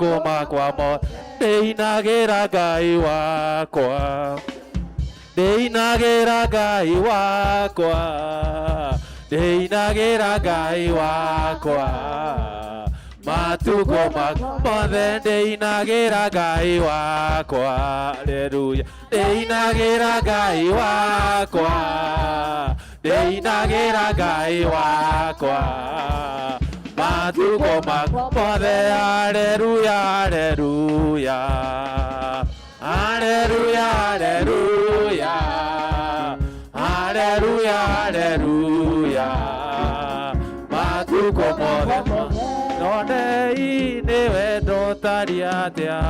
Matukũ makwa mothe ndĩinagĩra Ngai wakwa, ndĩinagĩra Ngai wakwa, ndĩinagĩra Ngai wakwa. Matukũ makwa mothe ndĩinagĩra Ngai wakwa. Haleluya. Ndĩinagĩra Ngai wakwa, ndĩinagĩra Ngai wakwa. Matukũ makwa mothe. Haleluya, haleluya, haleluya, haleluya, haleluya, haleluya. Matukũ mothe nonei nĩ wendo ũtariĩ atĩa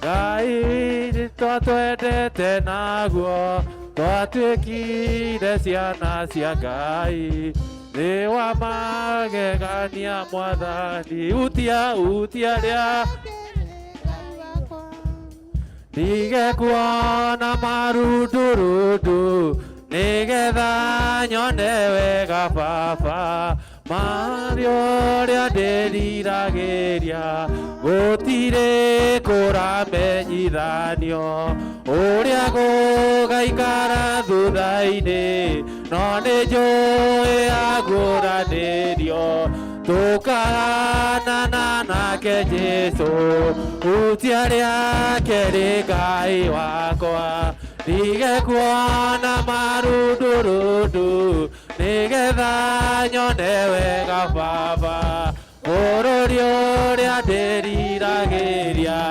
Ngai twatwendete naguo, twatuĩkire ciana cia Ngai. Nĩ wa magegania Mwathani, utia utia rĩa ndige kuona marundurundu, nĩgetha nyone wega Baba. Marĩ ũrĩa ndĩriragĩria, gũtirĩ kũramenyithanio ũrĩa gũgaikara thutha-inĩ, no nĩ njũĩ aguũranĩrio tũkahanana nake Jesu. Hutia rĩake rĩ Ngai wakwa, ndige kuona marundurundu, nĩgetha nyone wega Baba. Bũrũri ũrĩa ndĩriragĩria,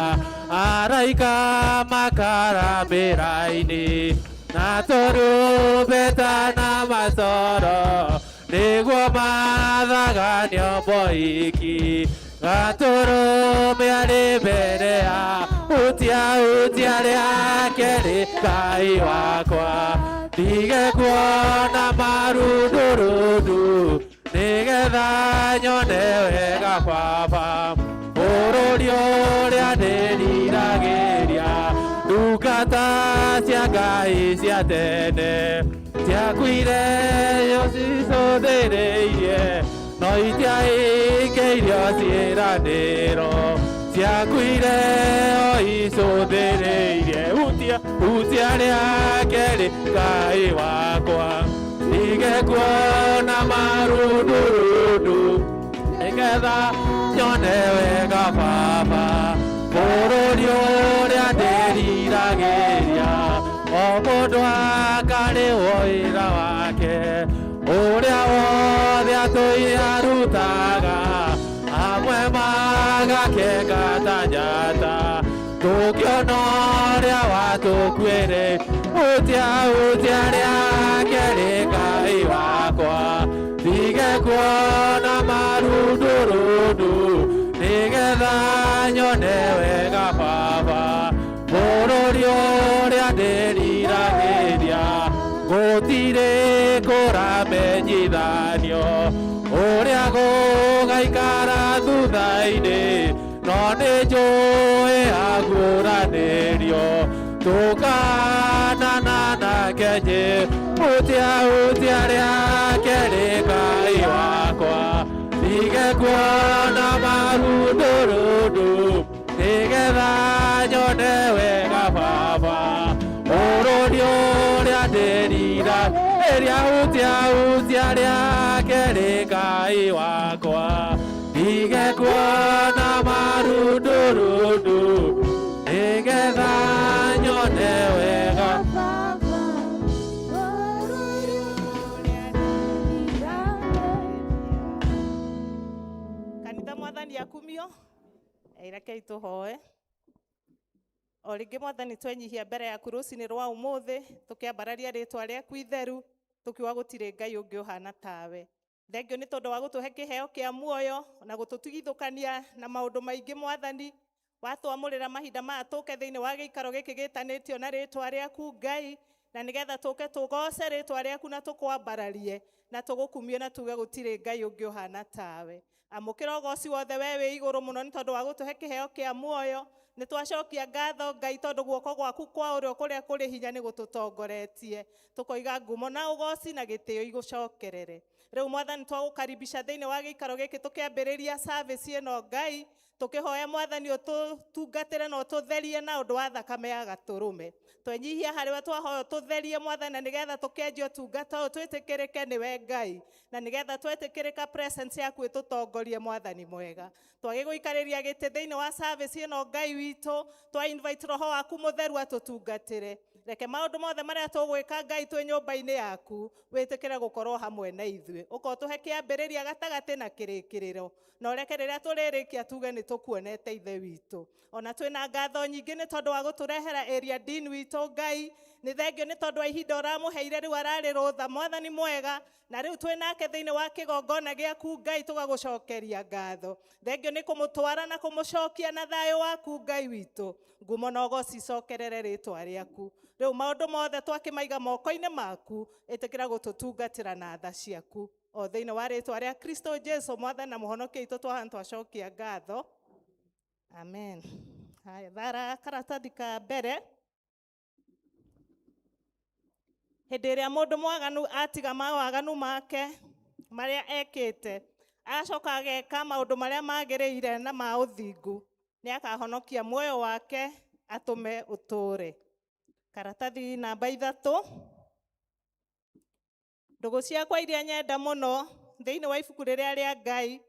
araika makaramĩra-inĩ na tũrumbeta na macoro, nĩguo mathaganio moiki gatũrũme arĩ mbere ya hutia hutia rĩake rĩ Ngai wakwa, ndige kuona marundurundu, nĩgetha nyone wega Baba. Bũrũri ũrĩa ndĩriragĩria, ndungata cia Ngai cia tene ciakuire cicũthĩrĩirie, no itiaingĩirio ciĩranĩro. Ciakuire o icũthĩrĩirie. Hutia hutia rĩake rĩ Ngai wakwa, ndige kuona marundurundu, nĩgetha nyone wega Baba. Bũrũri ũrĩa ndĩriragĩria, o mũndũ akarĩhwo wĩra wake ũrĩa wothe atũire arutaga, amwe magakenga ta njata tũkĩona ũrĩa watũkuĩre. Hutia hutia rĩake rĩ Ngai wakwa, ndige kuona marundurundu, nĩgetha nyone wega Baba. Bũrũri ũrĩa ndĩriragĩria, gũtirĩ kũramenyithanio ũrĩa gũgaikara thutha-inĩ, no nĩ njũĩ aguũranĩrio tũkanana nake. Hutia hutia rĩake rĩ Ngai wakwa, ndige kuona marundurundu, nĩgetha nyone wega Baba. Bũrũri ũrĩa ndĩrira ĩrĩa, hutia hutia rĩake rĩ Ngai wakwa, ndige kuona marundurundu, nĩgetha nyone wega. Baba, bũrũri ũrĩa ndĩriragĩria. Kanitha, Mwathani akumio. Rekei tũhoe o rĩngĩ. Mwathani, twenyihia mbere yaku rũcinĩ rwa ũmũthĩ, tũkĩambararia rĩtwa rĩaku itheru, tũkiuga gũtirĩ Ngai ũngĩ ũhana tawe. Thengio nĩ tondũ wa gũtũhe kĩheo kĩa muoyo na gũtũtigithũkania na maũndũ maingĩ. Mwathani, watwamũrĩra mahinda maya tũke thĩinĩ wa gĩikaro gĩkĩ gĩtanĩtio na rĩtwa rĩaku, Ngai, na nĩgetha tũke tũgoce rĩtwa rĩaku na tũkwambararie na tũgũkumie na tuge gũtirĩ Ngai ũngĩ ũhana tawe. Amũkĩra ũgoci wothe we wĩ igũrũ mũno nĩ tondũ wa gũtũhe kĩheo kĩa muoyo. Nĩ twacokia ngatho, Ngai, tondũ guoko gwaku kwa ũrĩo kũrĩa kũrĩ hinya nĩ gũtũtongoretie. Tũkoiga ngumo na ũgoci na gĩtĩo igũcokerere. Rĩu Mwathani twagũkaribisha thĩinĩ wa gĩikaro gĩkĩ tũkĩambĩrĩria service ĩno Ngai, tũkĩhoya Mwathani ũtũtungatĩre na ũtũtherie na ũndũ wa thakame ya gatũrũme. Twenyihia harĩwe twahoya ũtũtherie Mwathani, na nĩgetha tũkĩanjia ũtungata ũyũ twĩtĩkĩrĩke nĩwe Ngai, na nĩgetha twetĩkĩrĩka presence yaku ĩtũtongorie Mwathani mwega. Twagĩgũikarĩria gĩtĩ thĩinĩ wa service ĩno Ngai witũ, twa invite roho waku mũtheru atũtungatĩre. Reke maũndũ mothe marĩa tũgwĩka Ngai twĩ nyũmba-inĩ yaku wĩtĩkĩre gũkorwo hamwe na ithuĩ, ũkorwo tũhe kĩambĩrĩria gatagatĩ na kĩrĩkĩrĩro, na ũreke rĩrĩa tũrĩrĩkia tuge nĩ tũkuonete Ithe witũ. Ona twĩna ngatho nyingĩ nĩ tondũ wa gũtũrehera area dean witũ Ngai, nĩ thengio nĩ tondũ wa ihinda ũramũheire rĩu ararĩ rũtha Mwathani mwega, na rĩu twĩ nake thĩinĩ wa kĩgongona gĩaku Ngai tũgagũcokeria ngatho. Thengio nĩ kũmũtwara na kũmũcokia na thayũ waku Ngai witũ, ngumo na ũgoci icokerere rĩtwa rĩaku. Rĩu maũndũ mothe twakĩmaiga moko-inĩ maku, ĩtĩkĩra gũtũtungatĩra na tha ciaku, o thĩinĩ wa rĩtwa rĩa Kristo Jesu Mwathani na Mũhonokia witũ twahana twacokia ngatho, amen. Haya, thara karatathi ka mbere. Hĩndĩ ĩrĩa mũndũ mwaganu atiga mawaganu make marĩa ekĩte, acoka ageka maũndũ marĩa magĩrĩire na ma ũthingu, nĩ akahonokia muoyo wake atũme ũtũũre. Karatathi namba 3. Ndũgũ ciakwa iria nyenda mũno thĩinĩ wa ibuku rĩrĩa rĩa Ngai,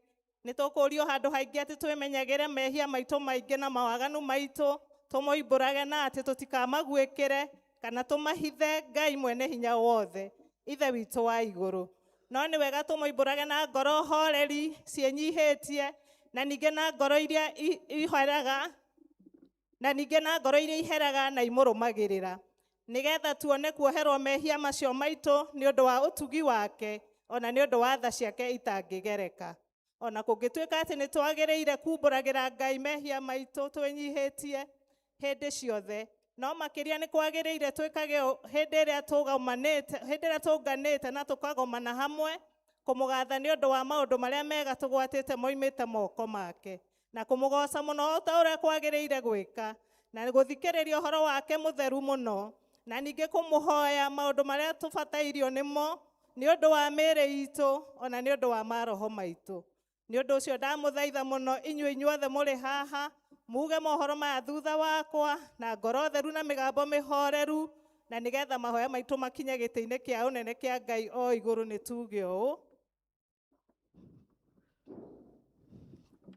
nĩ tũkũrio handũ haingĩ atĩ twĩmenyagĩre mehia maitũ maingĩ na mawaganu maitũ, tũmoimbũrage na atĩ tũtikamaguĩkĩre kana tũmahithe Ngai mwene hinya wothe, Ithe witũ wa igũrũ. No nĩ wega tũmoimbũrage na ngoro horeri ciĩnyihĩtie, na ningĩ na ngoro iria iheraga, na ningĩ na ngoro iria iheraga na imũrũmagĩrĩra, nĩgetha tuone kuoherwo mehia macio maitũ nĩ ũndũ wa ũtugi wake, ona nĩ ũndũ wa tha ciake itangĩgereka. Ona kũngĩtuĩka atĩ nĩ twagĩrĩire kumbũragĩra Ngai mehia maitũ twĩnyihĩtie hĩndĩ ciothe, no makĩria nĩ kwagĩrĩire twĩkage hĩndĩ ĩrĩa tũgomanĩte, hĩndĩ ĩrĩa tũnganĩte na tũkagomana hamwe, kũmũgatha nĩ ũndũ wa maũndũ marĩa mega tũgwatĩte moimĩte moko make, na kũmũgoca mũno o ta ũrĩa kwagĩrĩire gwĩka, na gũthikĩrĩria ũhoro wake mũtheru mũno, na ningĩ kũmũhoya maũndũ marĩa tũbatairio nĩmo nĩ ũndũ wa mĩĩrĩ itũ, ona nĩ ũndũ wa maroho maitũ. Nĩ ũndũ ũcio ndamũthaitha mũno inyuĩ inyuothe mũrĩ haha, muge mohoro maya thutha wakwa na ngoro theru na mĩgambo mĩhoreru, na nĩgetha mahoya maitũ makinye gĩtĩ-inĩ kĩa ũnene kĩa Ngai o igũrũ. Nĩ tuge ũũ: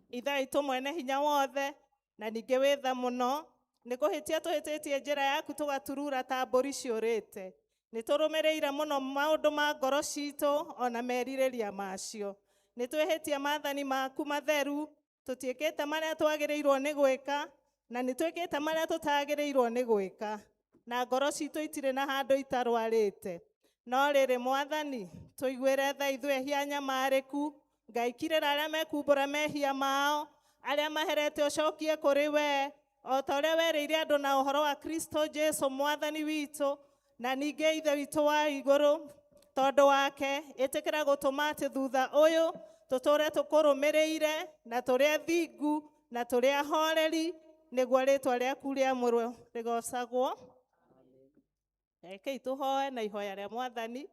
Ithe witũ mwene hinya wothe, na ningĩ wĩ tha mũno, nĩ kũhĩtia tũhĩtĩtie njĩra yaku tũgaturura ta mbũri ciũrĩte. Nĩ tũrũmĩrĩire mũno maũndũ ma ngoro citũ ona merirĩria macio. Nĩ twĩhĩtie maathani maku matheru, tũtiĩkĩte marĩa twagĩrĩirwo nĩ gwĩka, na nĩ twĩkĩte marĩa tũtagĩrĩirwo nĩ gwĩka, na ngoro citũ itirĩ na handũ itarwarĩte. No rĩrĩ Mwathani, tũiguĩre tha ithuĩ ehia nyamarĩku. Ngai kirĩra arĩa mekumbũra mehia mao, arĩa maherete ũcokie kũrĩ we, o ta ũrĩa werĩire andũ na ũhoro wa Kristo Jesu Mwathani witũ, na ningĩ Ithe witũ wa igũrũ. Tondũ wake ĩtĩkĩra gũtũma atĩ thutha ũyũ tũtũre tũkũrũmĩrĩire, na tũrĩ athingu na tũrĩ ahoreri, nĩguo rĩtwa rĩaku rĩamũrwo rĩgocagwo. Rekei tũhoe na ihoya rĩa Mwathani.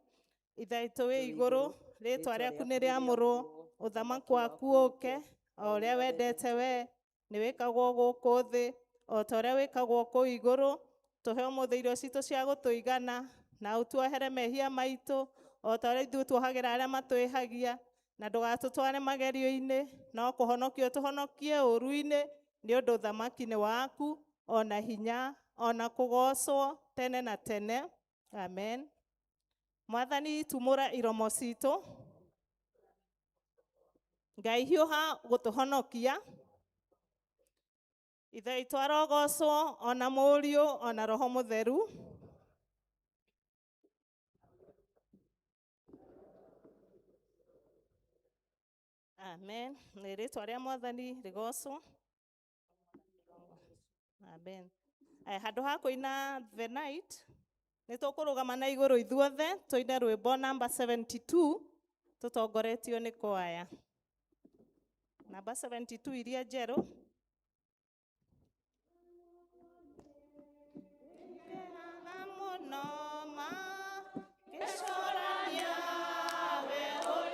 Ithe witũ wĩ igũrũ, rĩtwa rĩaku nĩ rĩamũrwo, ũthamaki waku ũke, o ũrĩa wendete we nĩ wĩkagwo gũkũ thĩ o ta ũrĩa wĩkagwo kũu igũrũ. Tũhe ũmũthĩ irio citũ cia gũtũigana, na ũtuohere mehia maitũ o ta ũrĩa ithuĩ tuohagĩra arĩa matwĩhagia, na ndũgatũtware magerio-inĩ, no kũhonokia ũtũhonokie ũũru-inĩ, nĩ ũndũ ũthamaki nĩ waku, ona hinya, ona kũgocwo tene na tene. Amen. Mwathani, tumũra iromo citũ. Ngai hiũha gũtũhonokia. Ithe witũ arogocwo, ona Mũriũ, ona Roho Mũtheru. Amen. Nĩ rĩtwa rĩa Mwathani rĩgocwo. Amen. Handũ ha kũina The Night, nĩ tũkũrũgama na igũrũ ithuothe tũine rwĩmbo namba 72 tũtongoretio nĩ kwaya. Namba 72 iria njerũ. Ngenaga mũno ma ngĩcũrania we ũrĩ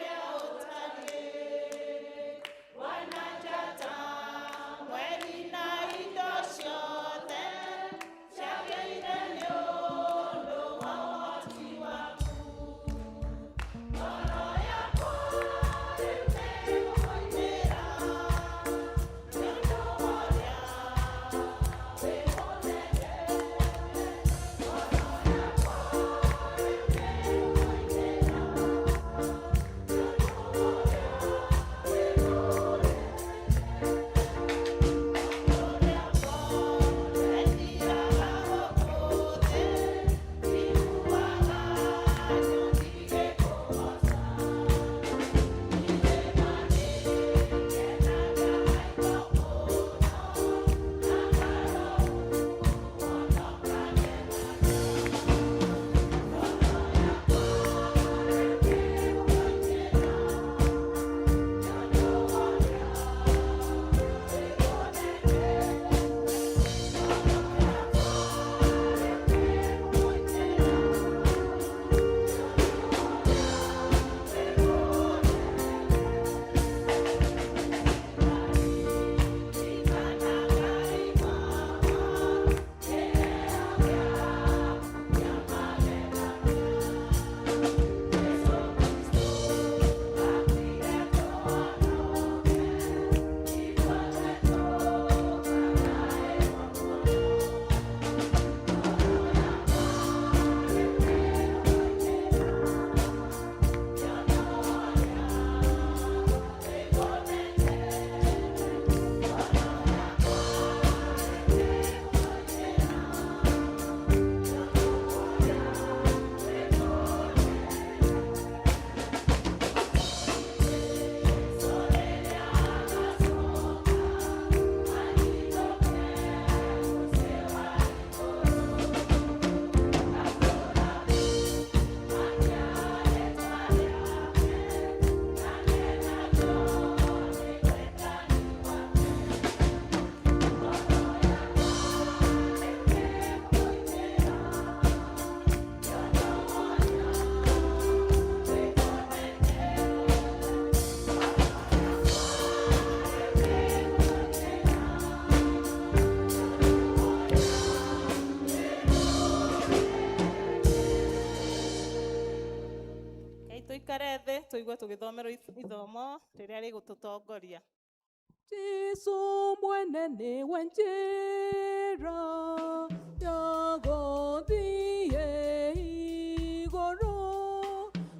Tũigue tũgĩthomerwo ithomo rĩrĩa rĩgũtũtongoria. Jesu mwene nĩwe njĩra ya gũthiĩ igũrũ,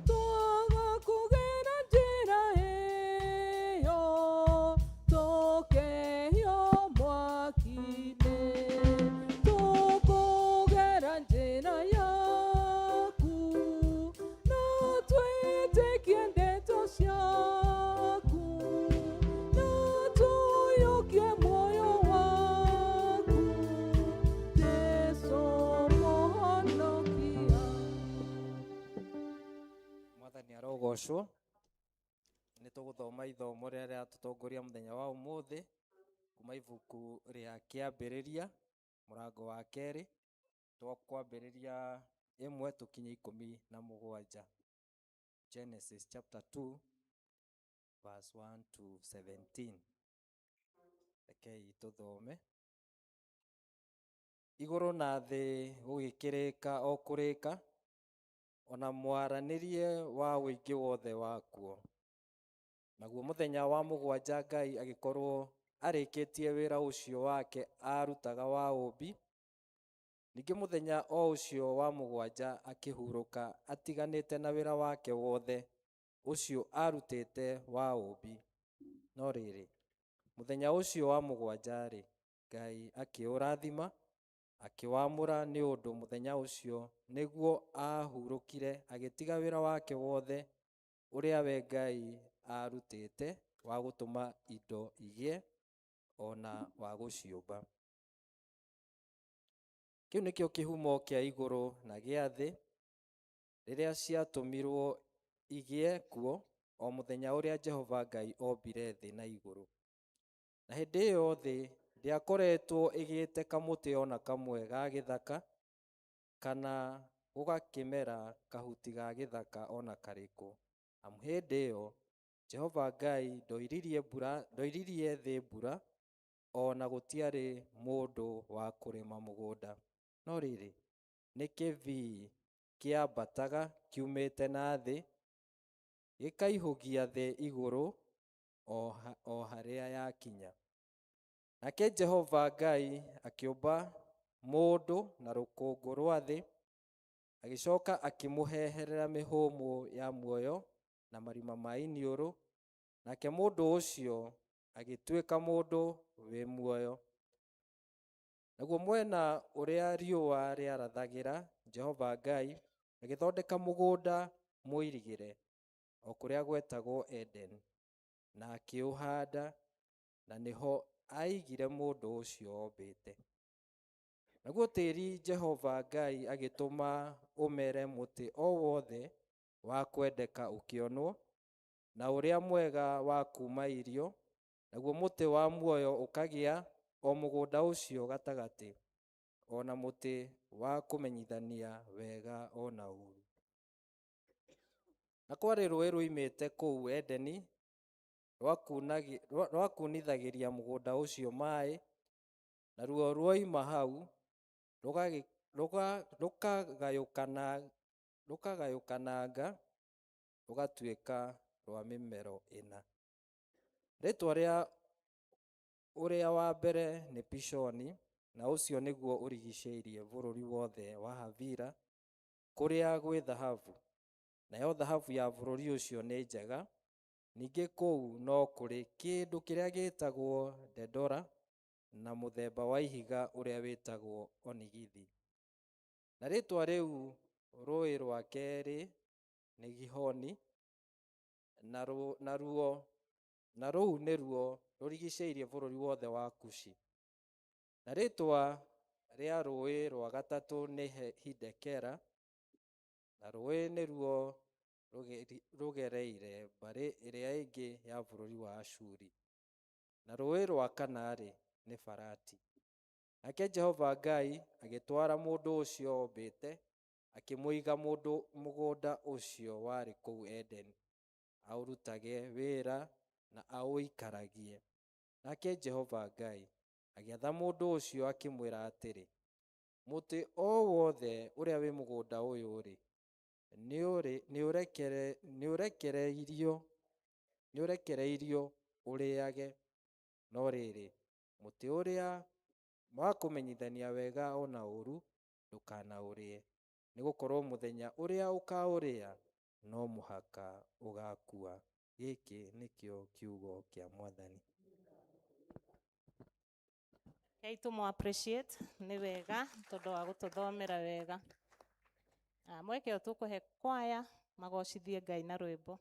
twaga kũgera njĩra ĩyo tũkehio mwaki-inĩ. Tũkũgera njĩra yaku na twĩtĩkie ndeto ciaku na tũiyũkie muoyo waku, Jesu mũhonokia. Mwathani arogocwo. Nĩ tũgũthoma ithomo rĩrĩa rĩratũtongoria mũthenya wa ũmũthĩ kuma ibuku rĩa Kĩambĩrĩria, mũrango wa kerĩ, twakwambĩrĩria 1 tũkinye 17. Genesis chapter 2 verse 1 to 17. Rekei tũthome. Igũrũ na thĩ gũgĩkĩrĩka o kũrĩka, ona mwaranĩrie wa ũingĩ wothe wakuo. Naguo mũthenya wa mũgwanja Ngai agĩkorwo arĩkĩtie wĩra ũcio wake aarutaga wa ũũmbi. Ningĩ mũthenya o ũcio wa mũgwanja akĩhurũka atiganĩte na wĩra wake wothe ũcio aarutĩte wa ũũmbi. No rĩrĩ, mũthenya ũcio wa mũgwanja-rĩ, Ngai akĩũrathima, akĩwamũra, nĩ ũndũ mũthenya ũcio nĩguo aahurũkire agĩtiga wĩra wake wothe ũrĩa we Ngai aarutĩte wa gũtũma indo igĩe ona wa gũciũmba. Kĩu nĩkĩo kĩhumo kĩa igũrũ na gĩa thĩ rĩrĩa ciatũmirwo igĩe kuo o mũthenya ũrĩa Jehova Ngai ombire thĩ na igũrũ. Na hĩndĩ ĩyo thĩ ndĩakoretwo ĩgĩte kamũtĩ ona kamwe ga gĩthaka, kana gũgakĩmera kahuti ga gĩthaka ona karĩkũ, amu hĩndĩ ĩyo Jehova Ngai ndoiririe mbura, ndoiririe thĩ mbura, ona gũtiarĩ mũndũ wa kũrĩma mũgũnda. No rĩrĩ, nĩ kĩbii kĩambataga kiumĩte na thĩ, gĩkaihũgia thĩ igũrũ o harĩa yakinya. Nake Jehova Ngai akĩũmba mũndũ na rũkũngũ rwa thĩ, agĩcoka akĩmũheherera mĩhũmũ ya muoyo na marima ma iniũrũ, nake mũndũ ũcio agĩtuĩka mũndũ wĩ muoyo. Naguo mwena ũrĩa riũa rĩarathagĩra, Jehova Ngai agĩthondeka mũgũnda mũirigĩre, o kũrĩa gwetagwo Eden, na akĩũhanda, na nĩho aigire mũndũ ũcio ombĩte. Naguo tĩri Jehova Ngai agĩtũma ũmere mũtĩ o wothe wa kwendeka ũkĩonwo, na ũrĩa mwega wa kuuma irio, naguo mũtĩ wa muoyo ũkagĩa o mũgũnda ũcio gatagatĩ, o na mũtĩ wa kũmenyithania wega o na ũũru. Na kwarĩ rũũĩ ruoimĩte kũu Edeni rwakunithagĩria mũgũnda ũcio maĩ, naruo ruoima hau rũkagayũkananga rũgatuĩka rwa mĩmero ĩna. Rĩĩtwa rĩa ũrĩa wa mbere nĩ Pishoni, na ũcio nĩguo ũrigicĩirie bũrũri wothe wa Havila, kũrĩa gwĩ thahabu. Nayo thahabu ya bũrũri ũcio nĩ njega. Ningĩ kũu no kũrĩ kĩndũ kĩrĩa gĩĩtagwo ndendora, na mũthemba wa ihiga ũrĩa wĩtagwo onigithi. Na rĩĩtwa rĩu rũũĩ rwa kerĩ nĩ Gihoni, na rũu nĩruo rũrigicĩirie bũrũri wothe wa Kushi. Na rĩĩtwa rĩa rũũĩ rwa gatatũ nĩ Hidekela, na rũũĩ nĩruo rũgereire mbarĩ ĩrĩa ĩngĩ ya bũrũri wa Ashuri. Na rũũĩ rwa kana-rĩ, nĩ Farati. Nake Jehova Ngai agĩtwara mũndũ ũcio ombĩte, akĩmũiga mũgũnda ũcio warĩ kũu Edeni, aũrutage wĩra na aũikaragie. Nake Jehova Ngai agĩatha mũndũ ũcio akĩmwĩra atĩrĩ, mũtĩ o wothe ũrĩa wĩ mũgũnda ũyũ-rĩ, Nĩũrekereirio ũrĩage, no rĩrĩ, mũtĩ ũrĩa wa kũmenyithania wega o na ũũru ndũkanaũrĩe, nĩgũkorwo mũthenya ũrĩa ũkaũrĩa no mũhaka ũgaakua. Gĩkĩ nĩkĩo kiugo kĩa Mwathani. Rekei tũmũ appreciate nĩ wega tondũ wa gũtũthomera wega. Mweke ũyũ tũkũhe kwaya magocithie Ngai na rwĩmbo.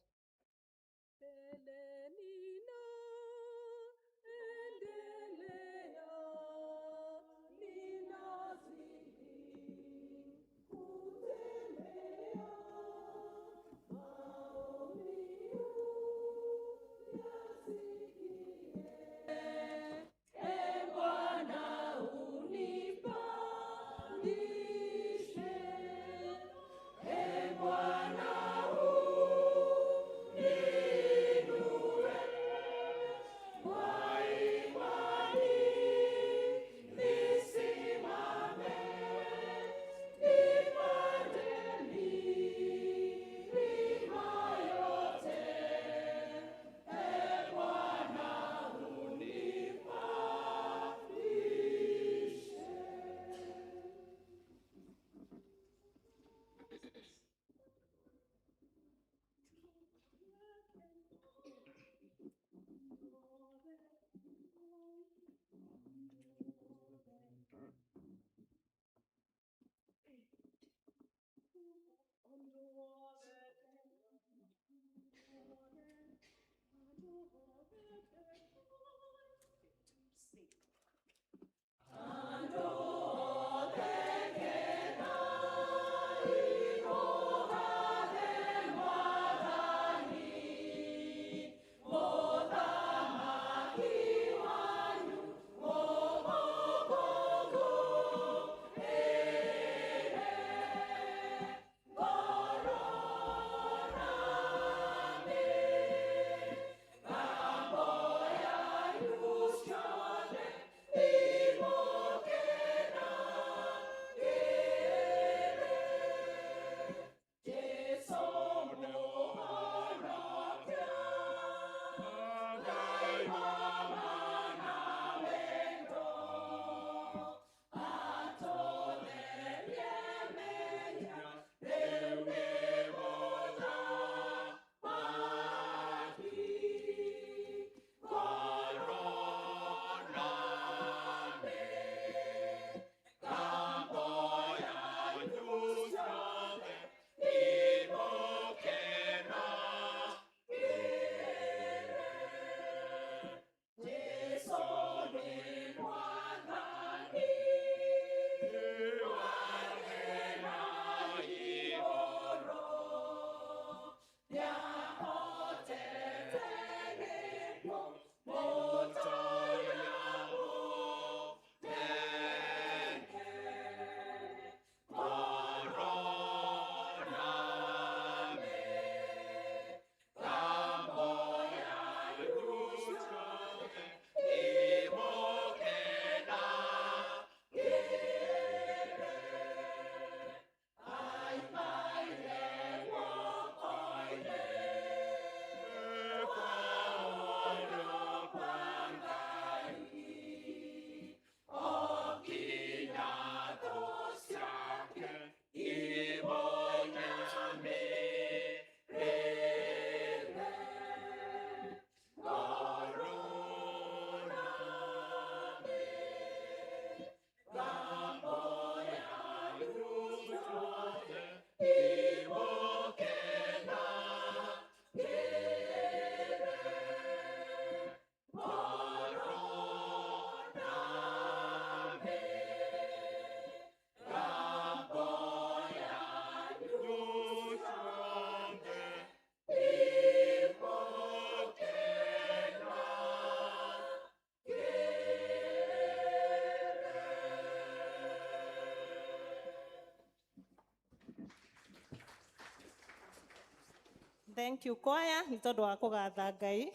Thank you kwaya nĩ tondũ wa kũgatha Ngai.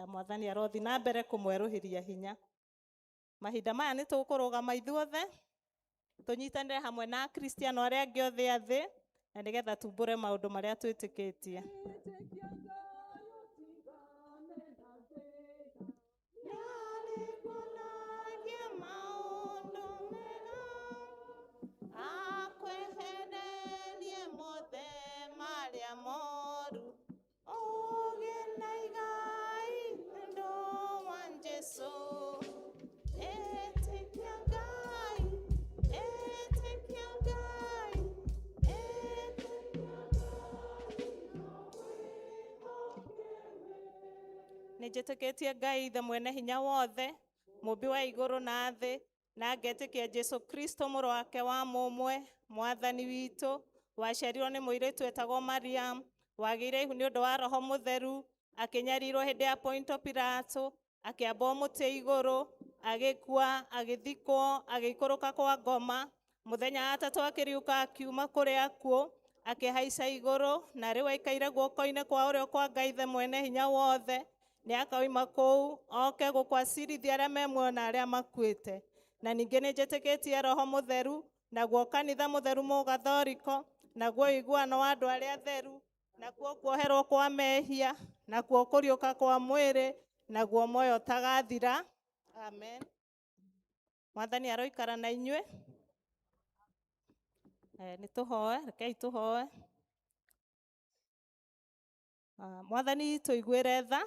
Mwathani arothi na mbere kũmwerũhĩria hinya. Mahinda maya nĩ tũkũrũgama ithuothe tũnyitanĩre hamwe na Akristiano arĩa angĩ othe a thĩ Na nĩgetha tumbũre maũndũ marĩa twĩtĩkĩtie. Nĩarĩkuonagia maũndũ mega, akwehererie mothe marĩa moru. Ũgĩe na igai ũndũ wa Jesũ. Ĩtĩkia Ngai, ĩtĩkia Ngai, ĩtĩkia Nĩ njĩtĩkĩtie Ngai Ithe mwene hinya wothe, mũmbi wa igũrũ na thĩ, na ngetĩkia Jesũ Kristo mũrũ wake wa mũmwe, mwathani witũ, waciarirwo nĩ mũirĩtu etagwo Mariam, wagĩire ihu nĩ ũndũ wa Roho Mũtheru, akĩnyarirwo hĩndĩ ya Ponto Pilato, akĩambwo mũtĩ igũrũ, agĩkua, agĩthikwo, agĩikũrũka kwa ngoma, mũthenya wa gatatũ akĩriũka akiuma kũrĩ akuũ, akĩhaica igũrũ, na rĩu aikaire guoko-inĩ kwa ũrĩo kwa Ngai Ithe mwene hinya wothe, nĩ akauma kũu oke gũkũ acirithia arĩa me muoyo na arĩa makuĩte. Na ningĩ nĩ njĩtĩkĩtie Roho Mũtheru, naguo kanitha mũtheru mũgathoriko, naguo ũiguano wa andũ arĩa atheru, nakuo kuoherwo kwa mehia, nakuo kũriũka kwa mwĩrĩ, naguo muoyo ũtagathira. Amen. Mwathani aroikara na inyuĩ. Nĩ tũhoe, rekei tũhoe. Mwathani tũiguĩre tha.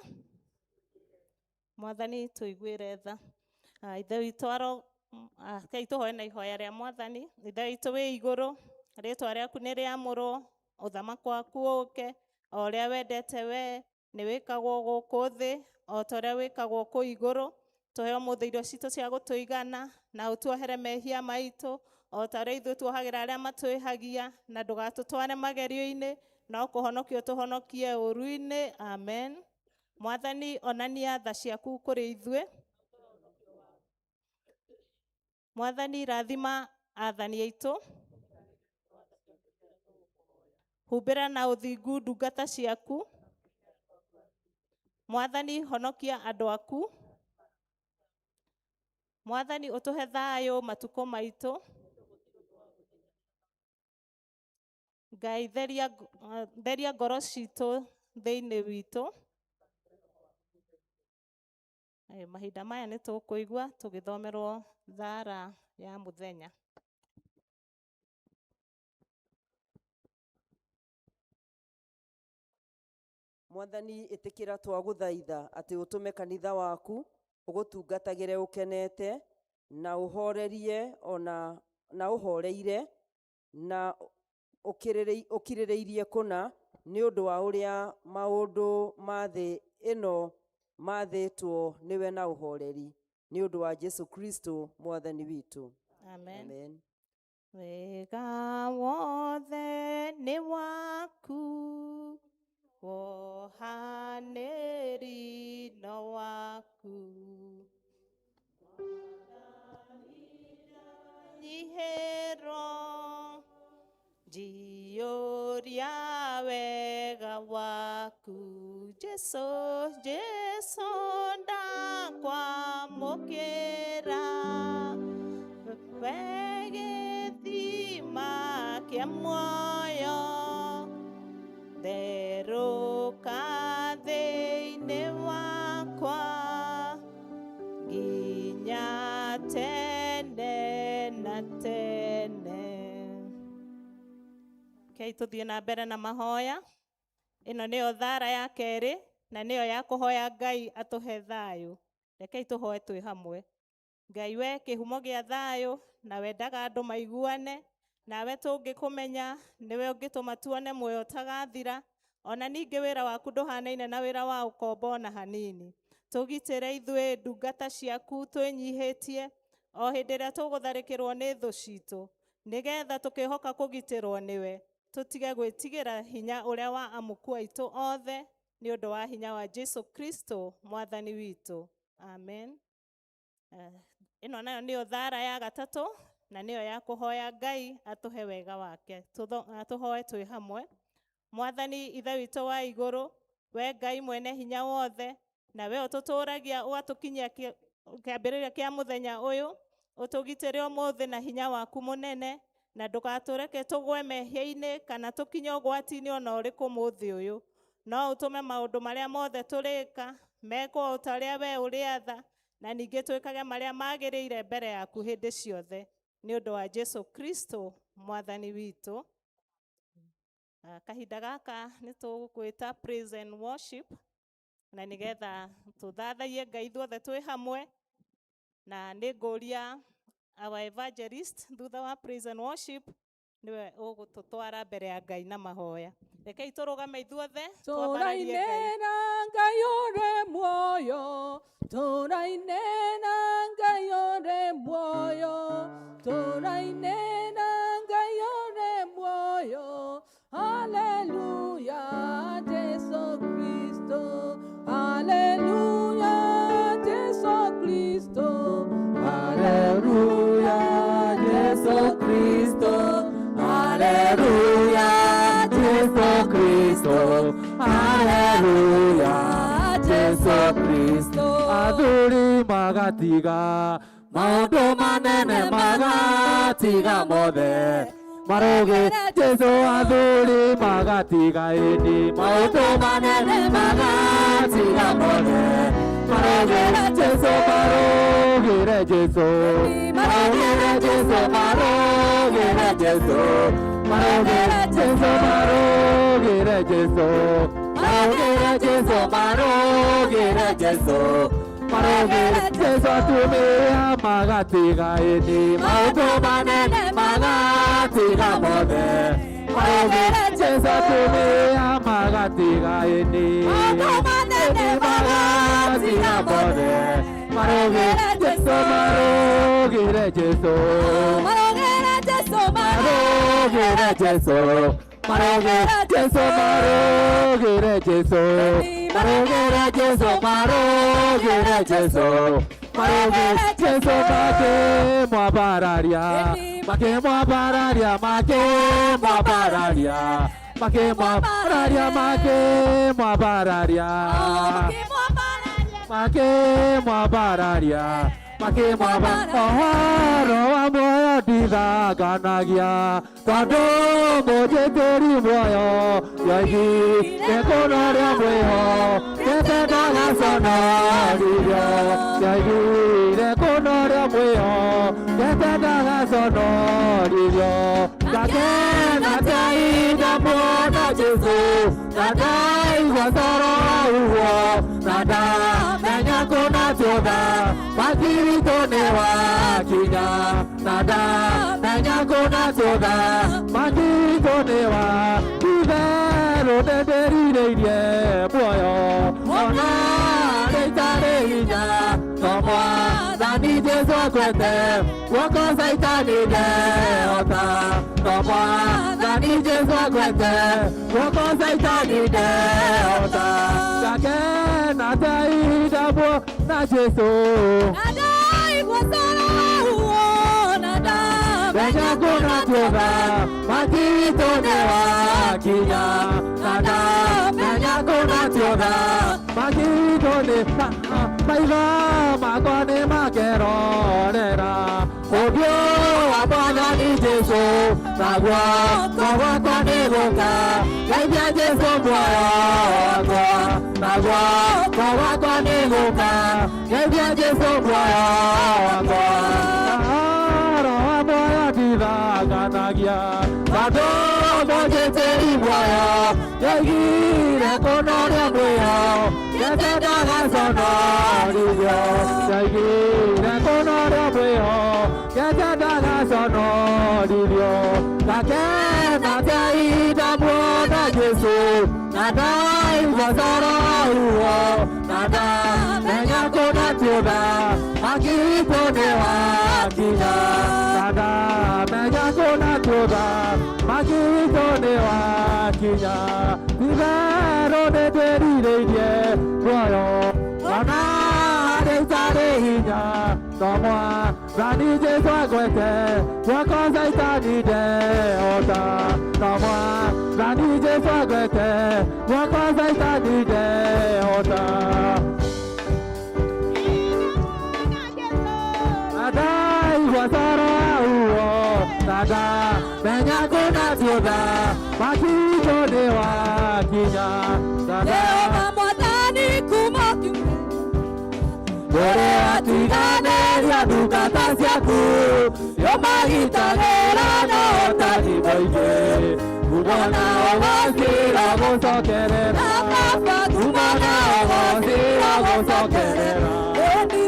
Mwathani tũiguĩre tha. Ithe witũ aro rekei tũhoe na ihoya rĩa Mwathani. Ithe witũ wĩ igũrũ, rĩtwa rĩaku nĩ rĩamũrwo, ũthamaki waku ũke, o ũrĩa wendete we nĩ wĩkagwo gũkũ thĩ o ta ũrĩa wĩkagwo kũu igũrũ. Tũhe ũmũthĩ irio citũ cia gũtũigana, na ũtuohere mehia maitũ o ta ũrĩa ithuĩ tuohagĩra arĩa matwĩhagia, na ndũgatũtware magerio-inĩ, no kũhonokia ũtũhonokie ũũru-inĩ. Amen. Mwathani onania tha ciaku kũrĩ ithuĩ. Mwathani rathima athani aitũ. Humbĩra na ũthingu ndungata ciaku. Mwathani honokia andũ aku. Mwathani ũtũhe thayũ matukũ maitũ. Ngai theria ngoro citũ thĩinĩ witũ. Mahinda maya nĩ tũkũigua tũgĩthomerwo thara ya mũthenya. Mwathani ĩtĩkĩra twagũthaitha atĩ ũtũme kanitha waku ũgũtungatagĩre ũkenete na ũhorerie ona na ũhoreire na ũkirĩrĩirie kũna nĩ ũndũ wa ũrĩa maũndũ ma thĩ ĩno mathĩtwo nĩwe na ũhoreri nĩ ũndũ wa Jesu Kristo Mwathani witũ. Amen. Amen. Wega wothe nĩ waku, wohanĩri no waku. Nyihĩrwo, njiyũria wega waku. Jesu, Jesu ndakwamũkĩra, we gĩthima kĩa muoyo, therũka thĩinĩ wakwa nginya tene na tene. Rekei tũthiĩ na mbere na mahoya. Ĩno nĩyo thara ya kerĩ na nĩyo ya kũhoya Ngai atũhe thayũ. Rekei tũhoe twĩ hamwe. Ngai we kĩhumo gĩa thayũ na wendaga andũ maiguane, nawe tũngĩkũmenya nĩwe ũngĩtũma tuone muoyo ũtagathira. Ona ningĩ wĩra waku ndũhanaine na wĩra wa ũkombo ona hanini. Tũgitĩre ithuĩ ndungata ciaku twĩnyihĩtie o hĩndĩ ĩrĩa tũgũtharĩkĩrwo nĩ thũ citũ, nĩgetha tũkĩhoka kũgitĩrwo nĩwe, tũtige gwĩtigĩra hinya ũrĩa wa amuku aitũ othe, nĩ ũndũ wa hinya wa Jesu Kristo Mwathani witũ. Amen. Ĩno nayo nĩyo thara ya gatatũ na nĩyo ya kũhoya Ngai atũhe wega wake. Tũhoe twĩ hamwe. Mwathani Ithe witũ wa igũrũ, we Ngai mwene hinya wothe, na we ũtũtũragia ũgatũkinyia kĩambĩrĩria kĩa mũthenya ũyũ, ũtũgitĩre ũmũthĩ na hinya waku mũnene, Na ndũgatũreke tũgwe mehia-inĩ kana tũkinye ũgwati-inĩ ona ũrĩkũ mũthĩ ũyũ. No ũtũme maũndũ marĩa mothe tũrĩka mekwo o ta ũrĩa we ũrĩatha, na ningĩ twĩkage marĩa magĩrĩire mbere yaku hĩndĩ ciothe, nĩ ũndũ wa Jesu Kristo mwathani witũ. Kahinda gaka nĩ tũgwĩta praise and worship, na nĩgetha tũthathaiye Ngai ithuothe twĩ hamwe. Na nĩ ngũria our evangelist, thutha wa praise and worship, nĩwe ũgũtũtwara mbere ya Ngai na mahoya. Rekei tũrũgame ithuothe twambararie Ngai. Tũrainĩra Ngai ũrĩ muoyo, tũrainĩra Ngai ũrĩ muoyo, tũrainĩra Ngai ũrĩ muoyo. Haleluya, Jesu Kristo. Haleluya, Jesu Kristo. Haleluya, Jesu Kristo. Haleluya, Jesu Kristo. Haleluya, Jesu Kristo. Athuri magatiga maũndũ manene, magatiga mothe maroge Jesu. Athuri magatiga ĩni maũndũ manene, magatiga mothe maroge Jesu, marogire Jesu, marogire Jesu, marogire Jesu, marogire Jesu, marogire Jesu, marogire Jesu, marogire Jesu, marogire Jesu. Atumia magatiga ĩni maũndũ manene, magatiga mothe marogire Jesu. Atumia magatiga ĩni Maũndũ manene, magatiga mothe marogire Jesu, marogire Jesu, Marogere Jesu, marogire Jesu, marogire Jesu, marogire Jesu, marogire Jesu, marogire Jesu, marogire Jesu. Makĩmwambararia, makĩmwambararia, makĩmwambararia, makĩmwambararia, makĩmwambararia, makĩmwambararia, makĩmwamba. Ũhoro wa muoyo ndithanganagia, tondũ mũnjĩtĩri muoyo yoigire kũno rĩa mwĩho kete ndagaconorithio, yoigire kũno rĩa mwĩho kete ndagaconorithio. Ngakena ta ndamuona Jesu, na ndaigua toro ũguo, na ndamenya kũna ciotha makiritũ nĩ wakinya, na ndamenya kũna ciotha makiritũ nĩ wa itherũ. Nĩndĩrirĩirie muoyo ona rĩtarĩ hinya, no Mwathani Jesu akwete guoko Caitani ndehota, no Mwathani Jesu akwete guoko Caitani ndehota. Ngakena ta ndamuona Jesu, Nadaigua toro ũguo, na menya kũna tuotha makiritũ nĩ wakinya, na ndamenya kũna tuotha makiritũ nĩ. Maitho makwa nĩ makerorera ũthiũ wa Mwathani Jesu, naguo gwakwa nĩ gũka geithia Jesu muoyo wakwa, naguo gwakwa nĩ gũka geithia Jesu muoyo wakwa. Ũhoro wa muoyo ndithanganagia, tondũ mũnjĩtĩri muoyo yoigire kũna ũrĩa mwĩho kete ndagaconorithio, yoigire kũna ũrĩa mwĩho kete ndagaconorithio. Ngakena ta ndamuona Jesu, na ndaigua toro ũguo, na ndamenya kũna tuotha makiritũ nĩ wakinya, na ndamenya kũna tuotha makiritũ nĩ wakinya. Itherũ nĩndĩrirĩirie muoyo ona rĩtarĩ hinya, no Mwathani Jesu agwete guoko Caitani ndehota, no Mwathani Jesu agwete guoko Caitani ndehota. Ndaigua toro ũguo, na Menya kũna tuotha makinya nĩ wakinya Jehova Mwathani kuma kiume Ũrĩa atiganĩria ndungata ciaku yomagitagĩra na ũtani mũingĩ kumona ũgocira gũcokerera na baba kumona ũgocira gũcokerera Ĩndĩ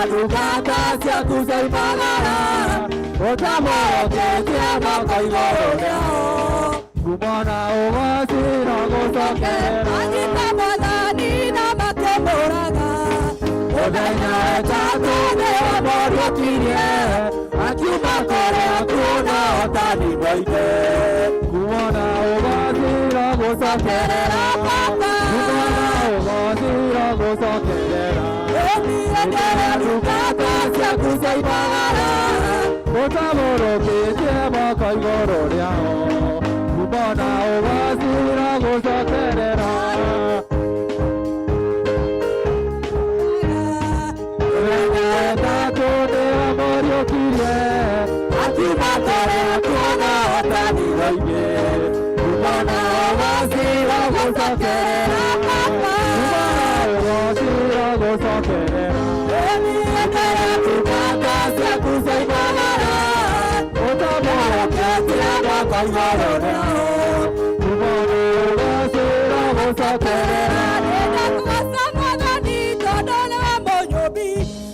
ndungata ciaku ciaimagara ũtamũrũkĩtie moko igũrũ rĩao kumona ũgocira gũcokerera Anyita Mwathani na makĩmũraga mũthenya ĩtatũ nĩwamũriũkirie akiuma kũrĩa kuona ũtani mũingĩ kumona ũgocira gũcokerera Baba. kumona ũgocira gũcokerera Ĩndĩ ndungata ciaku ciaimagara ũtamũrũkĩtie moko igũrũ rĩao kumona ũgocira gũcokerera Mũthenya ĩtatũ nĩwamũriũkirie akiuma kũrĩa kuona ũtani mũingĩ kumona ũgocira gũcokerera kumona ũgocira gũcokerera ndungata ciaku ciaimagara ũtamũrũkĩtie moko igũrũ rĩao kumona ũgocira gũcokerera Nĩndakũgoca Mwathani tondũ nĩwe mũnyũmbi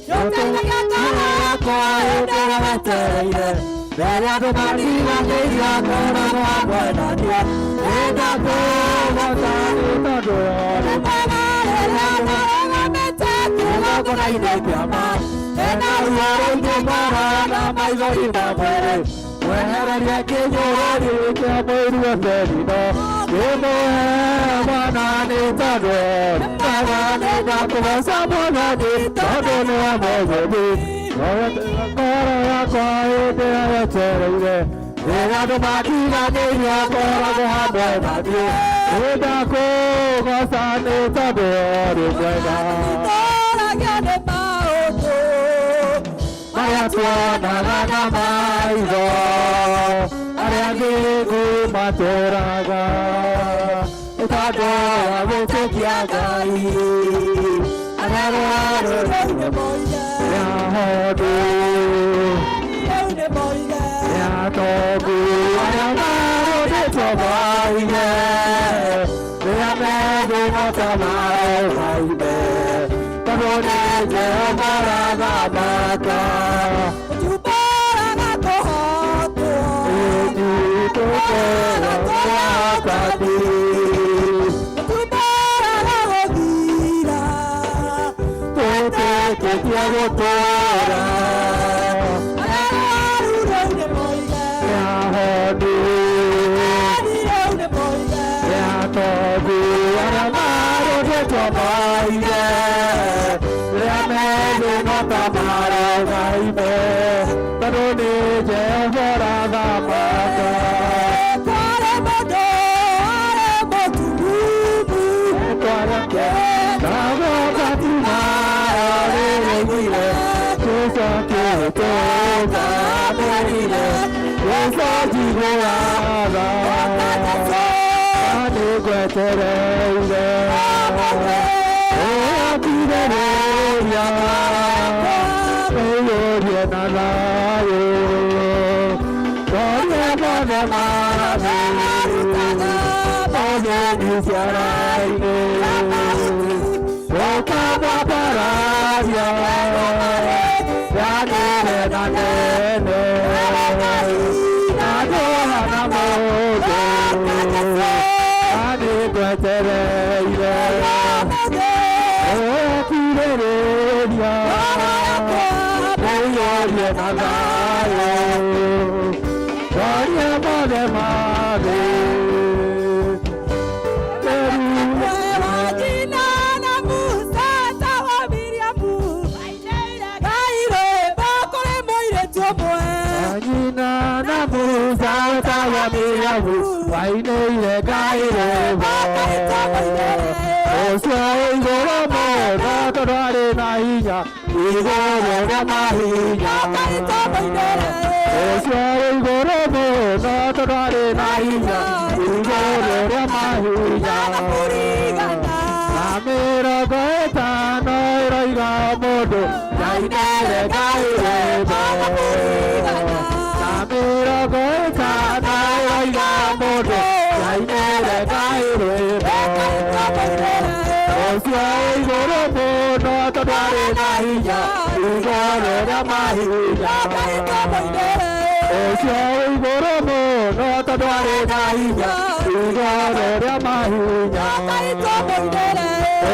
nĩũteithagia ngoro yakwa hĩndĩ ĩrĩa wetereire Mbere andũ mariganĩria ngoragwo hamwe na niĩ nĩndakũgoca nĩ tondũ Nĩ mwega rĩrĩa ndarũgamĩte kĩgongona-inĩ kĩa ma Ena ruo rũingĩ ngoro na maithori ma mwĩrĩ mwehererie kĩnyũrũri kĩa mũiru Eferino kĩmũhe mwana nĩ tondũ mwega nĩndakũgoca Mwathani tondũ nĩwe mũnyũmbi ngoro yakwa hĩndĩ ĩrĩa yetereire rĩrĩa andũ matiganĩirie ngoragwo hamwe na niĩ nĩndakũgoca nĩ tondũ ũrĩ mwega Tũragio nĩ maũndũ marĩa tuonaga na maitho arĩa thingu matũraga nĩ tondũ wa gwĩtĩkia Ngai arĩa rũrũ Rĩu nĩ moige rĩa hondu Rĩu nĩ moige rĩa tongu arĩa marũthĩtwo moige rĩrĩa methĩna ta maromaime tondũ nĩ Jehova ũrathamaka Tũtiumbũraga kũhotwo Tũtiumbũraga gũthira Twĩtĩkĩtie gũtũũra Arĩa arũaru rĩu nĩ moige rĩa hondu Rĩu nĩ moige rĩa tongu arĩa marũthĩtwo moige rĩrĩa methĩna ta marogaime tondũ nĩ Jehova ũrathamaka Kwarĩ mũndũ arĩ mũtumumu twareke nagũkatima rĩrĩiguire Jesũ akĩhĩtũka amwĩrire Jesũ njiguaga nĩngwetereire ũkirĩrĩria wĩiyũrie na thayũ Torie mothe mathĩ mothe ciara-inĩ ũkamwambararia yanene na nene na ndũhana mũndũ anĩngwetereire ũkirĩrĩria wĩiyũrie na thayũ torie mothe mathĩ Wajina na Musa ta wa Miriamu Ngai rwĩmbo kũrĩ mũirĩtu ũmwe Nyina na Musa tawa Miriamu wainĩire Ngai rwĩmbo ũcio wĩ igũrũ mũno tondũ arĩ na hinya igũrũ rĩa mahinya ũcio wĩ igũrũ mũno tondũ arĩ na hinya igũrũ rĩa mahinya. Na 50 ĩroiga mũndũ ndainĩre Ngai rwĩmbo. Na 50 ĩroiga mũndũ ndainĩre Ngai rwĩmbo. Ũcio wĩ igũrũ mũno tondũ arĩ na hinya igũrũ rĩa mahinya. Ũcio wĩ igũrũ mũno tondũ arĩ na hinya igũrũ rĩa mahinya.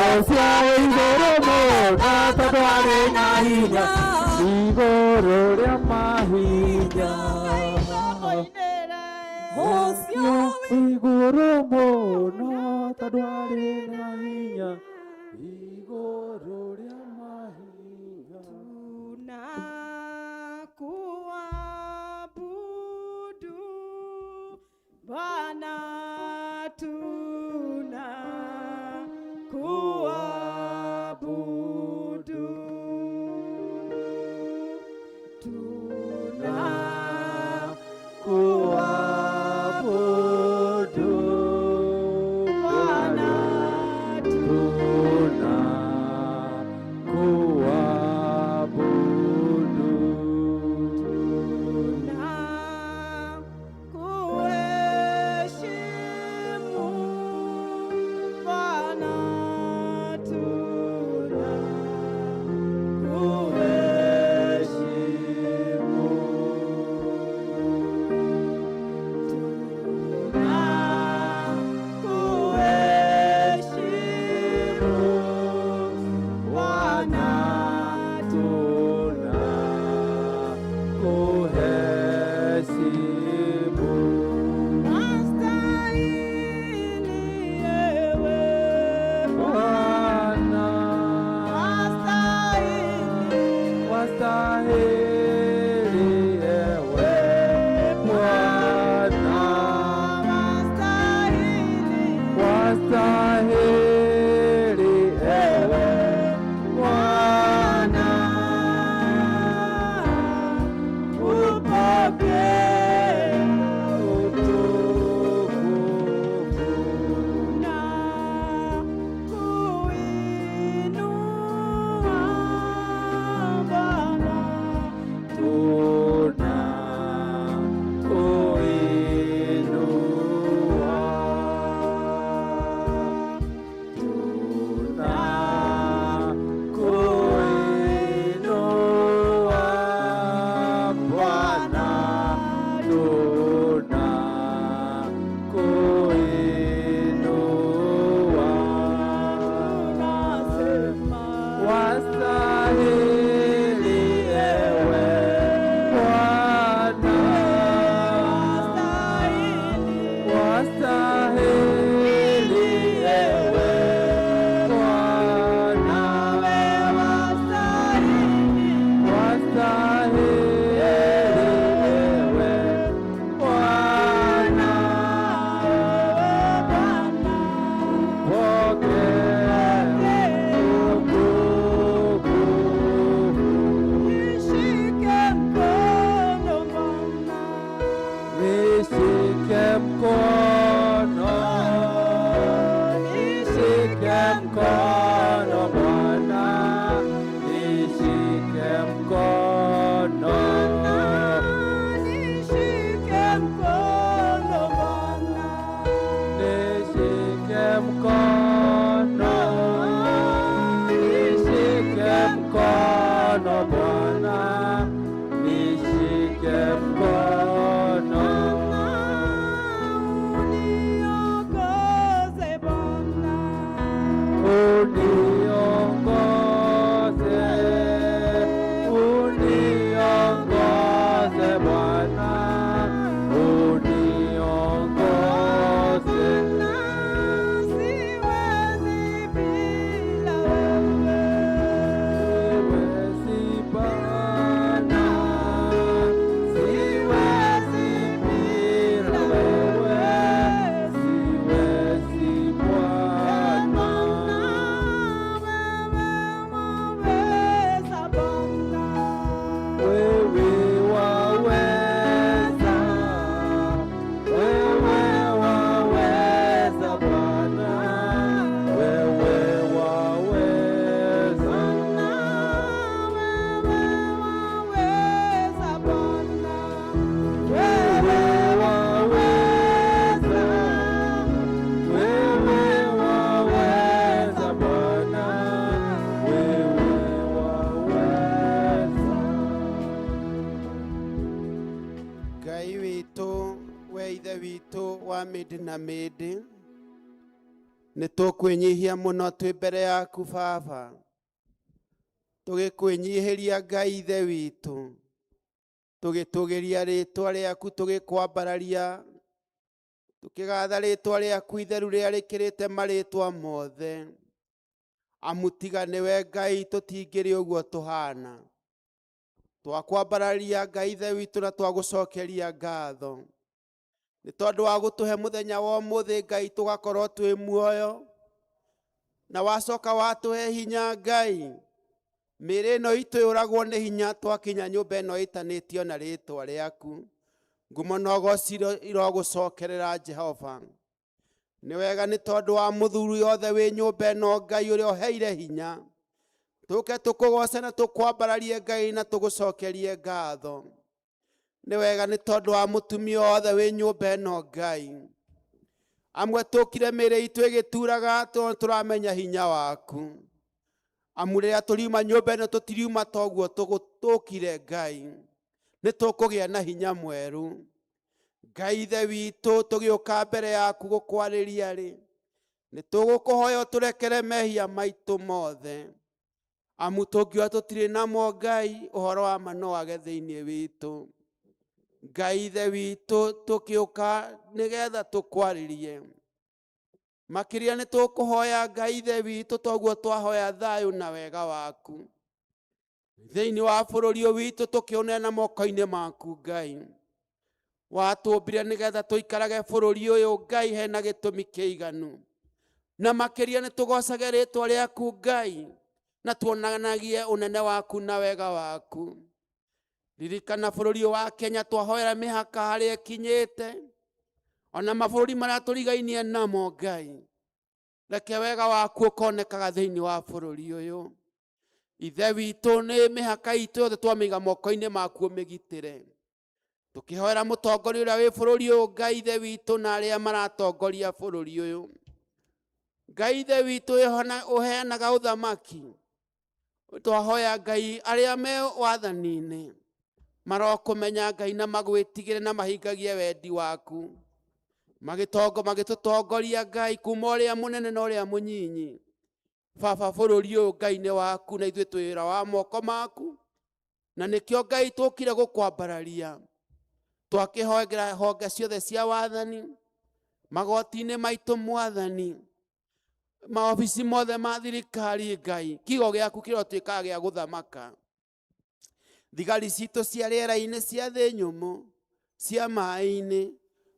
Ũcio wĩ igũrũ mũno tondũ arĩ na hinya igũrũ rĩa mahinya. Ũcio wĩ igũrũ mũno tondũ arĩ na hinya igũrũ rĩa mahinya. Tunakuabudu Bwana, tunakuabudu, Tunakuabudu Bwana, tunakuabudu. Tunakuheshimu Bwana, tunakuheshimu, tunakuheshimu Bwana, Tunakuheshimu. Wastahili ewe Bwana, wastahili wastahili ewe Bwana, wastahili wastahili ewe Bwana, Ngai witũ, we Ithe witũ wa mĩndĩ na mĩndĩ, nĩ tũkwĩnyihia mũno twĩ mbere yaku Baba, tũgĩkwĩnyihĩria Ngai Ithe witũ, tũgĩtũgĩria rĩtwa rĩaku, tũgĩkwambararia, tũkĩgatha rĩtwa rĩaku itheru rĩrĩa rĩkĩrĩte marĩtwa mothe. Amu tiga nĩwe Ngai tũtingĩrĩ ũguo tũhana. Twakwambararia Ngai Ithe witũ na twagũcokeria ngatho nĩ tondũ wa gũtũhe mũthenya wa ũmũthĩ Ngai tũgakorwo twĩ muoyo, na wacoka watũhe hinya Ngai. Mĩĩrĩ ĩno itũ yũragwo nĩ hinya twakinya nyũmba ĩno ĩtanĩtio na rĩtwa rĩaku. Ngumo na ũgoci irogũcokerera Jehova. Nĩ wega nĩ tondũ wa mũthuri yothe wĩ nyũmba ĩno Ngai ũrĩa ũheire hinya. Tũke tũkũgoce na tũkwambararie Ngai na tũgũcokerie ngatho. Nĩ wega nĩ tondũ wa mũtumia wothe wĩ nyũmba ĩno Ngai. Amwe tũkire mĩĩrĩ itũ ĩgĩturaga tondũ tũramenya hinya waku. Amu rĩrĩa tũriuma nyũmba ĩno tũtiriuma toguo tũkire Ngai. Nĩ tũkũgĩa na hinya mwerũ. Ngai Ithe witũ tũgĩũka mbere yaku gũkwarĩria rĩ, nĩ tũgũkũhoya ũtũrekere mehia maitũ mothe. Amu tũngiuga tũtirĩ namo Ngai, ũhoro wa ma no wage thĩinĩ witũ. Ngai Ithe witũ tũkĩũka nĩgetha tũkwarĩrie. Makĩria nĩ tũkũhoya Ngai Ithe witũ toguo twahoya thayũ na wega waku. Thĩinĩ wa bũrũri ũyũ witũ tũkĩũneana moko-inĩ maku Ngai. Watũmbire nĩgetha tũikarage bũrũri ũyũ Ngai hena gĩtũmi kĩiganu. Na makĩria nĩ tũgocage rĩtwa rĩaku Ngai na tuonanagie ũnene waku na wega waku. Ririkana bũrũri ũyũ wa Kenya twahoera mĩhaka harĩa ĩkinyĩte, ona mabũrũri marĩa tũrigainie namo Ngai. Reke wega waku ũkonekaga thĩinĩ wa bũrũri ũyũ. Ithe witũ nĩ mĩhaka itũ yothe twamĩiga moko-inĩ maku ũmĩgitĩre. Tũkĩhoera mũtongoria ũrĩa wĩ bũrũri ũyũ Ngai Ithe witũ na arĩa maratongoria bũrũri ũyũ. Ngai Ithe witũ ũheanaga ũthamaki. Twahoya Ngai arĩa me wathani-inĩ marokũmenya Ngai na magwĩtigĩre na mahingagie wendi waku. Magĩtũtongoria Ngai kuma ũrĩa mũnene na ũrĩa mũnyinyi. Baba bũrũri ũyũ Ngai nĩ waku na ithuĩ twĩ wĩra wa moko maku. Na nĩkĩo Ngai tũkire gũkwambararia. Twakĩhoera honge ciothe cia wathani, magoti-inĩ maitũ mwathani, maobici mothe ma thirikari Ngai, kiugo gĩaku kĩrotuĩka gĩa gũthamaka. Thigari citũ cia rĩera-inĩ, cia thĩ nyũmũ, cia maĩ-inĩ,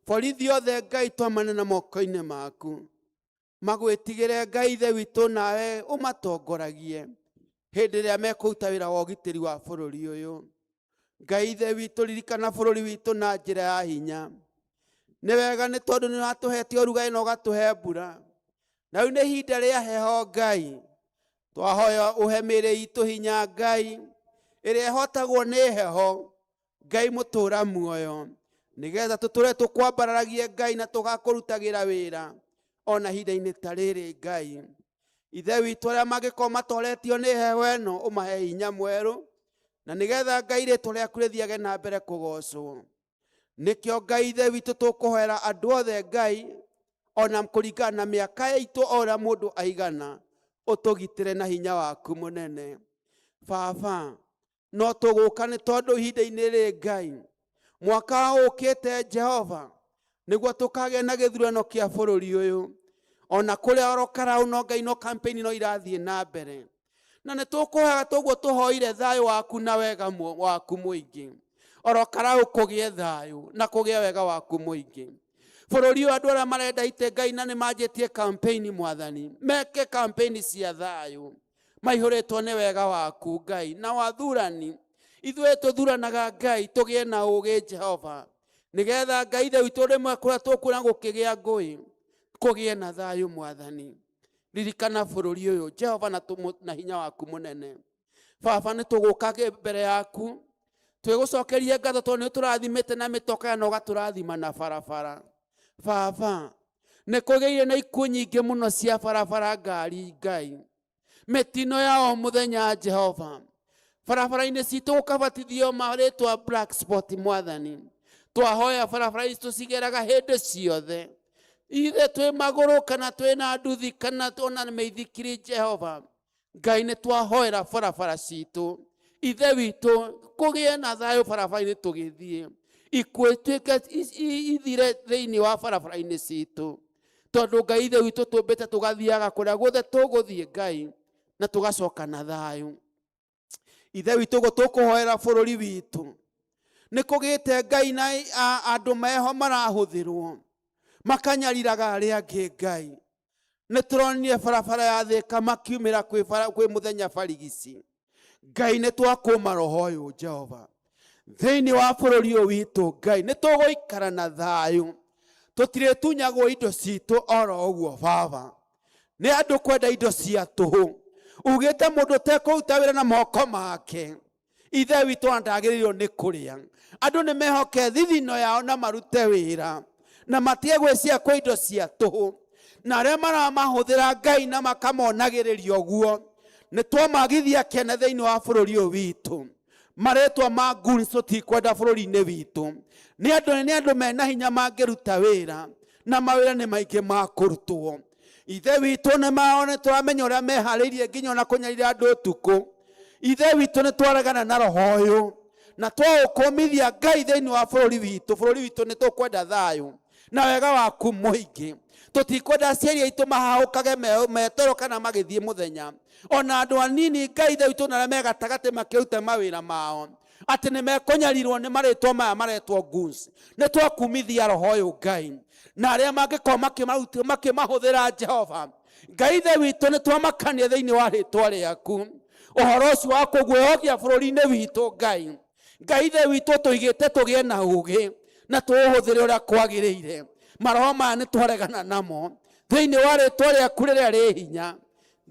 borithi othe Ngai twamanena moko-inĩ maku. Magwĩtigĩre Ngai Ithe witũ nawe ũmatongoragie hĩndĩ ĩrĩa mekũruta wĩra wa ũgitĩri wa bũrũri ũyũ. Ngai Ithe witũ ririkana bũrũri witũ na njĩra ya hinya. Nĩ wega nĩ tondũ nĩ ũratũhete ũrugarĩ na ũgatũhe mbura. Na rĩu nĩ ihinda rĩa heho Ngai. Twahoya ũhe mĩĩrĩ itũ hinya Ngai, ĩrĩa ĩhotagwo nĩ heho Ngai mũtũra muoyo, nĩgetha tũtũre tũkwambararagie Ngai na tũgakũrutagĩra wĩra ona ihinda-inĩ ta rĩrĩ Ngai. Ithe witũ arĩa mangĩkorwo matoretio nĩ heho ĩno ũmahe hinya mwerũ, na nĩgetha Ngai rĩtwa rĩaku rĩthiage na mbere kũgocwo. Nĩkĩo Ngai Ithe witũ tũkũhoera andũ othe Ngai, ona kũringana na mĩaka itũ o ũrĩa mũndũ aigana, ũtũgitĩre na hinya waku mũnene. Baba, no tũgũka nĩ tondũ ihinda-inĩ rĩrĩ Ngai, mwaka ũkĩte Jehova, nĩguo tũkagĩa na gĩthurano kĩa bũrũri ũyũ. Ona kũrĩa oro karau no Ngai no campaign no irathiĩ na mbere. Na nĩ tũkũhoyaga toguo tũhoire thayũ waku na wega waku mũingĩ. Oro karau kũgĩe thayũ na kũgĩe wega waku mũingĩ. Bũrũri ũyũ andũ arĩa marenda itĩ Ngai na nĩ manjĩtie campaign mwathani, meke campaign cia thayũ. Maihũrĩtwo nĩ wega waku Ngai. Na wathurani, ithuĩ tũthuranaga Ngai tũgĩe na ũũgĩ Jehova. Nĩgetha Ngai Ithe witũ rĩmwe kũrĩa tũkuona gũkĩgĩa ngũĩ, kũgĩe na thayũ mwathani. Ririkana bũrũri ũyũ Jehova na hinya waku mũnene. Baba nĩ tũgũka mbere yaku, twĩgũcokerie ngatho tondũ nĩ ũtũrathimĩte na mĩtoka na ũgatũrathima na barabara. Baba, nĩ kũgĩire na ikuũ nyingĩ mũno cia barabara ngari Ngai. Mĩtino ya o mũthenya Jehova. Barabara-inĩ citũ gũkabatithio marĩtwa black spot mwathani. Twahoya barabara ici tũcigeraga hĩndĩ ciothe, ithe twĩ magũrũ kana twĩ na nduthi kana ona mĩithikiri. Jehova Ngai, nĩ twahoera barabara citũ, ithe witũ, kũgĩe na thayũ barabara-inĩ tũgĩthiĩ, ikuũ ituĩke ithire thĩinĩ wa barabara-inĩ citũ, tondũ Ngai ithe witũ, tũmbĩte tũgathiaga kũrĩa guothe tũgũthiĩ, Ngai, na tũgacoka na thayũ. Ithe witũ, ũguo tũkũhoera bũrũri witũ. Nĩ kũgĩte, Ngai, na andũ meho marahũthĩrwo makanyariraga arĩa angĩ. Ngai, nĩ tũronire barabara ya Thĩka makiumĩra kwĩ kwĩ mũthenya barigici. Ngai, nĩ twakũma roho ũyũ, Jehova, thĩinĩ wa bũrũri ũyũ witũ. Ngai, nĩ tũgũikara na thayũ, tũtirĩtunyagwo indo citũ oro ũguo. Baba, nĩ andũ kwenda indo cia tũhũ. Ugĩte mũndũ ũtekũruta wĩra na moko make, ithe witũ, ona ndagĩrĩirwo nĩ kũrĩa. Andũ nĩ mehoke thithino yao na marute wĩra na matige gwĩcia kwĩ indo cia tũhũ, na arĩa maramahũthĩra, Ngai, na makamonagĩrĩria ũguo, nĩ twamagithia kĩene thĩinĩ wa bũrũri ũyũ witũ. Marĩtwa ma goons tũtikwenda bũrũri-inĩ witũ. Nĩ andũ mena hinya mangĩruta wĩra, na mawĩra nĩ maingĩ ma kũrutwo. Ithe witũ, nĩ mao nĩ tũramenya ũrĩa meharĩirie nginya ona kũnyarira andũ ũtukũ. Ithe witũ, nĩ twaregana na roho ũyũ na twaũkũmithia, Ngai, thĩinĩ wa bũrũri witũ. Bũrũri witũ nĩ tũkwenda thayũ na wega waku mũingĩ. Tũtikwenda aciari aitũ mahahũkage metoro kana magĩthiĩ mũthenya, ona andũ anini, Ngai ithe witũ, na arĩa me gatagatĩ makĩruta mawĩra mao, atĩ nĩ mekũnyarirwo nĩ marĩtwa maya maretwo goons. Nĩ twakumithia roho ũyũ, Ngai, na arĩa mangĩkorwo makĩmahũthĩra. Jehova Ngai ithe witũ, nĩ twamakania thĩinĩ wa rĩtwa rĩaku ũhoro ũcio wa kũguoyohia bũrũri-inĩ witũ. Ngai, Ngai ithe witũ, tũigĩte tũgĩe na ũgĩ na tũũhũthĩre ũrĩa kwagĩrĩire. Maroho maya nĩ twaregana namo thĩinĩ wa rĩtwa rĩaku rĩrĩa rĩ hinya.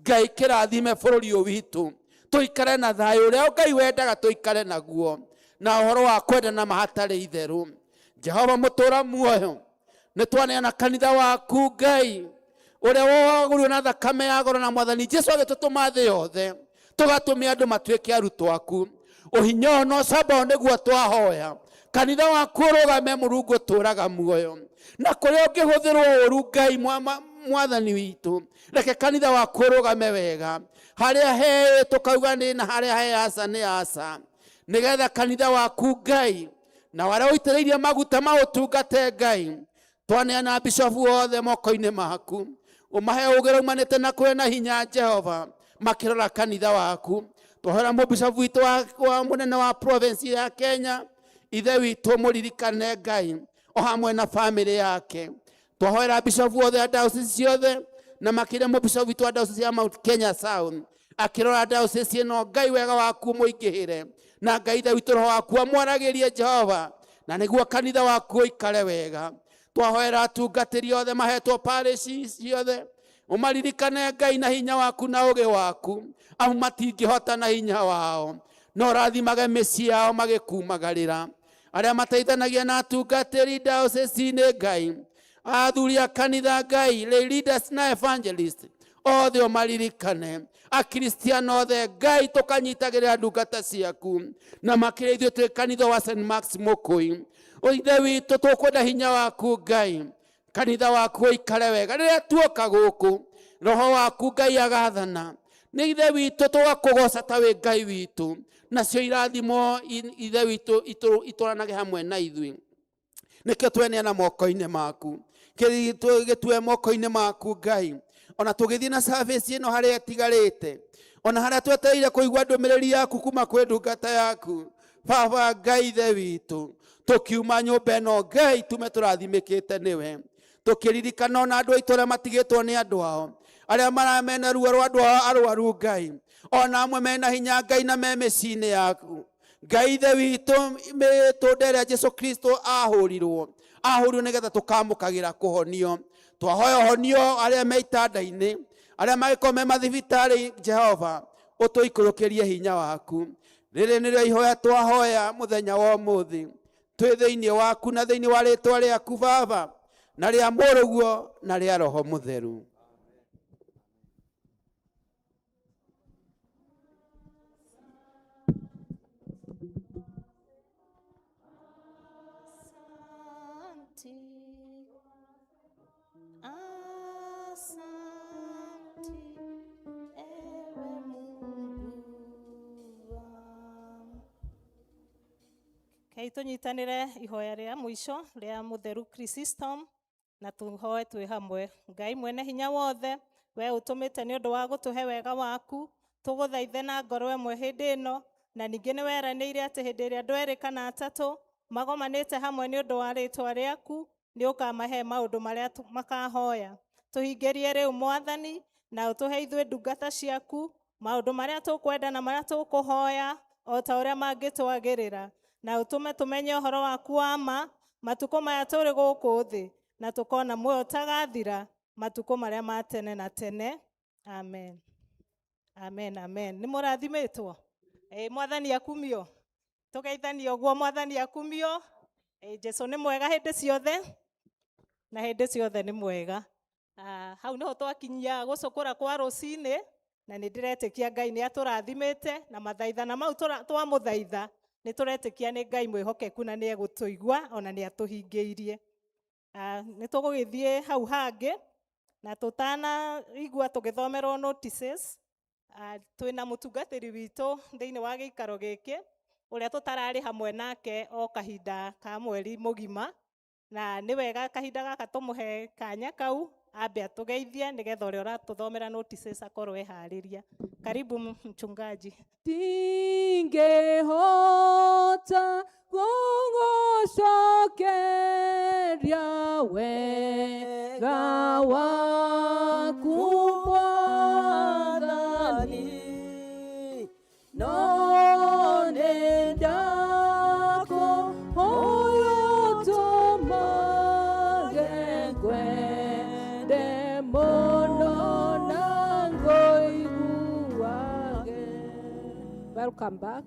Ngai, kĩrathime bũrũri ũyũ witũ, tũikare na thayũ ũrĩa Ngai wendaga tũikare naguo, na ũhoro wa kwendana mahatarĩ itherũ. Jehova mũtũra muoyo, nĩ twaneana kanitha waku, Ngai, ũrĩa wagũrirwo na thakame ya goro, na Mwathani Jesu agĩtũtũma thĩ yothe tũgatũme andũ matuĩke arutwo aku. Ũhinya ũyũ na ũcamba ũyũ nĩguo twahoya kanitha waku ũrũgame. Mũrungu ũtũraga muoyo, na kũrĩa ũngĩhũthĩrwo ũru, Ngai Mwathani witũ, reke kanitha waku ũrũgame wega. Harĩa he tũkauga nĩ na harĩa he aca nĩ aca, nĩgetha kanitha waku, Ngai, na warĩa ũitĩrĩirie maguta maũtungate. Ngai, twaneana bishofu othe moko-inĩ maku, ũmahe ũgĩ raumanĩte na kũrĩa na hinya, Jehova, makĩrora kanitha waku. Twahoera mũbishofu witũ wa mũnene wa province ya Kenya, ithe witũ, mũririkane, Ngai, o hamwe na famĩlĩ yake. Twahoera bishofu othe a diocese ciothe, na makĩria mũbishofu witũ wa diocese ya Mount Kenya South, akĩrora diocese ĩno. Ngai, wega waku mũingĩhĩre, na Ngai ithe witũ, roho waku amwaragĩrie, Jehova, na nĩguo kanitha waku ũikare wega. Twahoera atungatĩri othe mahetwo parish ciothe, ũmaririkane, Ngai, na hinya waku na ũgĩ waku, amu matingĩhota na hinya wao, no rathimage mĩciĩ yao magĩkumagarĩra. Arĩa mateithanagia na atungatĩri diocese-inĩ, Ngai, athuri a kanitha, Ngai, lay leaders na evangelist othe ũmaririkane, Akristiano othe, Ngai, tũkanyitagĩrĩra ndungata ciaku, na makĩria ithuĩ twĩ kanitha wa St Max Mũkũi. Ithe witũ, tũkwenda hinya waku, Ngai, kanitha waku ũikare wega. Rĩrĩa tuoka gũkũ, roho waku, Ngai, agathana nĩ ithe witũ, tũgakũgoca ta wĩ Ngai witũ, nacio irathimo, ithe witũ, itũranage hamwe na ithuĩ. Nĩkĩo tweneana moko-inĩ maku, gĩtue moko-inĩ maku, Ngai, ona tũgĩthiĩ na service ĩno harĩa ĩtigarĩte, ona harĩa twetereire kũigua ndũmĩrĩri yaku kuma kwĩ ndungata yaku. Baba Ngai ithe witũ, tũkiuma nyũmba ĩno, Ngai, tume tũrathimĩkĩte nĩwe, tũkĩririkana ona andũ aitũ arĩa matigĩtwo nĩ andũ ao, arĩa maramena ruo rwa andũ ao arwaru, Ngai, ona amwe mena hinya, Ngai, na me mĩciĩ-inĩ yaku. Ngai ithe witũ, mĩtũnda ĩrĩa Jesu Kristo ahũrirwo, ahũrirwo nĩgetha tũkamũkagĩra kũhonio. Twahoya ũhonio arĩa me itanda-inĩ, arĩa mangĩkorwo me mathibitarĩ. Jehova, ũtũikũrũkĩrie hinya waku. Rĩrĩ nĩrĩo ihoya twahoya mũthenya wa ũmũthĩ, twĩ thĩinĩ waku na thĩinĩ wa rĩtwa rĩaku Baba, na rĩa Mũrũguo, na rĩa Roho Mũtheru. Rekei tũnyitanĩre ihoya rĩa mũico rĩa mũtheru Chrysostom na tũhoe twĩ hamwe. Ngai mwene hinya wothe, we ũtũmĩte nĩ ũndũ wa gũtũhe wega waku, tũgũthaithe na ngoro ĩmwe hĩndĩ ĩno, na ningĩ nĩ weranĩire atĩ hĩndĩ ĩrĩa andũ erĩ kana atatũ magomanĩte hamwe nĩ ũndũ wa rĩtwa rĩaku, nĩ ũkamahe maũndũ marĩa makahoya. Tũhingĩrie rĩu Mwathani, na ũtũhe ithuĩ ndungata ciaku maũndũ marĩa tũkwenda na marĩa tũkũhoya o ta ũrĩa mangĩtwagĩrĩra, na ũtũme tũmenye ũhoro waku wa ma matukũ maya tũrĩ gũkũ thĩ, na tũkona muoyo ũtagathira matukũ marĩa ma tene na tene. Amen. Amen, amen. Nĩ mũrathimĩtwo? Ĩ, Mwathani akumio. Tũgeithanie ũguo, Mwathani akumio. Ĩ, Jesũ nĩ mwega hĩndĩ ciothe, na hĩndĩ ciothe nĩ mwega. Hau nĩho twakinyia gũcũkũra kwa rũcinĩ, na nĩ ndĩretĩkia Ngai nĩ atũrathimĩte, na mathaithana mau twamũthaitha nĩ tũretĩkia nĩ Ngai mwĩhokeku na nĩ egũtũigua ona nĩ atũhingĩirie. Nĩ tũgũgĩthiĩ hau hangĩ, na tũtanaigua tũgĩthomerwo notices, twĩna mũtungatĩri witũ thĩinĩ wa gĩikaro gĩkĩ, ũrĩa tũtararĩ hamwe nake o kahinda ka mweri mũgima, na nĩ wega kahinda gaka tũmũhe kanya kau ambe atũgeithie nĩgetha ũrĩa ũratũthomera notices akorwo eharĩria. Karibu mchungaji. Ndingĩhota gũgũcokeria wega waku Mwathani, no nĩ ndakũhoya ũtũmage ngwende mũno na ngũiguage. Welcome back.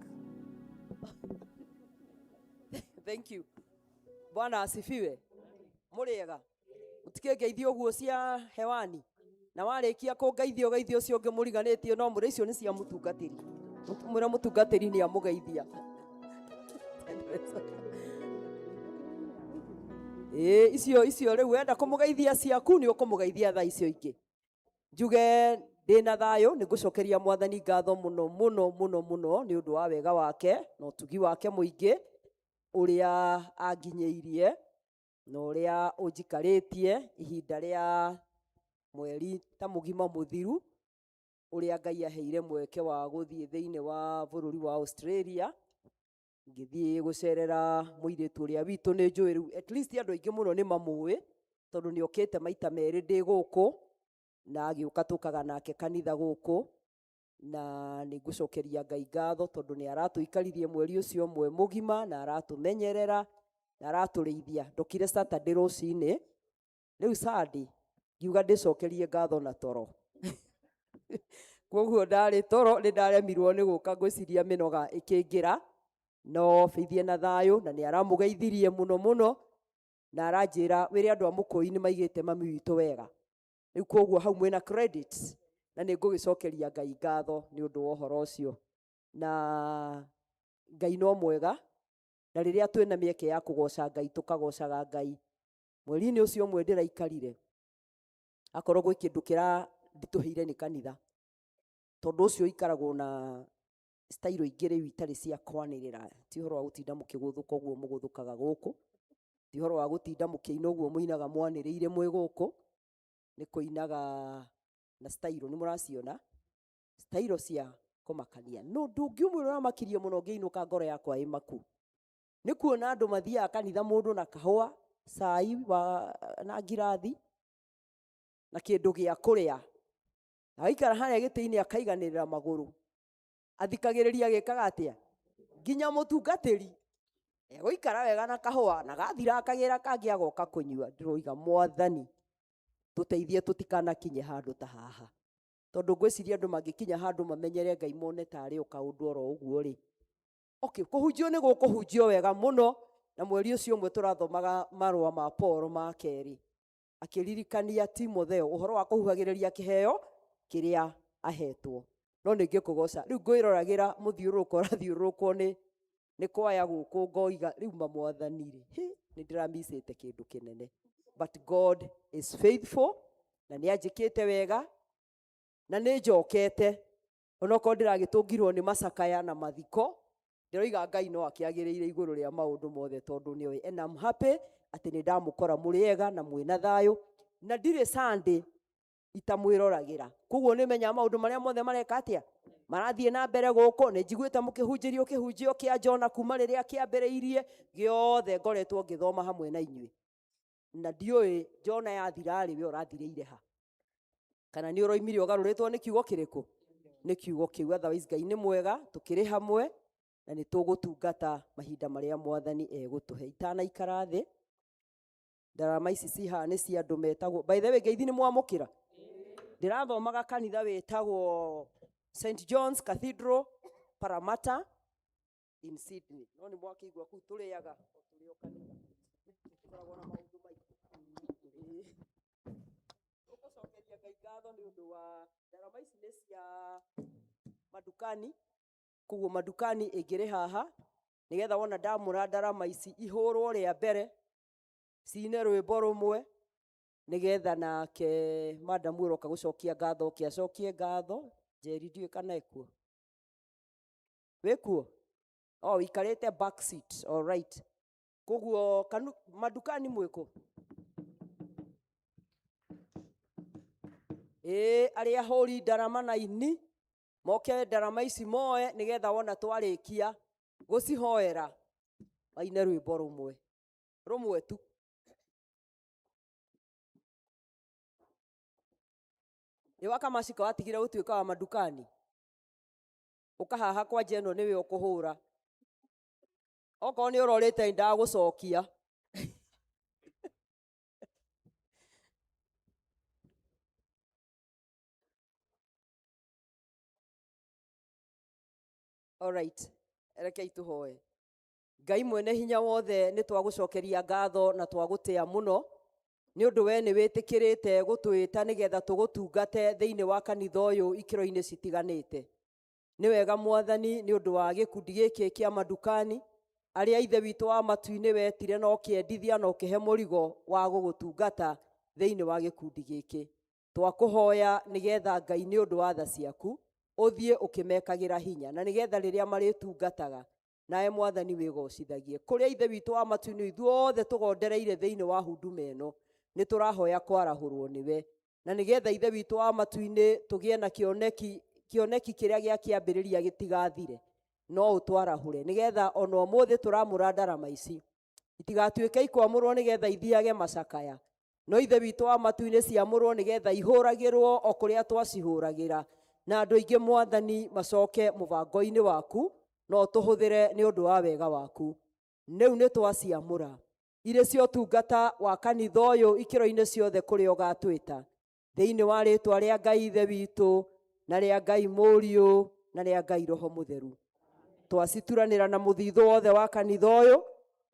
Thank you. Bwana asifiwe. Mũrĩega. Mũtikĩngeithio ũguo cia hewani. Na warĩkia kũngeithia ũgeithio ũcio ũngĩ mũriganĩtie no mũrĩ icio nĩ cia mũtungatĩri. Mwĩre mũtungatĩri nĩ amũgeithia. Ĩĩ, icio rĩu wenda kũmũgeithia ciaku nĩ ũkũmũgeithia thaa icio ingĩ. Njuge ndĩna thayũ, nĩ ngũcokeria Mwathani ngatho mũno mũno mũno mũno nĩ ũndũ wa wega wake na ũtugi wake mũingĩ ũrĩa anginyĩirie na ũrĩa ũnjikarĩtie ihinda rĩa mweri ta mũgima mũthiru, ũrĩa Ngai aheire mweke wa gũthiĩ thĩinĩ wa bũrũri wa Australia, ngĩthiĩ gũcerera mũirĩtu ũrĩa witũ. Nĩ njũĩ rĩu at least andũ aingĩ mũno nĩ mamũĩ, tondũ nĩ okĩte maita merĩ ndĩ gũkũ, na agĩũka tũkaga nake kanitha gũkũ, na nĩ ngũcokeria Ngai ngatho tondũ nĩ aratũikaririe mweri ũcio ũmwe mũgima, na aratũmenyerera na aratũrĩithia. Ndokire Saturday rũcinĩ, rĩu Sunday ngiuga ndĩcokerie ngatho na toro. Koguo ndarĩ toro nĩ ndaremirwo nĩ gũka, ngwĩciria mĩnoga ĩkĩingĩra, no Faith na thayũ, na nĩ aramũgeithirie mũno mũno, na aranjĩra wĩre andũ a Mũkũi nĩ maigĩte mami witũ wega. Rĩu koguo hau mwĩna credit, na nĩ ngũgĩcokeria Ngai ngatho nĩ ũndũ wa ũhoro ũcio. Na Ngai no mwega, na rĩrĩa twĩna mĩeke ya kũgoca Ngai tũkagocaga Ngai. Mweri-inĩ ũcio ũmwe ndĩraikarire, akorwo gwĩ kĩndũ kĩranditũhĩire nĩ kanitha, tondũ ũcio ikaragwo na style ingĩ rĩu itarĩ cia kwanĩrĩra. Ti ũhoro wa gũtinda mũkĩgũthũka ũguo mũgũthũkaga gũkũ, ti ũhoro wa gũtinda mũkĩina ũguo mũinaga mwanĩrĩire mwĩ gũkũ, nĩ kũinaga na style nĩ mũraciona style cia kũmakania. No ũndũ ũngĩ ũmwe ũramakirie mũno ngĩinũka ngoro yakwa ĩmaku, nĩ kuona andũ mathiaga kanitha mũndũ na kahũa, cai wa na ngirathi na kĩndũ gĩa kũrĩa, agaikara harĩa gĩtĩ-inĩ akaiganĩrĩra magũrũ, athikagĩrĩria agĩkaga atĩa, nginya mũtungatĩri egũikara wega na kahũa, na gathira akagĩra kangĩ agoka kũnyua. Ndĩroiga Mwathani tũteithie tũtikanakinye handũ ta haha, tondũ ngwĩciria andũ mangĩkinya handũ mamenyere Ngai mone tarĩ o kaũndũ oro ũguo rĩ. Okay, kũhunjio nĩ gũkũhunjio wega mũno, na mweri ũcio ũmwe tũrathomaga marũa ma Paul ma kerĩ, akĩririkania Timotheo ũhoro wa kũhuhagĩrĩria kĩheo kĩrĩa ahetwo. No nĩ ngĩkũgoca rĩu ngwĩroragĩra mũthiũrũrũko ũrathiũrũrũkwo nĩ kwaya gũkũ, ngoiga rĩu ma Mwathani rĩ, hĩ, nĩ ndĩramicĩte kĩndũ kĩnene, but God is faithful, na nĩ anjĩkĩte wega, na nĩ njokete onokorwo ndĩragĩtũngirwo nĩ macakaya na mathiko. Ndĩroiga Ngai no akĩagĩrĩire igũrũ rĩa maũndũ mothe tondũ nĩoĩ. And I'm happy atĩ nĩ ndamũkora mũrĩ ega na mwĩna thayũ na ndirĩ Sunday itamwĩroragĩra. Koguo nĩ menyaga maũndũ marĩa mothe mareka atĩa marathiĩ na mbere gũkũ. Nĩ njiguĩte mũkĩhunjĩrio kĩhunjio kĩa Jona kuma rĩrĩa kĩambĩrĩirie gĩothe ngoretwo ngĩthoma hamwe na inyuĩ. Na ndiũĩ Jona yathira-rĩ, we ũrathirĩire ha? Kana nĩ ũroimire ũgarũrĩtwo nĩ kiugo kĩrĩkũ? Nĩ kiugo kĩu. Otherwise Ngai nĩ mwega, tũkĩrĩ hamwe na nĩ tũgũtungata mahinda marĩa Mwathani egũtũhe. Itanaikara thĩ, ndarama ici ci haha nĩ cia andũ metagwo, by the way, ngeithi nĩ mwamũkĩra? Ndĩrathomaga kanitha wĩtagwo St John's Cathedral Parramatta in Sydney. No nĩ mwakĩigua kũu tũrĩaga o tũrĩ o kanitha. Tũkoragwo na maũndũ maingĩ. Tũgũcokeria Ngai ngatho nĩ ũndũ wa ndarama ici nĩ cia madukani. Koguo madukani ĩngĩrĩ haha nĩgetha wona ndamũra ndarama ici ihũrwo rĩa mbere cine rwĩmbo rũmwe nĩgetha nake madamu ũroka gũcokia ngatho oke acokie ngatho. Njeri ndiũĩ kana ekuo. Wĩkuo? Oh, ũikarĩte back seat. All right. Koguo madukani mwĩkũ? Ĩĩ, arĩa ahũri ndarama na ini moke ndarama ici moe nĩgetha wona twarĩkia gũcihoera maine rwĩmbo rũmwe rũmwe tu. Ĩ wakamacika watigire gũtuĩka wa madukani ũkahaha kwanja ĩno nĩwe ũkũhũra. Okorwo nĩ ũrorĩte ndagũcokia. Alright, rekei tũhoe. Ngai mwene hinya wothe nĩ twagũcokeria ngatho na twagũtĩa mũno nĩ ũndũ we nĩ wĩtĩkĩrĩte gũtwĩta nĩgetha tũgũtungate thĩinĩ wa kanitha ũyũ ikĩro-inĩ citiganĩte. Nĩ wega Mwathani nĩ ũndũ wa gĩkundi gĩkĩ kĩa madukani arĩa Ithe witũ wa matu-inĩ wetire na ũkĩendithia na ũkĩhe mũrigo wa gũgũtungata thĩinĩ wa gĩkundi gĩkĩ. Twakũhoya nĩgetha Ngai nĩ ũndũ wa tha ciaku ũthiĩ ũkĩmekagĩra hinya na nĩgetha rĩrĩa marĩtungataga nawe Mwathani wĩgocithagie. Kũrĩa Ithe witũ wa matu-inĩ ithuothe tũgondereire thĩinĩ wa huduma ĩno nĩ tũrahoya kwarahũrwo nĩwe na nĩgetha Ithe witũ wa matu-inĩ tũgĩe na kĩoneki kĩrĩa gĩa kĩambĩrĩria gĩtigathire no ũtwarahũre nĩgetha ona ũmũthĩ tũramũra ndarama ici itigatuĩke ikwamũrwo nĩgetha ithiage macakaya no Ithe witũ wa matu-inĩ ciamũrwo nĩgetha ihũragĩrwo o kũrĩa twacihũragĩra na andũ aingĩ Mwathani macoke mũbango-inĩ waku no tũhũthĩre nĩ ũndũ wa wega waku. Rĩu nĩ twaciamũra irĩ cia ũtungata wa kanitha ũyũ ikĩro-inĩ ciothe kũrĩa ũgatwĩta thĩinĩ wa rĩtwa rĩa Ngai Ithe witũ na rĩa Ngai Mũriũ na rĩa Ngai Roho Mũtheru. Twacituranĩra na mũthithũ wothe wa kanitha ũyũ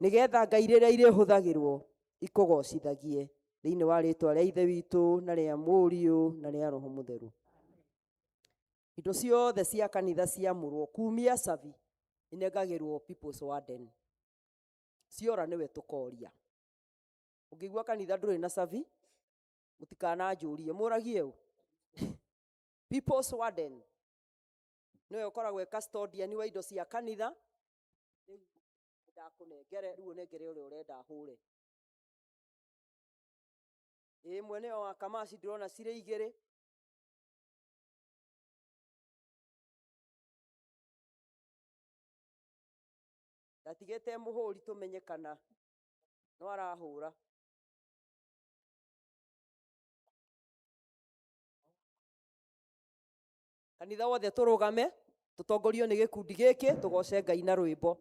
nĩgetha Ngai rĩrĩa irĩhũthagĩrwo ikũgocithagie thĩinĩ wa rĩtwa rĩa Ithe witũ na rĩa Mũriũ na rĩa Roho Mũtheru. Indo ciothe cia kanitha ciamũrwo kumia cabi inengagĩrwo People's Warden. Ciora nĩwe tũkoria. Ũngĩigua kanitha ndũrĩ na cabi mũtikananjũrie mũragie ũ. People's Warden nĩwe ũkoragwo e custodian wa indo cia kanitha. Rĩu ndakũnengere, rĩu ũnengere ũrĩa ũrenda hũre. Ĩĩ mwene ĩyo wa Kamaci ndĩrona cirĩ igĩrĩ. Ndatigĩte mũhũri tũmenye kana no arahũra. Kanitha wothe tũrũgame tũtongorio nĩ gĩkundi gĩkĩ tũgoce Ngai na rwĩmbo.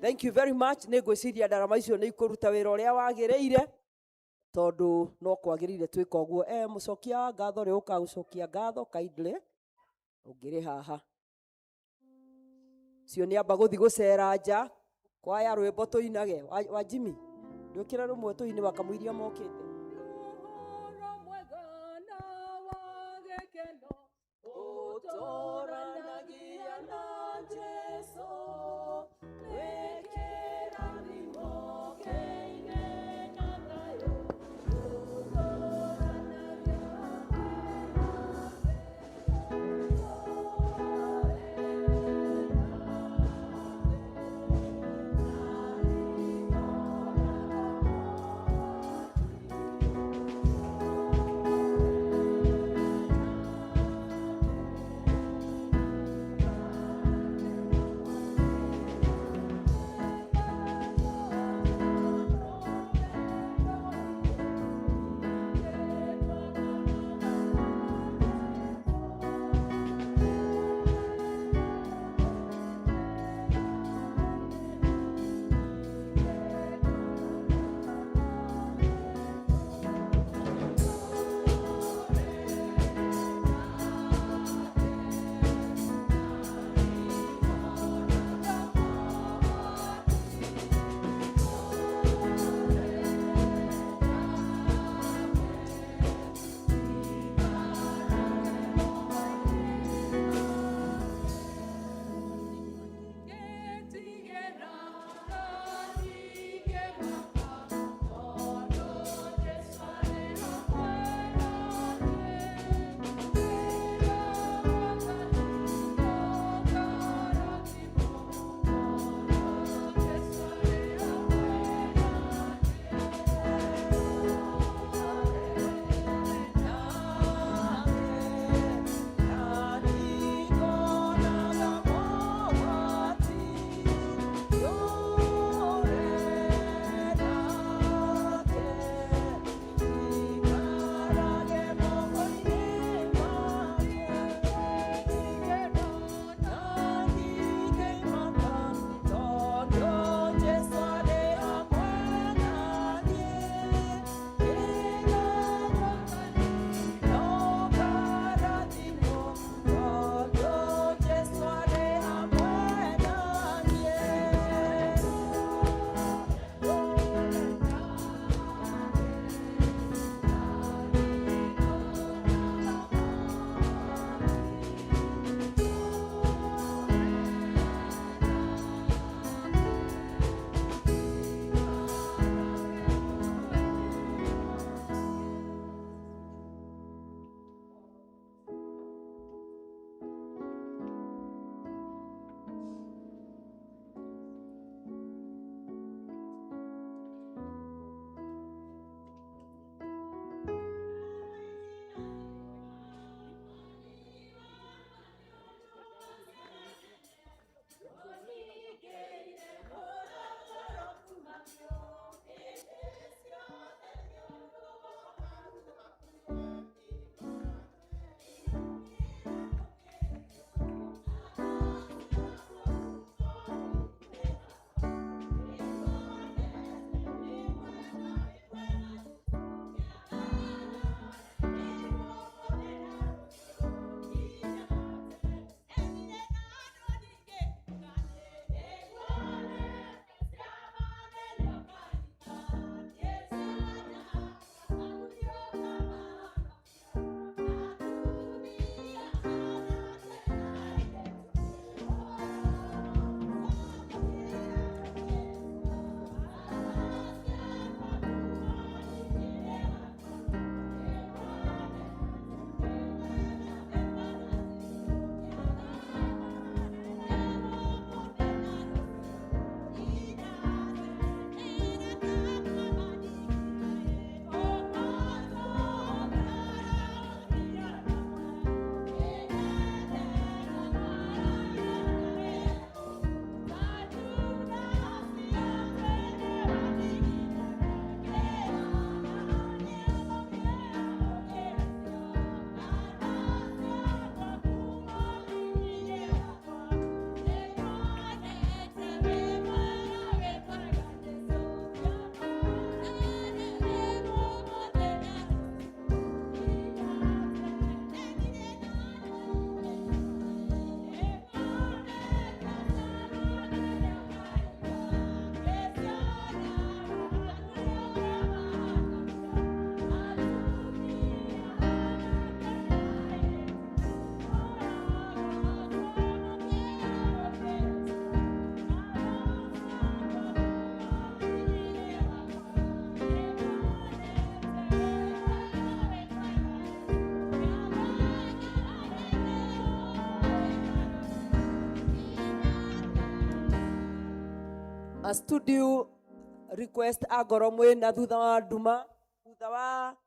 Thank you very much. Nĩ ngwĩciria ndarama icio nĩ ikũruta wĩra ũrĩa wagĩrĩire tondũ no kwagĩrĩire twĩka ũguo. Mũcokia wa ngatho ũrĩa ũkaga gũcokia ngatho kindly ũngĩrĩ haha. Cio nĩ amba gũthiĩ gũcera nja kwaya rwĩmbo tũinage wa Jimmy ndwĩkĩre rũmwe tũine wakamũiria mokĩte. Ũtũranagia na Jesũ, wĩkĩrathimo kĩine na thayũ. Ũtũranagia A studio request angorwo mwĩ na thutha wa nduma, thutha wa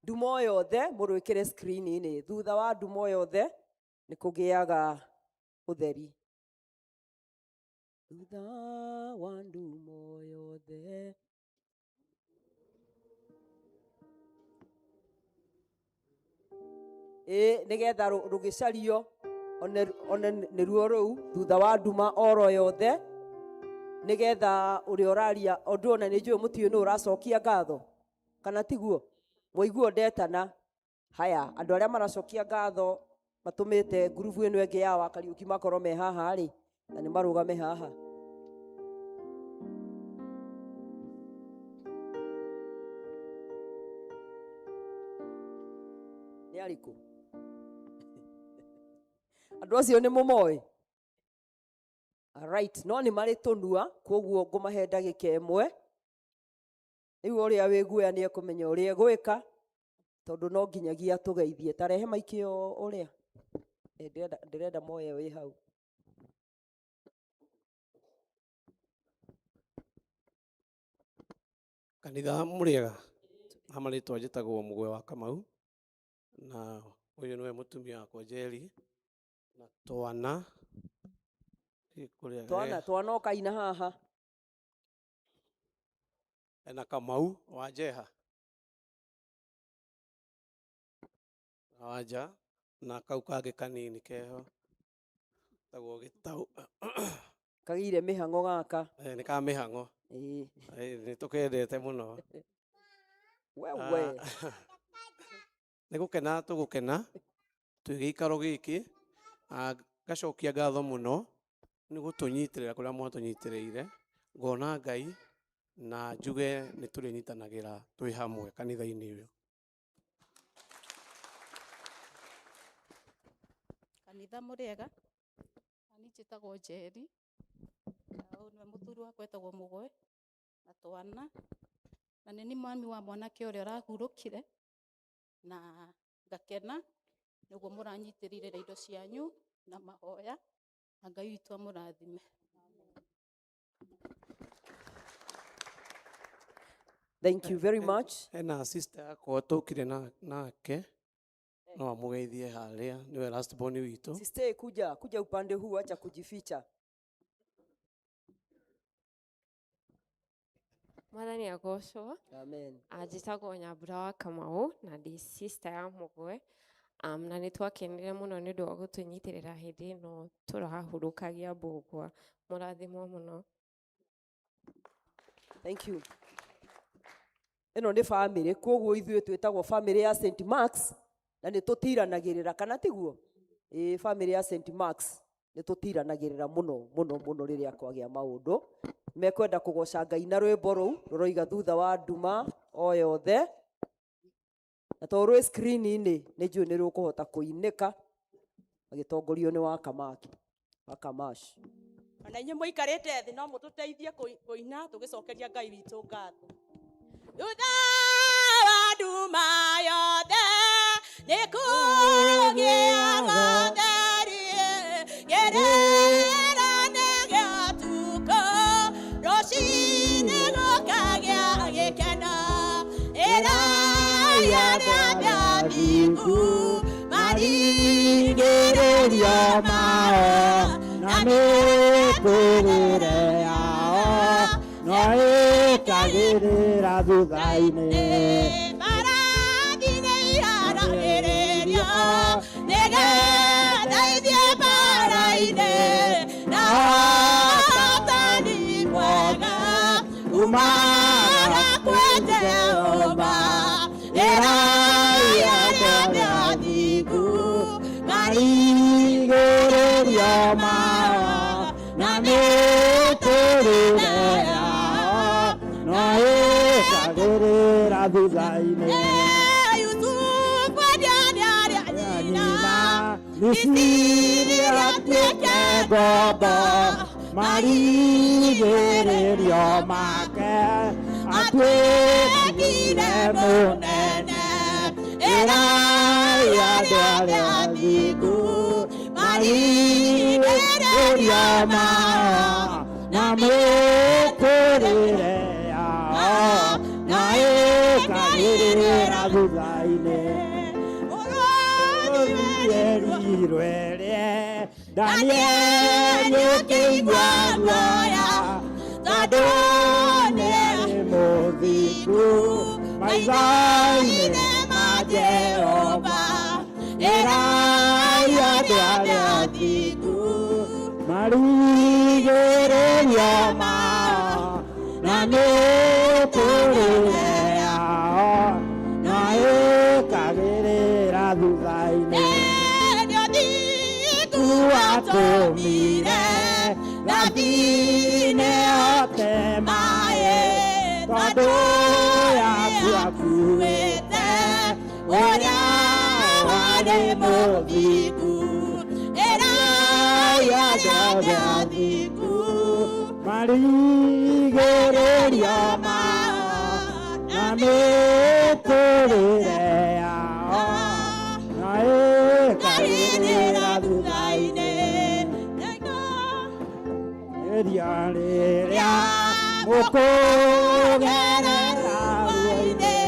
nduma o yothe mũrwĩkĩre screen-inĩ. Thutha wa nduma o yothe nĩ kũgĩaga ũtheri. Thutha wa nduma o yothe. Ĩ nĩgetha rũgĩcario one nĩruo rũu thutha wa nduma oro yothe, nĩgetha ũrĩa ũraria ũndũ ona nĩ njũĩ mũtiũĩ nũ ũracokia ngatho kana tiguo mwaiguo ndetana. Haya, andũ arĩa maracokia ngatho matũmĩte ngurubu ĩno ĩngĩ ya Wakariũki makorwo me haha rĩ, na nĩ marũgame haha. Nĩ arĩkũ? Andũ acio nĩ mũmoĩ? Alright, no nĩ marĩ tũnua, koguo ngũmahe ndagĩka ĩmwe. Rĩu ũrĩa wĩ guoya nĩ ekũmenya ũrĩa egwĩka, tondũ no nginyagia tũgeithie. Ta rehe maiki ũrĩa. Ndĩrenda moye wĩ hau. Kanitha mũrĩega, ha marĩtwa njĩtagwo Mũgwe wa Kamau, na ũyũ nĩwe mũtumia wakwa Njeri, na twana. Twana, twana ũkaina haha. Ena Kamau wa Njeha. Na wanja, na kau kangĩ kanini keho. Tagwo Gĩtau. Kagĩire mĩhang'o gaka. Nĩ ka mĩhang'o. Ĩĩ. Nĩ tũkendete mũno. Wewe. Nĩ gũkena tũgũkena twĩ gĩikaro gĩkĩ. Ngacokia ngatho mũno nĩ gũtũnyitĩrĩra kũrĩa mwatũnyitĩrĩire. Ngona Ngai na njuge nĩ tũrĩnyitanagĩra twĩ hamwe kanitha-inĩ ũyũ. Kanitha mũrĩega, niĩ njĩtagwo Njeri, na ũyũ nĩwe mũthuri wakwa etagwo Mũgwe, na twana, na nĩ niĩ mami wa mwanake ũrĩa ũrahurũkire, na ngakena nĩguo mũranyitĩrĩire na indo cianyu na mahoya, na Ngai witũ amũrathime. Thank you very much. Ena sister yakwa tũkire nake, no amũgeithie harĩa, nĩwe last born witũ. Sister, kuja upande huu, acha kujificha. Mwathani agocwo. Amen. Njĩtagwo Nyambura wa Kamau na ndĩ sister ya Mũgwe. Na nĩ twakenire mũno nĩ ũndũ wa gũtũnyitĩrĩra hĩndĩ ĩno tũrahurũkagia mbũgwa. Mũrathimwo mũno. Thank you. Ĩno nĩ family, koguo ithuĩ twĩtagwo family ya St Marks na nĩ tũtiranagĩrĩra, kana tiguo? Ĩĩ, family ya St Marks nĩ tũtiranagĩrĩra mũno mũno mũno rĩrĩa kwagĩa maũndũ. Mekwenda kũgoca Ngai na rwĩmbo rũu rũroiga thutha wa nduma o yothe, na tondũ rwĩ screen-inĩ nĩ njũĩ nĩ rũkũhota kũinĩka agĩtongorio nĩ Wakamaki, Wakamash. Ona inyuĩ mũikarĩte thĩ no mũtũteithie kũina tũgĩcokeria Ngai witũ ngatho. Thutha wa nduma yothe nĩ kũgĩaga ũtheri, kĩrĩra nĩ gĩa ũtukũ, rũcinĩ gũkagĩa gĩkeno. Ĩrai arĩa athingu marigĩrĩrio mao na mĩtũrĩre yao no ĩkagĩrĩra thutha-inĩ. Mbarathi nĩ iharagĩrĩrio nĩgetha ithiĩ mbara-inĩ, na ũhotani mwega umaga kwĩ Jehova. Ĩrai arĩa athingu marigĩrĩrio mao na mĩtũrĩre yao no ĩkagĩrĩra thutha-inĩ. Yusufu ndiarĩ nyina, Misiri atuĩke ngombo, marigĩrĩrio make atuĩkire mũnene. Ĩrai andũ arĩa athingu marigĩrĩrio mao na mĩtũrĩre mĩtũrĩre yao na ĩkagĩrĩra thutha-inĩ ũrũthi werire Danieli ũkĩigua guoya tondũ nĩ mũthingu maitho-inĩ ma Jehova ĩrai andũ arĩa athingu marigĩrĩrio mao na mĩtũrĩre yao na ĩkagĩrĩra thutha-inĩ watũmire thabine ote maĩ tondũ yaku akuĩte ũrĩa warĩ mũthingu ĩrai andũ arĩa athingu marigĩrĩrio mao na mĩtũrĩre yao na ĩkagĩrĩra thutha-inĩ iria rĩrĩa mũkũgerera ruo-inĩ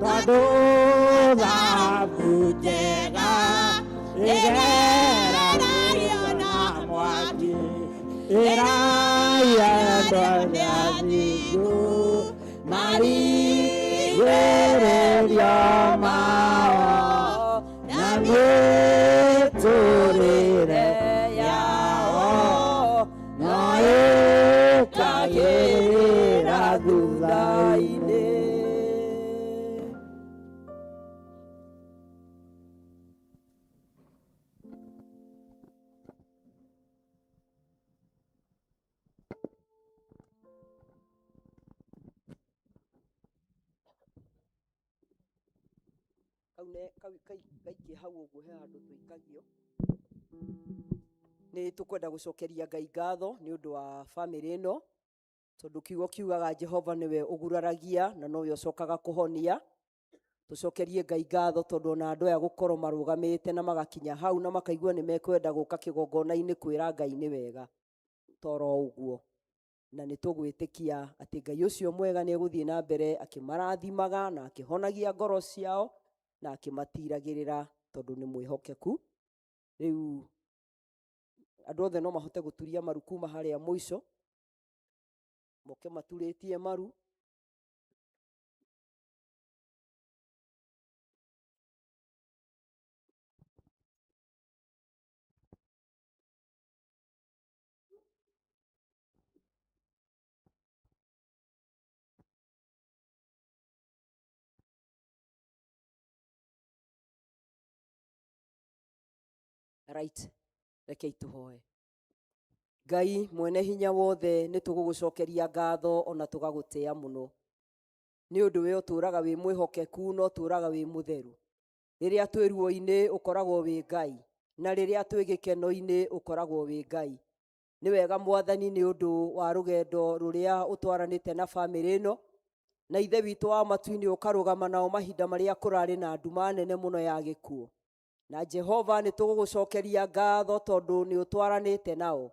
tondũ thahabu njega ĩgeragio na mwaki ĩrai andũ arĩa athingu marigĩrĩrio mao na mĩtũrĩre yao na ĩkagĩrĩra thutha-inĩ. Kau ne kau gaikie hau ũguo he handũ tũikagio. Nĩ tũkwenda gũcokeria Ngai ngatho nĩ ũndũ wa bamĩrĩ ĩno, tondũ kiugo kiugaga Jehova nĩwe ũguraragia na nowe ũcokaga kũhonia. Tũcokerie Ngai ngatho tondũ ona andũ aya gũkorwo marũgamĩte na magakinya hau na makaigua nĩ mekwenda gũka kĩgongona-inĩ kwĩra Ngai nĩ wega, toro ũguo. Na nĩ tũgwĩtĩkia atĩ Ngai ũcio mwega nĩ egũthiĩ na mbere akĩmarathimaga na akĩhonagia ngoro ciao na akĩmatiragĩrĩra tondũ nĩ mwĩhokeku. Rĩu andũ othe no mahote gũturia maru kuma harĩa mũico, moke maturĩtie maru. Right, rekei tũhoe. Ngai mwene hinya wothe, nĩ tũgũgũcokeria ngatho ona tũgagũtĩa mũno nĩ ũndũ we ũtũũraga wĩ mwĩhokeku na ũtũũraga wĩ mũtheru. Rĩrĩa twĩ ruo-inĩ ũkoragwo wĩ Ngai, na rĩrĩa twĩ gĩkeno-inĩ ũkoragwo wĩ Ngai. Nĩ wega Mwathani nĩ ũndũ wa rũgendo rũrĩa ũtwaranĩte na bamĩrĩ ĩno, na Ithe witũ wa matu-inĩ ũkarũgama nao mahinda marĩa kũrarĩ na nduma nene mũno ya gĩkuũ. Na Jehova nĩ tũgũgũcokeria ngatho tondũ nĩ ũtwaranĩte nao,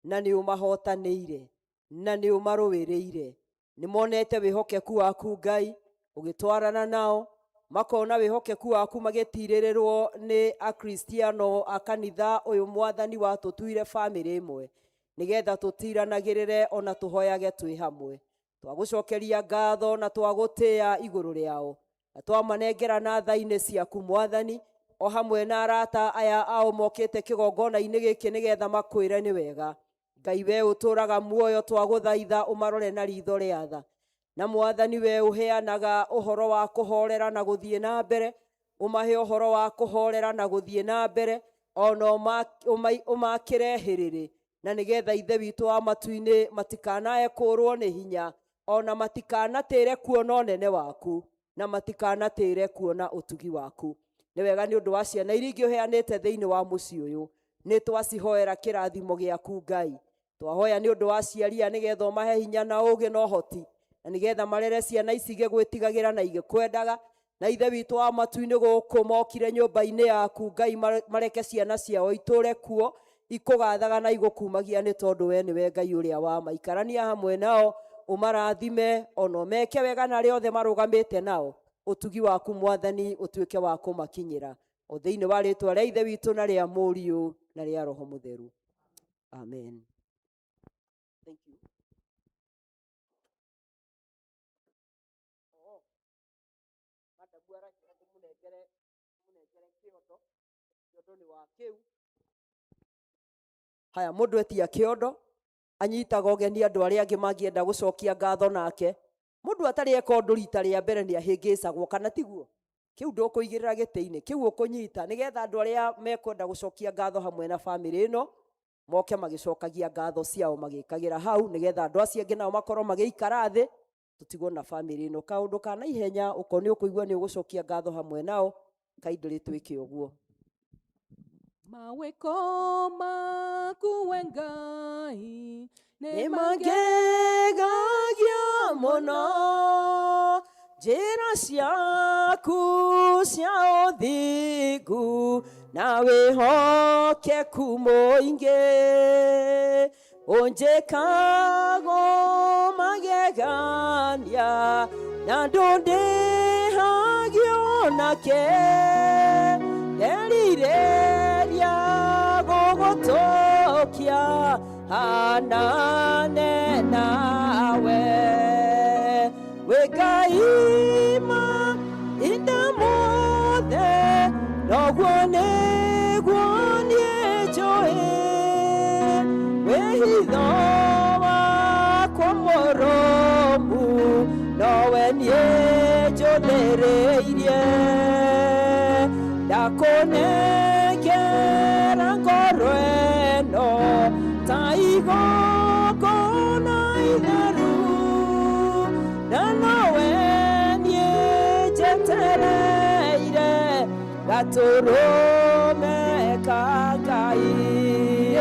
na nĩ ũmahotanĩire, na nĩ ũmarũĩrĩire. Nĩ monete wĩhokeku waku Ngai ũgĩtwarana nao, makona wĩhokeku waku magĩtirĩrĩrwo nĩ Akristiano a kanitha ũyũ Mwathani watũtuire bamĩrĩ ĩmwe, nĩgetha tũtiranagĩrĩre ona tũhoyage twĩ hamwe. Twagũcokeria ngatho na twagũtĩa igũrũ rĩao, na twamanengera na tha-inĩ ciaku Mwathani, o hamwe na arata aya ao mokĩte kĩgongona-inĩ gĩkĩ nĩgetha makwĩre nĩ wega. Ngai we ũtũũraga muoyo, twagũthaitha ũmarore na ritho rĩa tha. Na Mwathani we ũheanaga ũhoro wa kũhorera na gũthiĩ na mbere, ũmahe ũhoro wa kũhorera na gũthiĩ na mbere, ona ũmakĩre hĩrĩrĩ, na nĩgetha Ithe witũ wa matu-inĩ matikanae kũũrwo nĩ hinya, ona matikanatĩre kuona ũnene waku, na matikanatĩre kuona ũtugi waku. Nĩ wega nĩ ũndũ wa ciana iria ingĩ ũheanĩte thĩinĩ wa mũciĩ ũyũ, nĩ twacihoera kĩrathimo gĩaku Ngai. Twahoya nĩ ũndũ wa aciari aya nĩgetha ũmahe hinya na ũũgĩ na ũhoti, na nĩgetha marere ciana ici igĩgwĩtigagĩra na igĩkwendaga. Na Ithe witũ wa matu-inĩ gũkũ mokire nyũmba-inĩ yaku Ngai, mareke ciana ciao itũũre kuo ikũgathaga na igũkumagia, nĩ tondũ we nĩwe Ngai ũrĩa wa ma. Ikarania hamwe nao, Ũmarathime ona ũmeke wega na arĩa othe marũgamĩte nao. Ũtugi waku Mwathani ũtuĩke wa kũmakinyĩra. O thĩinĩ wa rĩtwa rĩa Ithe witũ na rĩa Mũriũ na rĩa Roho Mũtheru. Amen. Thank you. Oh, Madamu aranjĩra ndĩmũnengere kĩondo. Kĩondo nĩ wa kĩu. Haya, mũndũ etia kĩondo anyitaga ũgeni andũ arĩa angĩ mangĩenda gũcokia ngatho nake. Mũndũ atarĩ eka ũndũ rita rĩa mbere nĩ ahĩngĩcagwo, kana tiguo? Kĩu ndũkũigĩrĩra gĩtĩ-inĩ, kĩu ũkũnyita nĩgetha andũ arĩa mekwenda gũcokia ngatho hamwe na bamĩrĩ ĩno moke magĩcokagia ngatho ciao magĩkagĩra hau, nĩgetha andũ acio angĩ nao makorwo magĩikara thĩ tũtigwo na bamĩrĩ ĩno. Kaũndũ ka naihenya ũkorwo nĩ ũkũigua nĩ ũgũcokia ngatho hamwe nao, kaindĩrĩ twĩke ũguo. Mawĩko maku we Ngai nĩ mangegagia mũno, njĩra ciaku cia ũthingu na wĩhokeku mũingĩ. Ũnjĩkago magegania na ndũndĩhagio nake, nderirĩria gũgũtũkia hanane nawe. Wĩ Ngai ma inda mothe, noguo nĩguo niĩ njũĩ, wĩhitho wakwa mũrũmu nowe niĩ njũthĩrĩirie. Ndakũnengera ngoro ĩno ta igongona itheru, na nowe niĩ njetereire gatũrũme ka Ngai.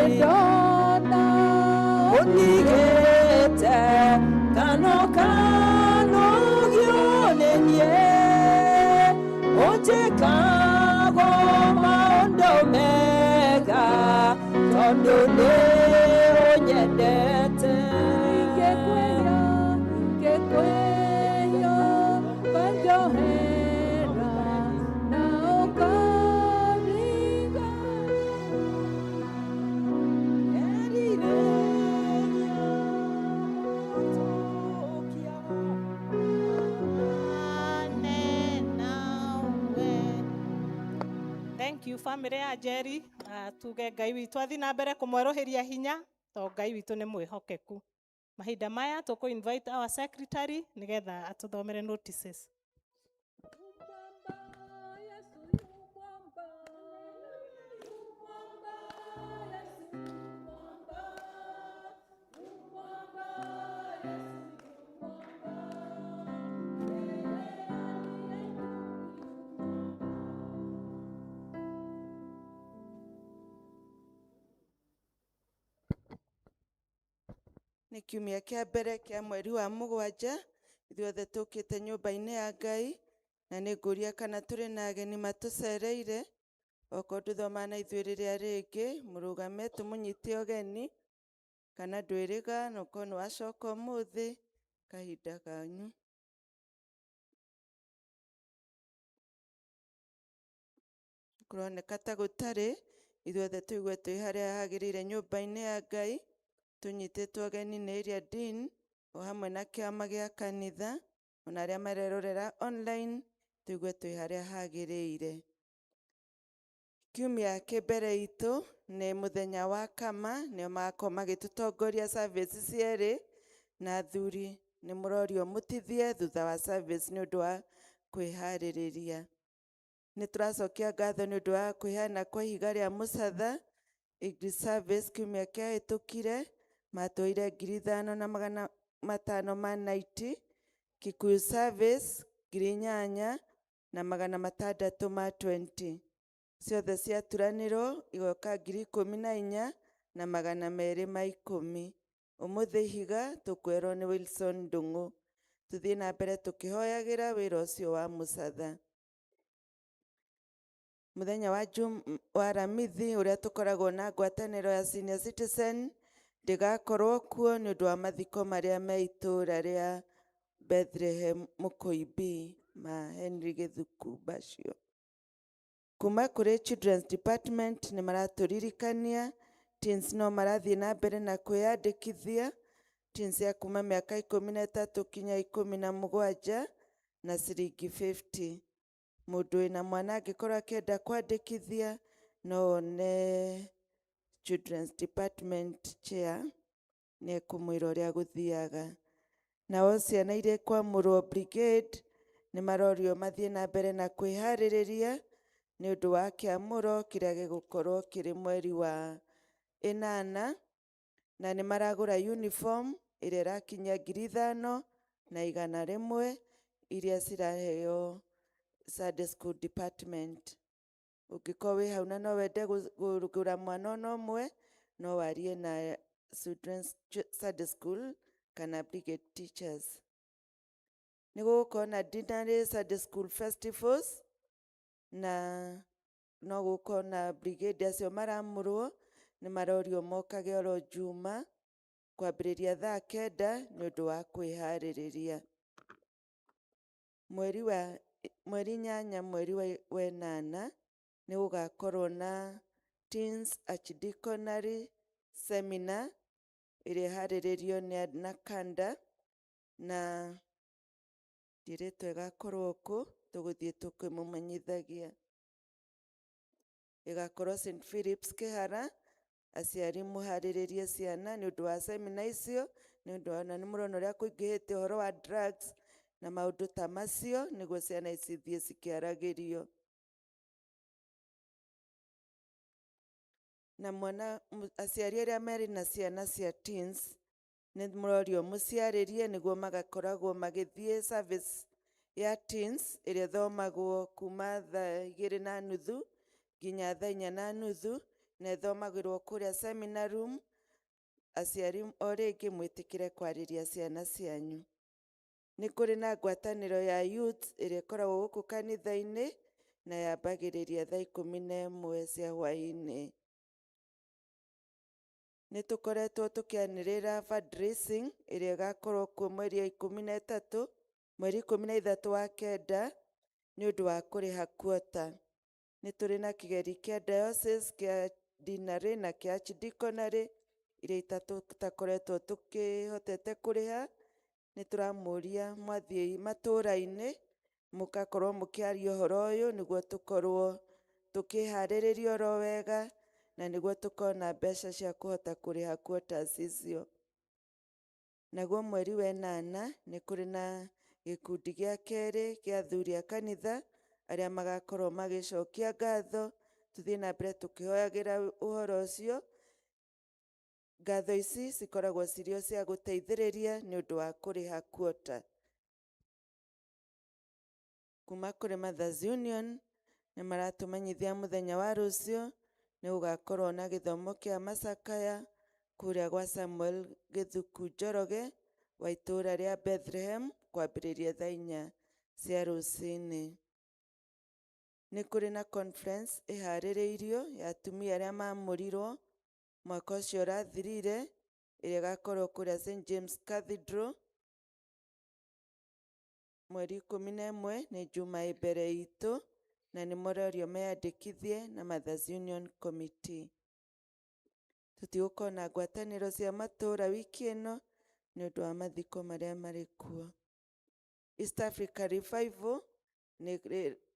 Ndona Ũnigĩte kano kanogio nĩ niĩ, ũnjĩkago maũndũ mega tondũ nĩ ũnyendete. Ingĩkwĩra, ingĩkwĩra ũkanjohera na ũkaringa. Erirĩria gũtũkia. Thank you family ya Jerry. Tuge Ngai witũ athi na mbere kũmwerũhĩria hinya to Ngai witũ nĩ mwĩhokeku. Mahinda maya tũkũ invite our secretary nĩgetha atũthomere notices. Nĩ kiumia kĩa mbere kĩa mweri wa mũgwanja, ithuothe tũkĩte nyũmba-inĩ ya Ngai, na nĩ ngũria kana tũrĩ na ageni matũcereire. Okorwo ndũthoma na ithuĩ rĩrĩa rĩngĩ, mũrũgame tũmũnyite ũgeni, kana ndwĩrĩga, na okorwo nĩ wacoka ũmũthĩ, kahinda kanyu. Kũroneka ta gũtarĩ, ithuothe tũigue twĩ harĩa hagĩrĩire nyũmba-inĩ ya Ngai, tũnyitĩtwo ũgeni nĩ area dean o hamwe na kĩama gĩa kanitha, ona arĩa marerorera online, tũigue twĩ harĩa hagĩrĩire. Kiumia kĩ mbere itũ nĩ mũthenya wa kama, nĩo magakorwo magĩtũtongoria service cierĩ, na athuri nĩ mũrorio mũtithie thutha wa service nĩ ũndũ wa kwĩharĩrĩria. Nĩ tũracokia ngatho nĩ ũndũ wa kwĩheana kwa ihiga rĩa mũcatha English service kiumia kĩahĩtũkire, matũire 5,500 ma 90, Kikuyu service 8,600 ma 20. Ciothe ciaturanĩrwo igoka 14,210. Ũmũthĩ ihiga tũkwerwo nĩ Wilson Ndung'u. Tũthiĩ na mbere tũkĩhoyagĩra wĩra ũcio wa mũcatha. Mũthenya wa Aramithi ũrĩa tũkoragwo na ngwatanĩro ya senior citizen Ndĩgakorwo kuo nĩ ũndũ wa mathiko marĩa me itũũra rĩa Bethlehem Mũkũi B ma Henry Gĩthuku Bacio. Kuma kũrĩ Children's Department nĩ maratũririkania teens no marathiĩ na mbere na kwĩyandĩkithia, teens ya kuma mĩaka 13 kinya 17 na ciringi 50. Mũndũ wĩna mwana angĩkorwo akĩenda kwandĩkithia no one Children's Department chair nĩ ekũmwĩra ũrĩa gũthiaga. Nao ciana iria ikwamũrwo brigade nĩ marorio mathiĩ na mbere na kwĩharĩrĩria nĩ ũndũ wa kĩamũro kĩrĩa gĩgũkorwo kĩrĩ mweri wa 8, na nĩ maragũra uniform ĩrĩa ĩrakinyia 5100 iria ciraheo Sunday School Department. Ũngĩkorwo wĩ hau na no wende kũgũra mwana ona ũmwe, no warie na Children's Sunday School kana brigade teachers. Nĩ gũgũkorwo na Dinary Sunday School Festivals, na no gũkorwo na brigade acio maramũrwo nĩ marorio mokage oro Juma kwambĩrĩria thaa 9 nĩ ũndũ wa kwĩharĩrĩria. Mweri wa mweri 8 mweri wa 8 nĩ gũgakorwo na Teens Archdeaconry Seminar ĩrĩa ĩharĩrĩirio nĩ Nakanda, na ndirĩtwo ĩgakorwo kũ, tũgũthiĩ tũkĩmũmenyithagia. Ĩgakorwo St. Philip's Kĩhara. Aciari mũharĩrĩrie ciana nĩ ũndũ wa seminar icio, nĩ ũndũ ona nĩ mũrona ũrĩa kũingĩhĩte ũhoro wa drugs na maũndũ ta macio, nĩguo ciana ici ithiĩ cikĩaragĩrio. Na mwana aciari arĩa marĩ na ciana cia teens nĩ mũrorio mũciarĩrie nĩguo magakoragwo magĩthiĩ service ya teens ĩrĩa ĩthomagwo kuma thaa 2:30 nginya thaa 4:30, na ĩthomagĩrwo kũrĩa seminar room. Aciari o rĩngĩ mwĩtĩkĩre kwarĩria ciana cianyu. Nĩ kũrĩ na ngwatanĩro ya youth ĩrĩa ĩkoragwo gũkũ kanitha-inĩ na yambagĩrĩria thaa 11 cia hwaĩ-inĩ. Nĩ tũkoretwo tũkĩanĩrĩra fundraising ĩrĩa ĩgakorwo kuo mweri wa 13, mweri 13 wa 9 nĩ ũndũ wa kũrĩha quota. Nĩ tũrĩ na kĩgeri kĩa diocese kĩa deanery na kĩa archdeaconry iria tũtakoretwo tũkĩhotete kũrĩha. Nĩ tũramũria mwathiĩ matũũra-inĩ mũgakorwo mũkĩaria ũhoro ũyũ nĩguo tũkorwo tũkĩharĩrĩria oro wega, na nĩguo tũkorwo na mbeca cia kũhota kũrĩha quotas icio. Naguo mweri wa 8 nĩ kũrĩ na gĩkundi gĩa kerĩ gĩa athuri a kanitha arĩa magakorwo magĩcokia ngatho. Tũthiĩ na mbere tũkĩhoyagĩra ũhoro ũcio. Ngatho ici cikoragwo cirĩ o cia gũteithĩrĩria nĩ ũndũ wa kũrĩha quota. Kuma kũrĩ Mothers Union nĩ maratũmenyithia mũthenya wa rũciũ nĩ gũgakorwo na gĩthomo kĩa macakaya kũrĩa gwa Samuel Gĩthuku Njoroge wa itũũra rĩa Bethlehem kwambĩrĩria thaa 4 cia rũcinĩ. Nĩ kũrĩ na conference ĩharĩrĩirio ya atumia arĩa mamũrirwo mwaka ũcio ũrathirire, ĩrĩa ĩgakorwo kũrĩa St. James Cathedral mweri 11 nĩ Juma ĩ mbere itũ, na nĩ mũrorio meyandĩkithie na Mothers Union Committee. Tũtigũkorwo na ngwatanĩro cia matũũra wiki ĩno nĩ ũndũ wa mathiko marĩa marĩ kuo. East Africa Revival nĩ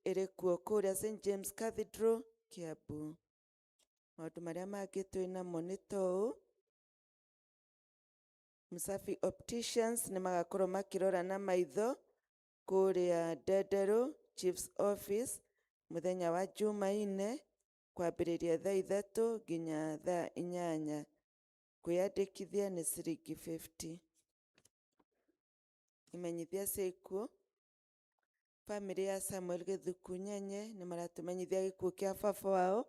ĩrĩ kuo kũrĩa St. James Cathedral Kiambu. Maũndũ marĩa mangĩ twĩ namo nĩ ta ũũ: Msafi Opticians nĩ magakorwo makĩrora na maitho kũrĩa Ndenderũ Chief's Office mũthenya wa Jumaine kwambĩrĩria thaa 3 nginya thaa 8. Kwĩyandĩkithia nĩ ciringi 50. Imenyithia cia ikuũ. Bamĩrĩ ya Samuel Gĩthuku Nyenye nĩ maratũmenyithia gĩkuũ kĩa baba wao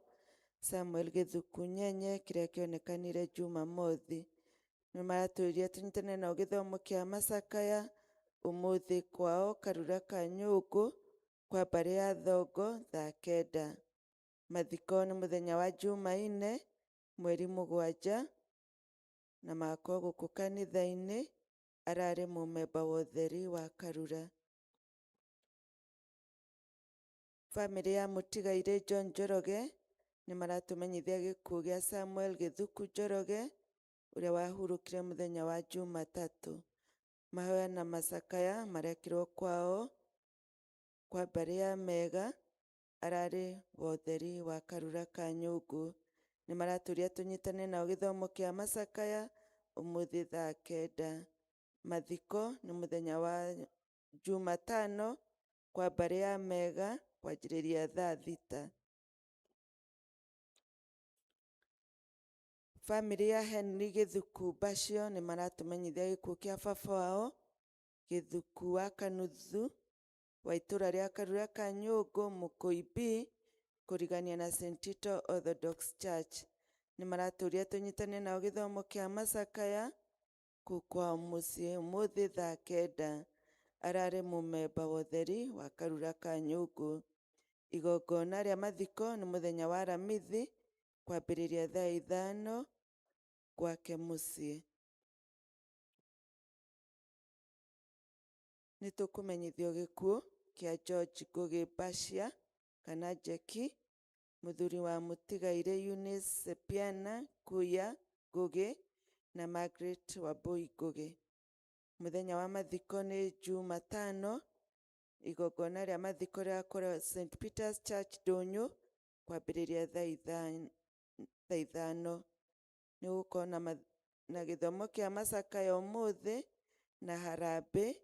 Samuel Gĩthuku Nyenye kĩrĩa kĩonekanire Jumamothi. Nĩ maratũria tũnyitane nao gĩthomo kĩa macakaya ũmũthĩ kwao Karura ka Nyũngũ kwa mbarĩ ya Thongo thaa 9. Mathiko nĩ mũthenya wa Jumaine mweri 7 na magakorwo gũkũ kanitha-inĩ, ararĩ mũmemba wa ũtheri wa Karura. Bamĩrĩ ya mũtigairĩ John Njoroge nĩ maratũmenyithia gĩkuũ gĩa Samuel Gĩthuku Njoroge ũrĩa wahurũkire mũthenya wa Jumatatũ. Mahoya na macakaya marekirwo kwao kwa mbarĩ ya Mega, ararĩ wa ũtheri wa Karura ka Nyũngũ. Nĩ maratũria tũnyitane nao gĩthomo kĩa macakaya ũmũthĩ thaa 9. Mathiko nĩ mũthenya wa Jumatano kwa mbarĩ ya Mega kwanjĩrĩria thaa 6. Bamĩrĩ ya Henry Gĩthuku Mbacio nĩ maratũmenyithia gĩkuũ kĩa baba wao Gĩthuku wa Kanuthu wa itũra rĩa Karura ka Nyũngũ Mũkũi B kũrigania na St. Tito Orthodox Church. Nĩ maratũria tũnyitane nao gĩthomo kĩa macakaya kũu kwao mũciĩ ũmũthĩ thaa 9. Ararĩ mũmemba wa ũtheri wa Karura ka Nyũngũ. Igongona rĩa mathiko nĩ mũthenya wa Aramithi kwambĩrĩria thaa 5 gwake mũciĩ. Nĩ tũkũmenyithio gĩkuũ kĩa George Ngugi Bashia kana Jeki, mũthuri wa mũtigairĩ Eunice Sepiana Kuya Ngugi na Margaret Wambui Ngugi. Mũthenya wa mathiko nĩ Jumatano. Igongona rĩa mathiko rĩgakorwo St. Peter's Church Ndũnyũ kwambĩrĩria thaa 5. Nĩ gũkorwo na gĩthomo kĩa macakaya ũmũthĩ na harambĩ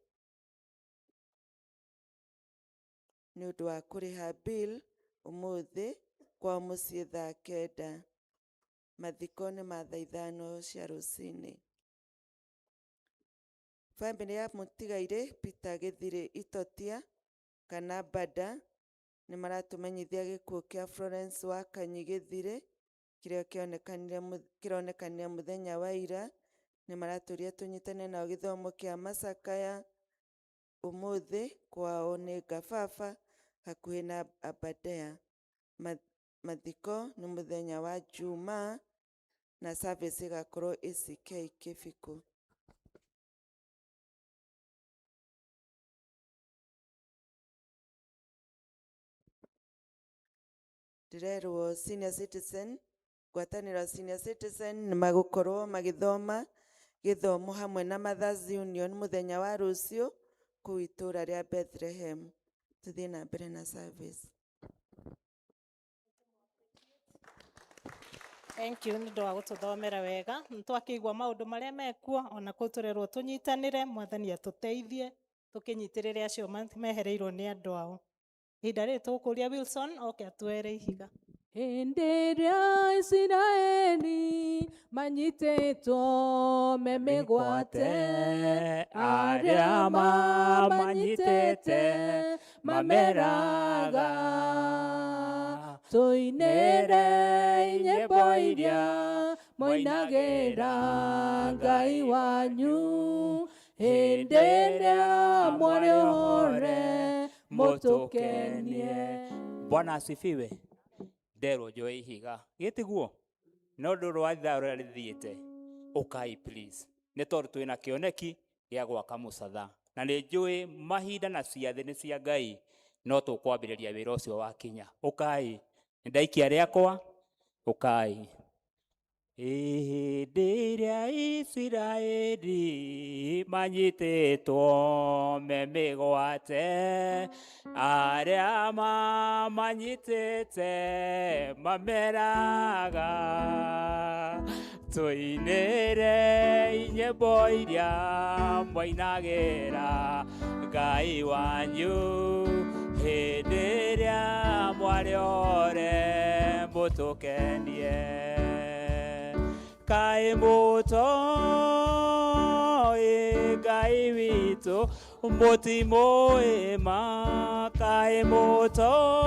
nĩ ũndũ wa kũrĩha bill ũmũthĩ kwao mũciĩ thaa 9. Mathiko nĩ ma thaa 5 cia rũcinĩ. Bamĩrĩ ya mũtigairĩ Peter Gĩthirĩ Itotia kana Bada nĩ maratũmenyithia gĩkuũ kĩa Florence Wakanyi Gĩthirĩ kĩrĩa kĩronekanire mũthenya wa ira. Nĩ maratũria tũnyitane nao gĩthomo kĩa macakaya ũmũthĩ kwao nĩ Ngababa hakuhĩ na Aberdare. Mathiko nĩ mũthenya wa Jumaa na service ĩgakorwo ACK Kĩbikũ. Ndĩrerwo senior citizen, ngwatanĩro senior citizen nĩ magũkorwo magĩthoma gĩthomo hamwe na Mothers Union mũthenya wa rũciũ kũu itũra rĩa Bethlehem. Tũthiĩ na mbere na service. Thank you nĩ ũndũ wa gũtũthomera wega. Nĩ twakĩigua maũndũ marĩa mekuo ona kũu tũrerwo tũnyitanĩre, Mwathani atũteithie tũkĩnyitĩrĩre acio mehereirwo nĩ andũ ao. Ihinda rĩrĩ tũgũkũria Wilson oke atuere ihiga. Hĩndĩ ĩrĩa Isiraeli manyitĩtwo me mĩgwate, arĩa mamanyitĩte mameraga, tũinĩre nyĩmbo iria moinagĩra Ngai wanyu. Hĩndĩ ĩrĩa mwarĩ hore mũtũkenie. Bwana asifiwe. Nderwo njoe ihiga gĩtiguo no ndũ rwa ithaa rũrĩa rĩthiĩte ũkai please, nĩ tondũ twĩna kĩoneki gĩa gwaka mũcatha na nĩ njũĩ mahinda na ciathĩ nĩ cia Ngai, no tũkwambĩrĩria wĩra ũcio wakinya. Ũkai, nĩ ndaikia rĩakwa, ũkai. Hĩndĩ ĩrĩa Isiraeli manyitĩtwo me mĩgwate, arĩa mamanyitĩte mameraga, tũinĩre nyĩmbo iria mwainagĩra Ngai wanyu. Hĩndĩ ĩrĩa mwarĩ ore mũtũkenie. Kaĩ mũtoĩ Ngai witũ mũtimũĩ ma, kaĩ mũtoĩ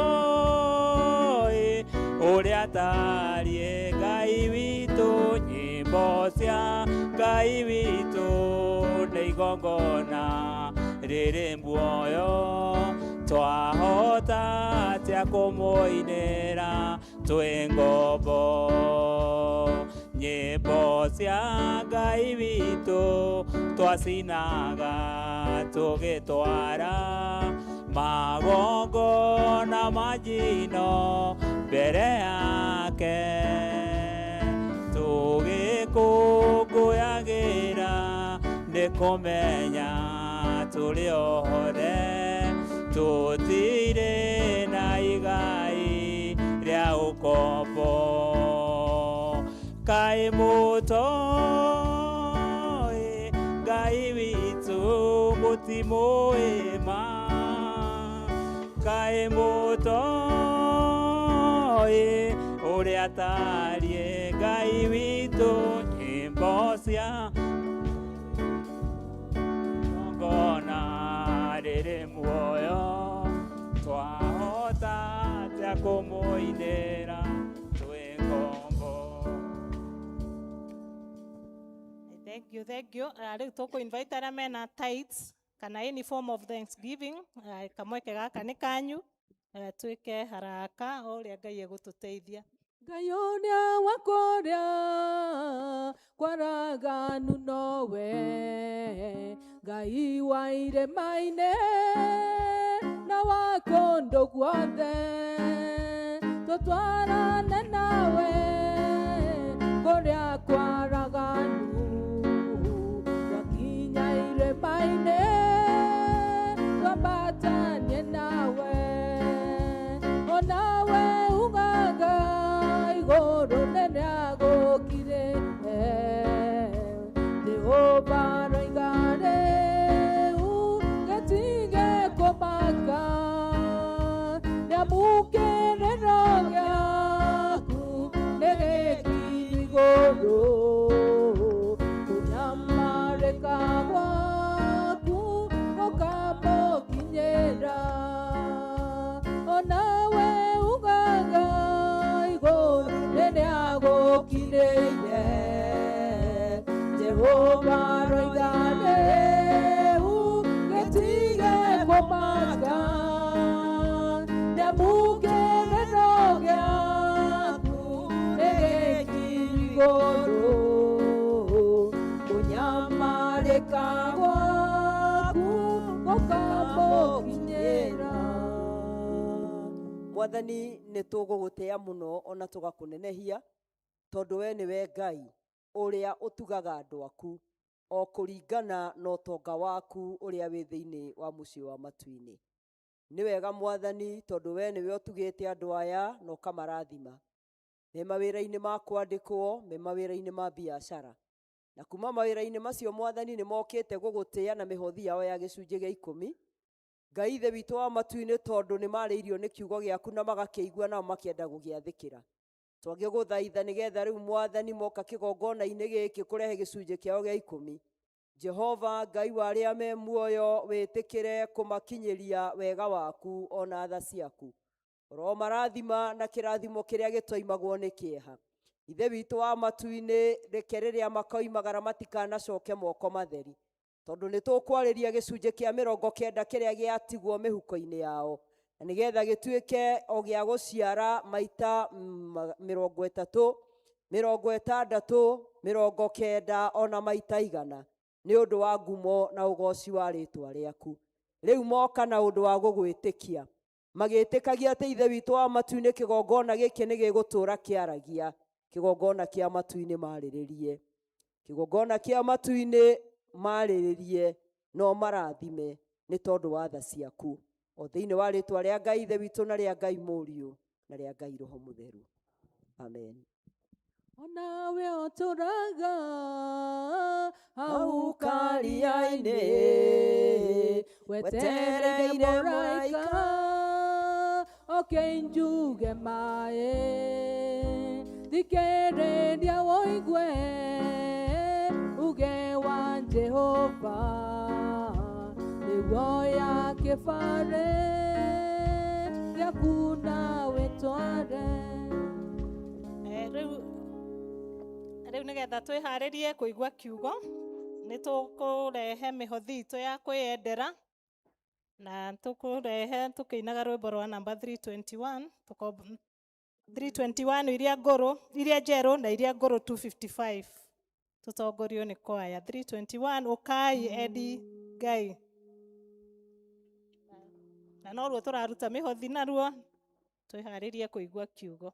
ũrĩa atariĩ Ngai witũ, nyĩmbo cia Ngai witũ nĩ igongona rĩrĩ muoyo, twahota atĩa kũmũinĩra twĩ ngombo. Nyĩmbo cia Ngai witũ twacinaga tũgĩtwara magongona ma njino mbere yake, tũgĩkũngũyagĩra nĩ kũmenya tũrĩ ohore, tũtirĩ na igai rĩa ũkombo. Kaĩ mũtoĩ Ngai witũ, mũtimũĩ ma? Kaĩ mũtoĩ ũrĩa atariĩ Ngai witũ? Nyĩmbo cia ngona rĩrĩ muoyo, twahota atĩa kũmũinĩra twĩ ngombo? Thank you, thank you. Rĩu tũkũ invite arĩa mena tithes kana any form of thanksgiving, kamweke gaka nĩ kanyu. Twĩke haraka o ũrĩa Ngai egũtũteithia. Ngai ũrĩa wa kũrĩa kwaraganu nowe, Ngai wa irĩma-inĩ na wa kũndũ guothe, tũtwarane nawe kũrĩa kwaraganu, twakinya irĩma-inĩ twambatanie nawe, onawe ugaga igũrũ nĩrĩagũkire. Jehova roiga rĩu gĩtige kũmaka, nĩamũkĩrĩro gĩaku nĩ gĩkinyu igũrũ, kũnyamarĩka gwaku gũkamũkinyĩra, onawe ugaga igũrũ nĩrĩagũkirĩire. Jehova roiga rĩu gĩtige kũmaka, nĩamũkĩrĩro gĩaku nĩ gĩkinyu igũrũ, kũnyamarĩka gwaku gũkamũkinyĩra. Mwathani, nĩ tũgũgũtĩa mũno ona tũgakũnenehia, tondũ we nĩwe Ngai ũrĩa ũtugaga andũ aku o kũringana na ũtonga waku ũrĩa wĩ thĩinĩ wa mũciĩ wa matu-inĩ. Nĩ wega Mwathani, tondũ we nĩwe ũtugĩte andũ aya na ũkamarathima me mawĩra-inĩ ma kwandĩkwo, me mawĩra-inĩ ma biacara, na kuma mawĩra-inĩ macio Mwathani nĩ mokĩte gũgũtĩa na mĩhothi yao ya gĩcunjĩ gĩa ikũmi. Ngai Ithe witũ wa matu-inĩ, tondũ nĩ marĩirio nĩ kiugo gĩaku na magakĩigua nao makĩenda gũgĩathĩkĩra, twangĩgũthaitha nĩgetha rĩu Mwathani moka kĩgongona-inĩ gĩkĩ kũrehe gĩcunjĩ kĩao gĩa ikũmi, Jehova Ngai wa arĩa me muoyo, wĩtĩkĩre kũmakinyĩria wega waku ona tha ciaku, ũromarathima na kĩrathimo kĩrĩa gĩtoimagwo nĩ kĩeha. Ithe witũ wa matu-inĩ, reke rĩrĩa makoimagara matikanacoke moko matheri, tondũ nĩ tũkwarĩria gĩcunjĩ kĩa 90 kĩrĩa gĩatigwo mĩhuko-inĩ yao, na nĩgetha gĩtuĩke o gĩa gũciara maita 30, 60, 90 ona maita 100, nĩ ũndũ wa ngumo na ũgoci wa rĩtwa rĩaku. Rĩu moka na ũndũ wa gũgwĩtĩkia, magĩtĩkagia atĩ Ithe witũ wa matu-inĩ kĩgongona gĩkĩ nĩ gĩgũtũũra kĩaragia, kĩgongona kĩa matu-inĩ marĩrĩrie, kĩgongona kĩa matu-inĩ marĩrĩrie, no marathime nĩ tondũ wa tha ciaku, o thĩinĩ wa rĩtwa rĩa Ngai Ithe witũ na rĩa Ngai Mũriũ na rĩa Ngai Roho Mũtheru. Amen. Onawe ũtũraga hau karia-inĩ, wetereire mũraika oke njuge maĩ, thikĩrĩria woigue uge wa Jehova, nĩguo ya kĩbarĩ gĩaku na wĩtware. Rĩu nĩgetha twĩharĩrie kũigua kiugo, nĩ tũkũrehe mĩhothi itũ ya kwĩyendera, na tũkũrehe tũkĩinaga rwĩmbo rwa namba 321. 321 iria ngũrũ, iria njerũ na iria ngũrũ 255. Tũtongorio nĩ kwaya 321 ũkai endi Ngai. Na noruo tũraruta mĩhothi naruo twĩharĩrie kũigua kiugo.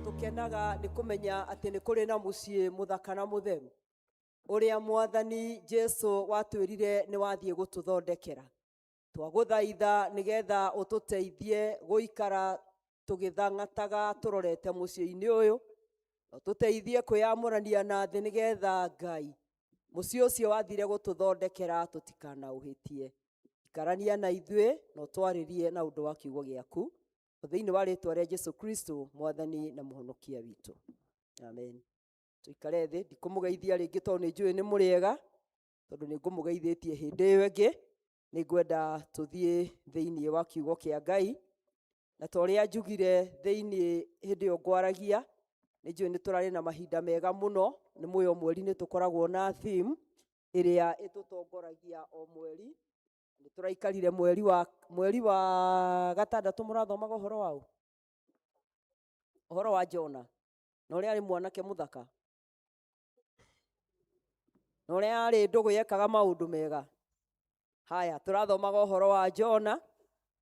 Tukenaga nĩ kũmenya atĩ nĩ kũrĩ na mũciĩ mũthaka na mũtheru ũrĩa Mwathani Jesu watwĩrire nĩ wathiĩ gũtũthondekera. Twagũthaitha nĩgetha ũtũteithie gũikara tũgĩthang'ataga tũrorete mũciĩ-inĩ ũyũ, ũtũteithie kwĩyamũrania na thĩ nĩgetha Ngai mũciĩ ũcio wathire gũtũthondekera tũtikanaũhĩtie. Ikarania na ithuĩ na ũtwarĩrie na ũndũ wa kiugo gĩaku thĩinĩ wa rĩtwa rĩa Jesu Kristo Mwathani na Mũhonokia witũ. Amen. Tũikare thĩ, ndikũmũgeithia rĩngĩ tondũ nĩ njũĩ nĩ mũrĩega, tondũ nĩ ngũmũgeithĩtie hĩndĩ ĩyo ĩngĩ. Nĩ ngwenda tũthiĩ thĩinĩ wa kiugo kĩa Ngai, na ta ũrĩa njugire thĩinĩ hĩndĩ ĩyo ngwaragia, nĩ njũĩ nĩ tũrarĩ na mahinda mega mũno. Nĩ mũĩ o mweri nĩ tũkoragwo na theme ĩrĩa ĩtũtongoragia o mweri. Nĩ tũraikarire mweri wa gatandatũ, mũrathomaga ũhoro waũ? Ũhoro wa Jona, na ũrĩa arĩ mwanake mũthaka, na ũrĩa arĩ ndũgũ yekaga maũndũ mega. Haya, tũrathomaga ũhoro wa Jona,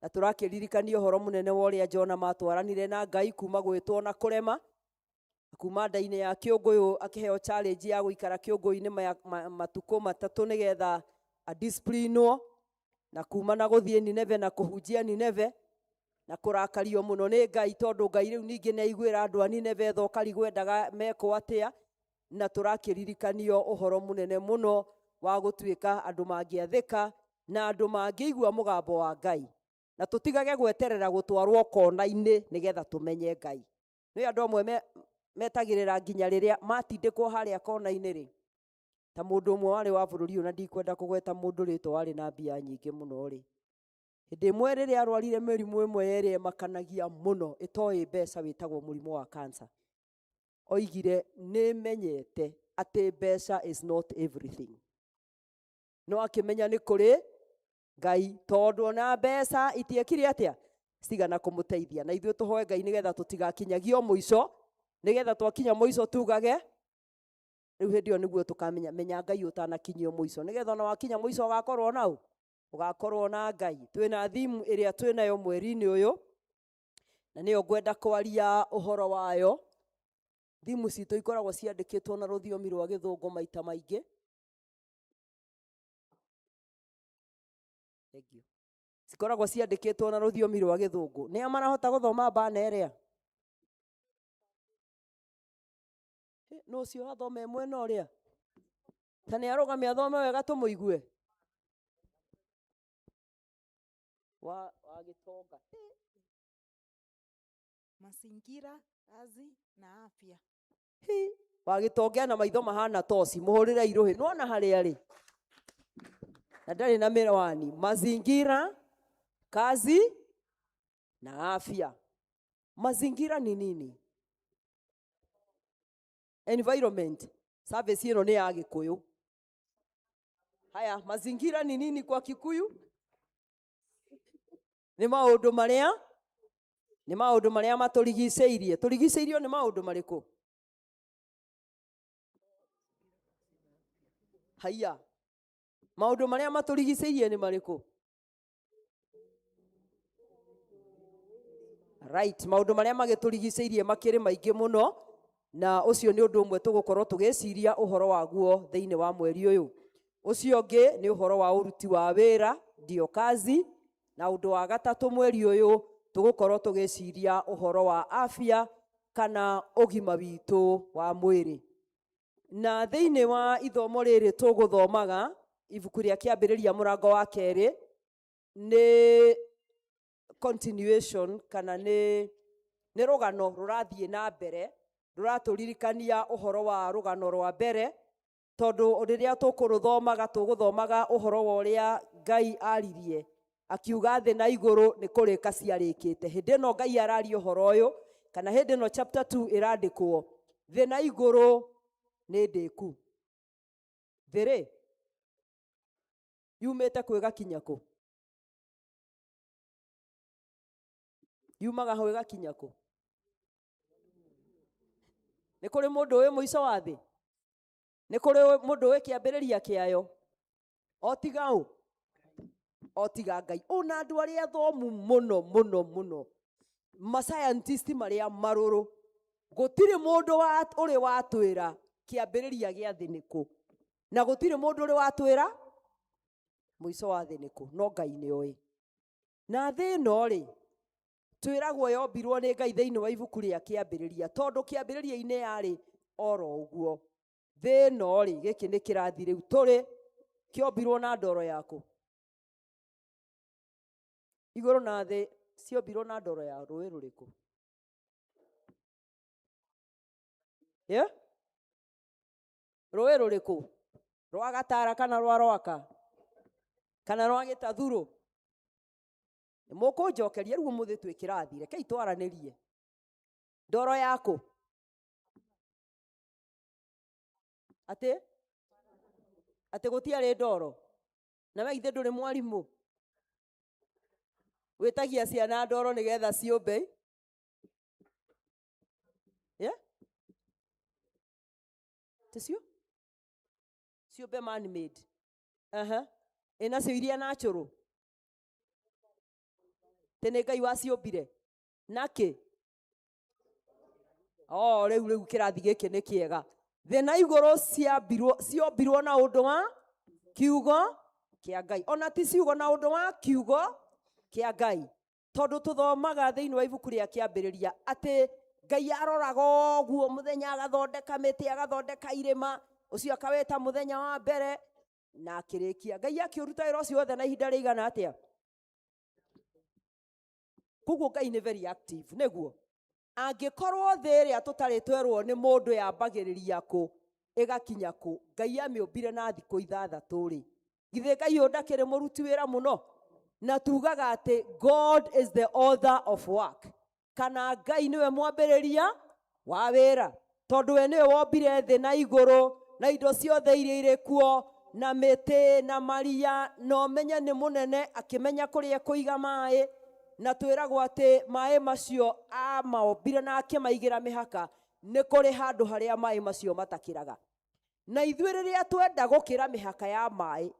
na tũrakĩririkania ũhoro mũnene wa ũrĩa Jona matwaranire na Ngai kuma gwĩtwo na kũrema, kuma nda-inĩ ya kĩũngũyũ akĩheo challenge ya gũikara kĩũngũyũ-inĩ matukũ matatũ nĩgetha adisciplinwo, na kuma na gũthiĩ Nineve na kũhunjia Nineve, na kũrakario mũno nĩ Ngai tondũ Ngai rĩu ningĩ nĩ aiguĩra andũ a Nineve tha ũkarigwo endaga mekwo atĩa. Na tũrakĩririkanio ũhoro mũnene mũno wa gũtuĩka andũ mangĩathĩka na andũ mangĩigua mũgambo wa Ngai, na tũtigage gweterera gũtwarwo kona-inĩ nĩgetha tũmenye Ngai. Nĩ andũ amwe metagĩrĩra nginya rĩrĩa matindĩkwo harĩa kona-inĩ rĩ, ta mũndũ ũmwe warĩ wa bũrũri ũyũ, na ndikwenda kũgweta mũndũ rĩtwa, warĩ na mbia nyingĩ mũno rĩ, hĩndĩ ĩmwe rĩrĩa arwarire mĩrimũ ĩmwe ĩrĩa ĩmakanagia mũno ĩtoĩ mbeca, wĩtagwo mũrimũ wa cancer, oigire nĩ menyete atĩ mbeca is not everything, no akĩmenya nĩ kũrĩ Ngai, tondũ ona mbeca itiekire atĩa, cigana kũmũteithia. Na ithuĩ tũhoe Ngai nĩgetha tũtigakinyagio mũico, nĩgetha twakinya mũico tugage rĩu hĩndĩ ĩyo nĩguo tũkamenya, menya Ngai ũtanakinyio mũico, nĩgetha ona wakinya mũico ũgakorwo na ũ? Ũgakorwo na Ngai. Twĩna theme ĩrĩa twĩnayo mweri-inĩ ũyũ, na nĩyo ngwenda kwaria ũhoro wayo. Theme citũ ikoragwo ciandĩkĩtwo na rũthiomi rwa gĩthũngũ maita maingĩ. Thank you. Cikoragwo ciandĩkĩtwo na rũthiomi rwa gĩthũngũ. Nĩa marahota gũthoma bana ĩrĩa? No ũcio athome mwena ũrĩa? Ta nĩ arũgame athome wega tũmũigue. Wa gĩtonga. Mazingira, kazi na afya. Hi, wa gĩtonga na maitho mahana toci, mũhũrĩre irũhĩ. Nĩwona harĩa arĩ? Na ndarĩ na mĩwani. Mazingira, kazi na afya. Mazingira ni nini? Environment. Service ĩno nĩ ya Gĩkũyũ. Haya, mazingira ni nini kwa Kikuyu? Nĩ maũndũ marĩa? Nĩ maũndũ marĩa matũrigicĩirie. Tũrigicĩirio nĩ maũndũ marĩkũ? Haiya. Maũndũ marĩa matũrigicĩirie nĩ marĩkũ? Right, maũndũ marĩa magĩtũrigicĩirie makĩrĩ maingĩ mũno, na ũcio nĩ ũndũ ũmwe tũgũkorwo tũgĩciria ũhoro waguo thĩinĩ wa mweri ũyũ. Ũcio ũngĩ nĩ ũhoro wa ũruti wa wĩra, ndio kazi, na ũndũ wa gatatũ mweri ũyũ tũgũkorwo tũgĩciria ũhoro wa afya kana ũgima witũ wa mwĩrĩ. Na thĩinĩ wa ithomo rĩrĩ tũgũthomaga ibuku rĩa kĩambĩrĩria mũrango wa kerĩ, nĩ continuation kana nĩ rũgano rũrathiĩ na mbere, rũratũririkania ũhoro wa rũgano rwa mbere, tondũ rĩrĩa tũkũrũthomaga tũgũthomaga ũhoro wa ũrĩa Ngai aririe akiuga thĩ na igũrũ nĩ kũrĩka ciarĩkĩte. Hĩndĩ ĩno Ngai araria ũhoro ũyũ, kana hĩndĩ ĩno chapter 2 ĩrandĩkwo, thĩ na igũrũ nĩ ndĩku. Thĩ rĩ yumĩte kwĩ gakinya kũ? Yumaga hau ĩgakinya kũ? Nĩ kũrĩ mũndũ ũĩ mũico wa thĩ? Nĩ kũrĩ mũndũ ũĩ kĩambĩrĩria kĩayo? O tiga ũ? O tiga Ngai. Ona andũ arĩa athomu mũno mũno mũno, ma-scientist marĩa marũrũ, gũtirĩ mũndũ ũrĩ watwĩra kĩambĩrĩria gĩa thĩ nĩ kũ, na gũtirĩ mũndũ ũrĩ watwĩra mũico wa thĩ nĩ kũ, no Ngai nĩ oĩ. Na thĩ ĩno rĩ, twĩragwo yombirwo nĩ Ngai thĩinĩ wa ibuku rĩa kĩambĩrĩria, tondũ kĩambĩrĩria-inĩ yarĩ oro ũguo. Thĩ ĩno rĩ, gĩkĩ nĩ kĩrathi rĩu tũrĩ, kĩombirwo na ndoro yaku. Igũrũ na thĩ ciombirwo na ndoro ya rũĩ rũrĩkũ? Yeah? Rũĩ rũrĩkũ? Rwa Gatara kana rwa Rwaka? Kana rwa gĩtathurũ? Nĩ mũkũnjokeria rĩu ũmũthĩ twĩ kĩrathi, rekei twaranĩrie. Ndoro yakũ? Atĩ? Atĩ gũtiarĩ ndoro? Na we githĩ ndũrĩ mwarimũ? Wĩtagia ciana ndoro nĩgetha ciũmbe? Yeah? Ticio? Ciũmbe man made. Aha. Ĩ nacio iria natural? Tĩ nĩ Ngai waciũmbire? Nakĩ? Oh, rĩu rĩu kĩrathi gĩkĩ nĩ kĩega. Thĩ na igũrũ ciambirwo ciombirwo na ũndũ wa kiugo kĩa Ngai. Ona ti ciugo na ũndũ wa kiugo kĩa Ngai. Tondũ tũthomaga thĩinĩ wa ibuku rĩa kĩambĩrĩria atĩ Ngai aroraga ũguo mũthenya agathondeka mĩtĩ, agathondeka irĩma, ũcio akawĩta mũthenya wa mbere na akĩrĩkia. Ngai akĩũruta wĩra ũcio wothe na ihinda rĩigana atĩa? Koguo Ngai nĩ very active, nĩguo? Angĩkorwo thĩ ĩrĩa tũtarĩ twerwo nĩ mũndũ yambagĩrĩria kũ ĩgakinya kũ, Ngai amĩũmbire na thikũ ithathatũ rĩ, githĩ Ngai ũyũ ndakĩrĩ mũruti wĩra mũno? Na tugaga atĩ God is the author of work, kana Ngai nĩwe mwambĩrĩria wa wĩra, tondũ we nĩwe wombire thĩ na igũrũ na indo ciothe iria irĩ kuo na mĩtĩ na maria, na ũmenye nĩ mũnene akĩmenya kũrĩa ekũiga maĩ, na twĩragwo atĩ maĩ macio amaombire na akĩmaigĩra mĩhaka, nĩ kũrĩ handũ harĩa maĩ macio matakĩraga. Na ithuĩ rĩrĩa twenda gũkĩra mĩhaka ya maĩ,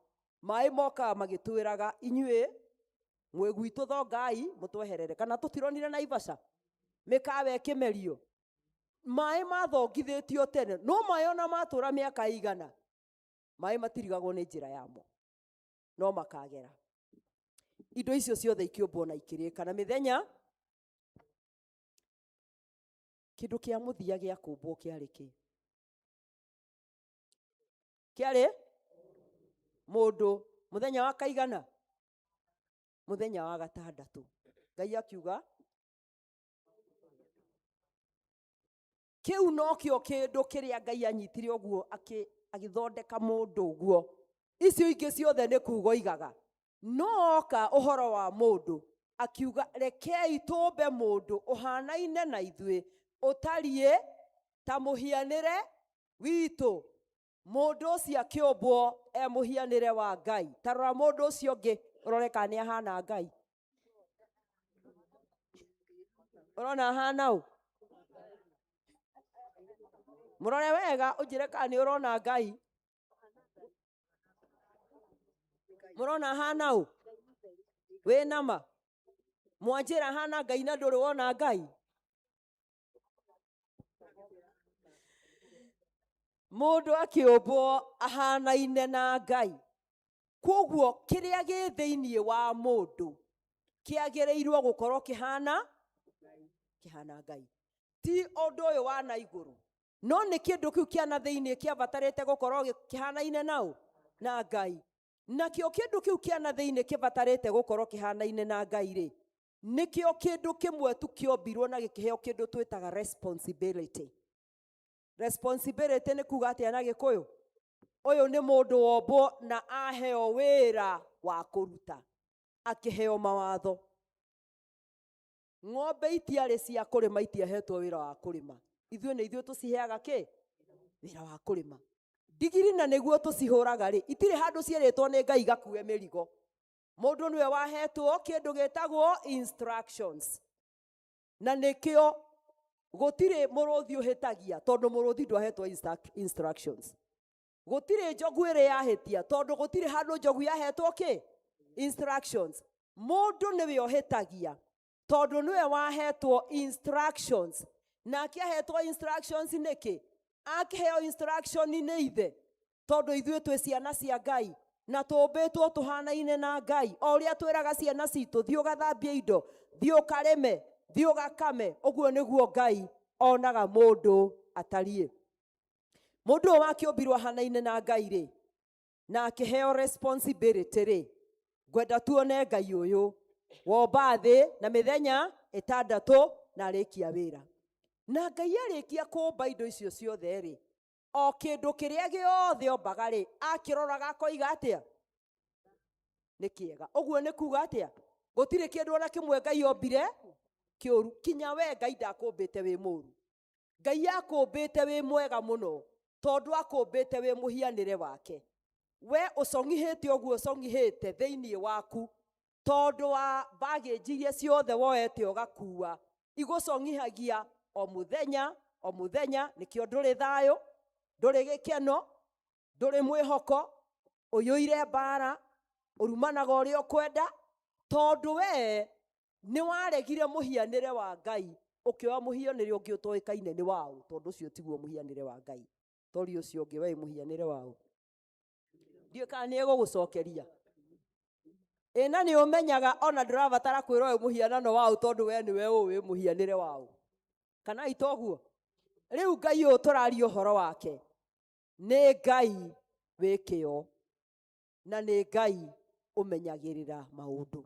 maĩ mokaga magĩtwĩraga inyuĩ mwĩ gwitũ thongai mũtweherere, kana tũtironire Naivasha mĩkawa ĩkĩmerio, maĩ mathongithĩtio tene, no maĩ ona matũra mĩaka igana, maĩ matirigagwo nĩ njĩra yamo, no makagera. Indo icio ciothe ikĩũmbwo na ikĩrĩka na mĩthenya. Kĩndũ kĩa mũthia gĩa kũmbwo kĩarĩ kĩ? Kĩarĩ mũndũ. Mũthenya wa kaigana? Mũthenya wa gatandatũ. Ngai akiuga kĩu nokĩo kĩndũ kĩrĩa Ngai anyitire ũguo agĩthondeka mũndũ ũguo. Icio ingĩ ciothe nĩ kuga oigaga. No oka ũhoro wa mũndũ akiuga rekei tũmbe mũndũ ũhanaine na ithuĩ, ũtariĩ ta mũhianĩre witũ. Mũndũ ũcio akĩũmbwo e mũhianĩre wa Ngai. Ta rora mũndũ ũcio ũngĩ ũrore kana nĩ ahana Ngai. Ũrona ahana ũ? Mũrore wega ũnjĩre kana nĩ ũrona Ngai. Mũrona ahana ũ? Wĩna ma? Mwanjĩra ahana Ngai na ndũrĩ wona Ngai? Mũndũ akĩũmbwo ahanaine na Ngai. Koguo kĩrĩa gĩ thĩinĩ wa mũndũ kĩagĩrĩirwo gũkorwo kĩhana kĩhana Ngai. Ti ũndũ ũyũ wa na igũrũ, no nĩ kĩndũ kĩu kĩa na thĩinĩ kĩabatarĩte gũkorwo kĩhanaine nao na Ngai. Nakĩo kĩndũ kĩu kĩa na thĩinĩ kĩbatarĩte gũkorwo kĩhanaine na Ngai rĩ, nĩkĩo kĩndũ kĩmwe tu kĩombirwo na gĩkĩheo kĩndũ twĩtaga responsibility. Responsibility nĩ kuga atĩa na Gĩkũyũ? Ũyũ nĩ mũndũ wombwo na aheo wĩra wa kũruta, akĩheo mawatho. Ng'ombe itiarĩ cia kũrĩma, itiahetwo wĩra wa kũrĩma. Ithuĩ nĩ ithuĩ tũciheaga kĩ? Wĩra wa kũrĩma. Ndigiri na nĩguo tũcihũraga rĩ, itirĩ handũ ciĩrĩtwo nĩ Ngai gakue mĩrigo. Mũndũ nĩwe wahetwo kĩndũ gĩtagwo instructions. Na nĩkĩo gũtirĩ mũrũthi ũhĩtagia, tondũ mũrũthi ndwahetwo instructions. Gũtirĩ njogu ĩrĩ yahĩtia, tondũ gũtirĩ handũ njogu yahetwo kĩ? Instructions. Mũndũ nĩwe ũhĩtagia, tondũ nĩwe wahetwo instructions. Na akĩhetwo instructions nĩkĩ? Akĩheo instruction nĩ ithe, tondũ ithuĩ twĩ ciana cia Ngai na tũmbĩtwo tũhanaine na Ngai. O ũrĩa twĩraga ciana citũ, thiĩ ũgathambie indo, thiĩ ũkarĩme, thiĩ ũgakame, ũguo nĩguo Ngai onaga mũndũ atariĩ. Mũndũ ũyũ wakĩũmbirwo ahanaine na Ngai rĩ, na akĩheo responsibility rĩ, ngwenda tuone Ngai ũyũ womba thĩ na mĩthenya ĩtandatũ na arĩkia wĩra. Na Ngai arĩkia kũmba indo icio ciothe rĩ, o kĩndũ kĩrĩa gĩothe ombaga rĩ, akĩroraga akoiga atĩa? Nĩ kĩega. Ũguo nĩ kuga atĩa? Gũtirĩ kĩndũ ona kĩmwe Ngai ombire kĩũru. Kinya we Ngai ndakũmbĩte wĩ mũru. Ngai akũmbĩte wĩ mwega mũno, tondũ akũmbĩte wĩ mũhianĩre wake. We ũcong'ihĩte ũguo ũcong'ihĩte thĩinĩ waku, tondũ wa baggage iria ciothe woete ũgakua, igũcong'ihagia o mũthenya o mũthenya. Nĩkĩo ndũrĩ thayũ, ndũrĩ gĩkeno, ndũrĩ mwĩhoko, ũiyũire mbara, ũrumanaga ũrĩa ũkwenda, tondũ we nĩ waregire mũhianĩre wa Ngai, ũkĩoya mũhianĩre ũngĩ ũtoĩkaine nĩ waũ, tondũ ũcio tiguo mũhianĩre wa Ngai. Tori ũcio ũngĩ we mũhianĩre waũ, ndiũĩ kana nĩ egũgũcokeria. Ĩna nĩ ũmenyaga ona ndũrabatara kwĩrwo wĩ mũhianano waũ, tondũ we nĩwe ũĩ mũhianĩre waũ, kana itoguo? Rĩu Ngai ũyũ tũraria ũhoro wake nĩ Ngai wĩ kĩyo, na nĩ Ngai ũmenyagĩrĩra maũndũ.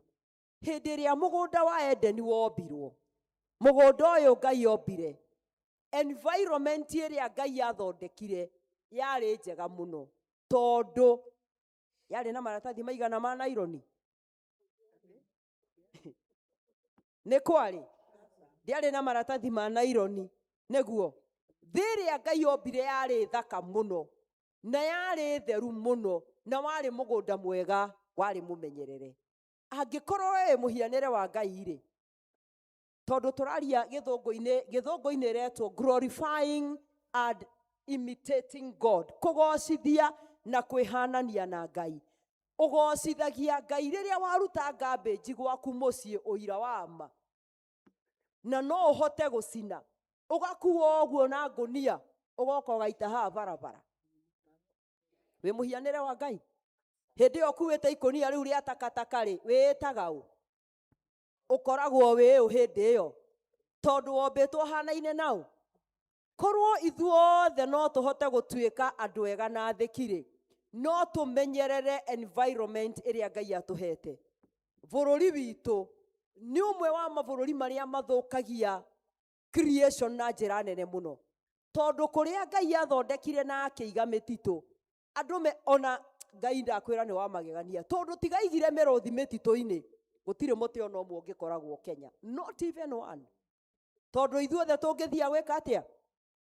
Hĩndĩ ĩrĩa mũgũnda wa Edeni wombirwo, mũgũnda ũyũ Ngai ombire, environment ĩrĩa Ngai athondekire yarĩ njega mũno, tondũ yarĩ na maratathi maigana ma naironi. Nĩ kwarĩ? Ndĩarĩ na maratathi ma naironi. Nĩguo thĩ ĩrĩa Ngai ombire yarĩ thaka mũno, na yarĩ theru mũno, na warĩ mũgũnda mwega, warĩ mũmenyerere. Angĩkorwo wĩ mũhianĩre wa Ngai rĩ, tondũ tũraria gĩthũngũ-inĩ, gĩthũngũ-inĩ ĩretwo glorifying and imitating God, kũgocithia na kwĩhanania na Ngai. Ũgocithagia Ngai rĩrĩa waruta garbage gwaku mũciĩ, ũira wa ma, na no ũhote gũcina, ũgakua ũguo na ngũnia, ũgoka ũgaita haha barabara. Wĩ mũhianĩre wa Ngai. Hĩndĩ ĩyo ũkuĩte ikũnia rĩu rĩa takataka rĩ, wĩĩtaga ũ? Ũkoragwo wĩ ũ hĩndĩ ĩyo? Tondũ wombĩtwo ũhanaine nao. Korwo ithuothe no tũhote gũtuĩka andũ ega na athĩki rĩ, no tũmenyerere environment ĩrĩa Ngai atũhete. Bũrũri witũ nĩ ũmwe wa mabũrũri marĩa mathũkagia creation na njĩra nene mũno, tondũ kũrĩa Ngai athondekire na akĩiga mĩtitũ, andũ me ona Ngai ndakwĩra nĩ wa magegania, tondũ tigaigire mĩrũthi mĩtitũ-inĩ, gũtirĩ mũtĩ ona ũmwe ũngĩkoragwo Kenya, not even one. Tondũ ithuothe tũngĩthiĩ gwĩka atĩa?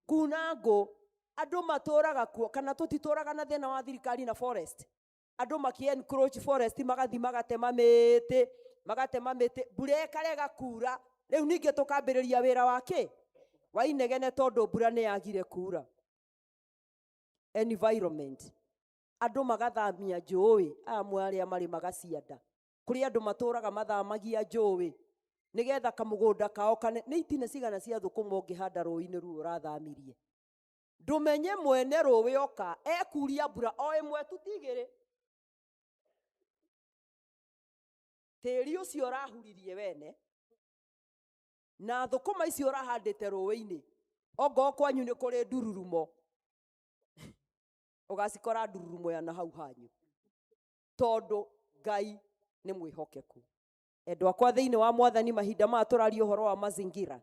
Kuna ngũ. Andũ matũraga kuo, kana tũtitũraga na thĩna wa thirikari na forest. Andũ maki encroach forest, magathiĩ magatema mĩtĩ, magatema mĩtĩ, mbura ĩkarega kura. Rĩu ningĩ tũkambĩrĩria wĩra wa kĩ? Wa inegene, tondũ mbura nĩ yagire kura. Environment. Andũ magathamia njũĩ, aya amwe arĩa marĩmaga cianda. Kũrĩ andũ matũraga mathamagia njũĩ nĩgetha kamũgũnda kao kane. Nĩ itina cigana cia thũkũma ũngĩhanda rũĩ-inĩ rũu ũrathamirie? Ndũmenye mwene rũĩ oka ekuria mbura o ĩmwe tu, ti igĩrĩ. Tĩri ũcio ũrahuririe wene na thũkũma icio ũrahandĩte rũĩ-inĩ, ongorwo kwanyu nĩ kũrĩ ndururumo, ũgacikora ndururumo ya na hau hanyu, tondũ Ngai nĩ mwĩhokeku. Endwa akwa thĩinĩ wa Mwathani, mahinda maya tũraria ũhoro wa mazingira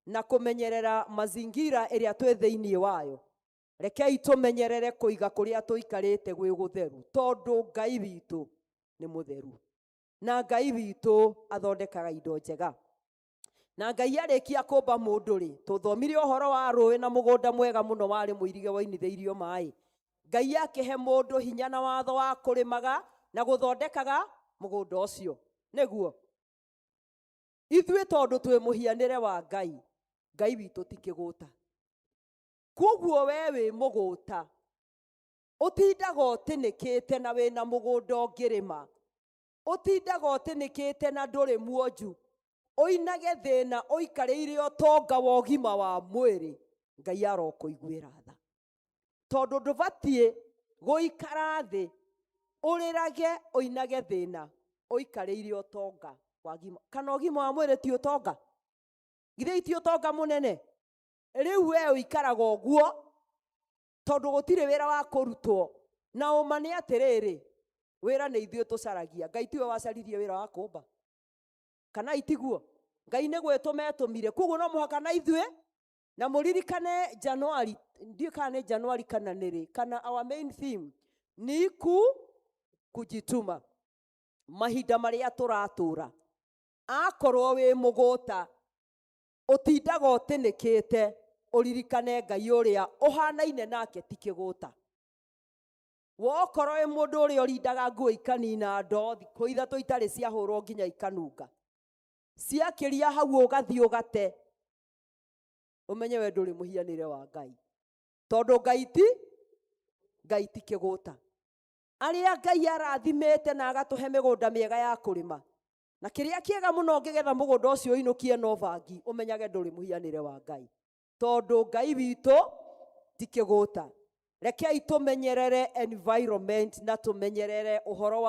na kũmenyerera mazingira ĩrĩa twĩ thĩinĩ wayo. Rekei tũmenyerere kũiga kũrĩa tũikarĩte gwĩ gũtheru, tondũ Ngai witũ nĩ mũtheru, na Ngai witũ athondekaga indo njega. Na Ngai arĩkia kũmba mũndũ rĩ, tũthomire ũhoro wa rũĩ na mũgũnda mwega mũno warĩ mũirige wainithĩirio maĩ. Ngai akĩhe mũndũ hinya na watho wa kũrĩmaga na gũthondekaga mũgũnda ũcio. Nĩguo ithuĩ tondũ twĩ mũhianĩre wa Ngai, Ngai witũ ti kĩgũta. Koguo we wĩ mũgũta, ũtindaga ũtĩnĩkĩte na wĩna mũgũnda ũngĩrĩma, ũtindaga ũtĩnĩkĩte na ndũrĩ muonju, ũinage thĩna ũikarĩire ũtonga wa ũgima wa mwĩrĩ, Ngai arokũiguĩra tha. Tondũ ndũbatiĩ gũikara thĩ ũrĩrage ũinage thĩna ũikarĩire ũtonga wa gima. Kana ũgima wa mwĩrĩ ti ũtonga? Githĩ ti ũtonga mũnene? Rĩu we ũikaraga ũguo tondũ gũtirĩ wĩra wa kũrutwo. Na ũma nĩ atĩrĩrĩ, wĩra nĩ ithuĩ tũcaragia. Ngai tiwe wacaririe wĩra wa kũmba, kana itiguo? Ngai nĩ gwĩtũma etũmire. Koguo no mũhaka na ithuĩ, na mũririkane January, ndiũĩ kana nĩ January kana nĩ rĩ, kana our main theme ni kujituma. Mahinda marĩa tũratũra, akorwo wĩ mũgũta ũtindaga ũtĩnĩkĩte, ũririkane Ngai ũrĩa ũhanaine nake ti kĩgũta. Wokorwo wĩ mũndũ ũrĩa ũrindaga nguo ikanina ndoo thikũ ithatũ itarĩ ciahũrwo nginya ikanunga, ciakĩria hau ũgathiĩ ũgate, ũmenye we ndũrĩ mũhianĩre wa Ngai, tondũ Ngai ti kĩgũta. Arĩa Ngai arathimĩte na agatũhe mĩgũnda mĩega ya kũrĩma, na kĩrĩa kĩega mũno ũngĩgetha mũgũnda ũcio ũinũkie no bangi, ũmenyage ndũrĩ mũhianĩre wa Ngai, tondũ Ngai witũ ti kĩgũta. Rekei tũmenyerere environment na tũmenyerere ũhoro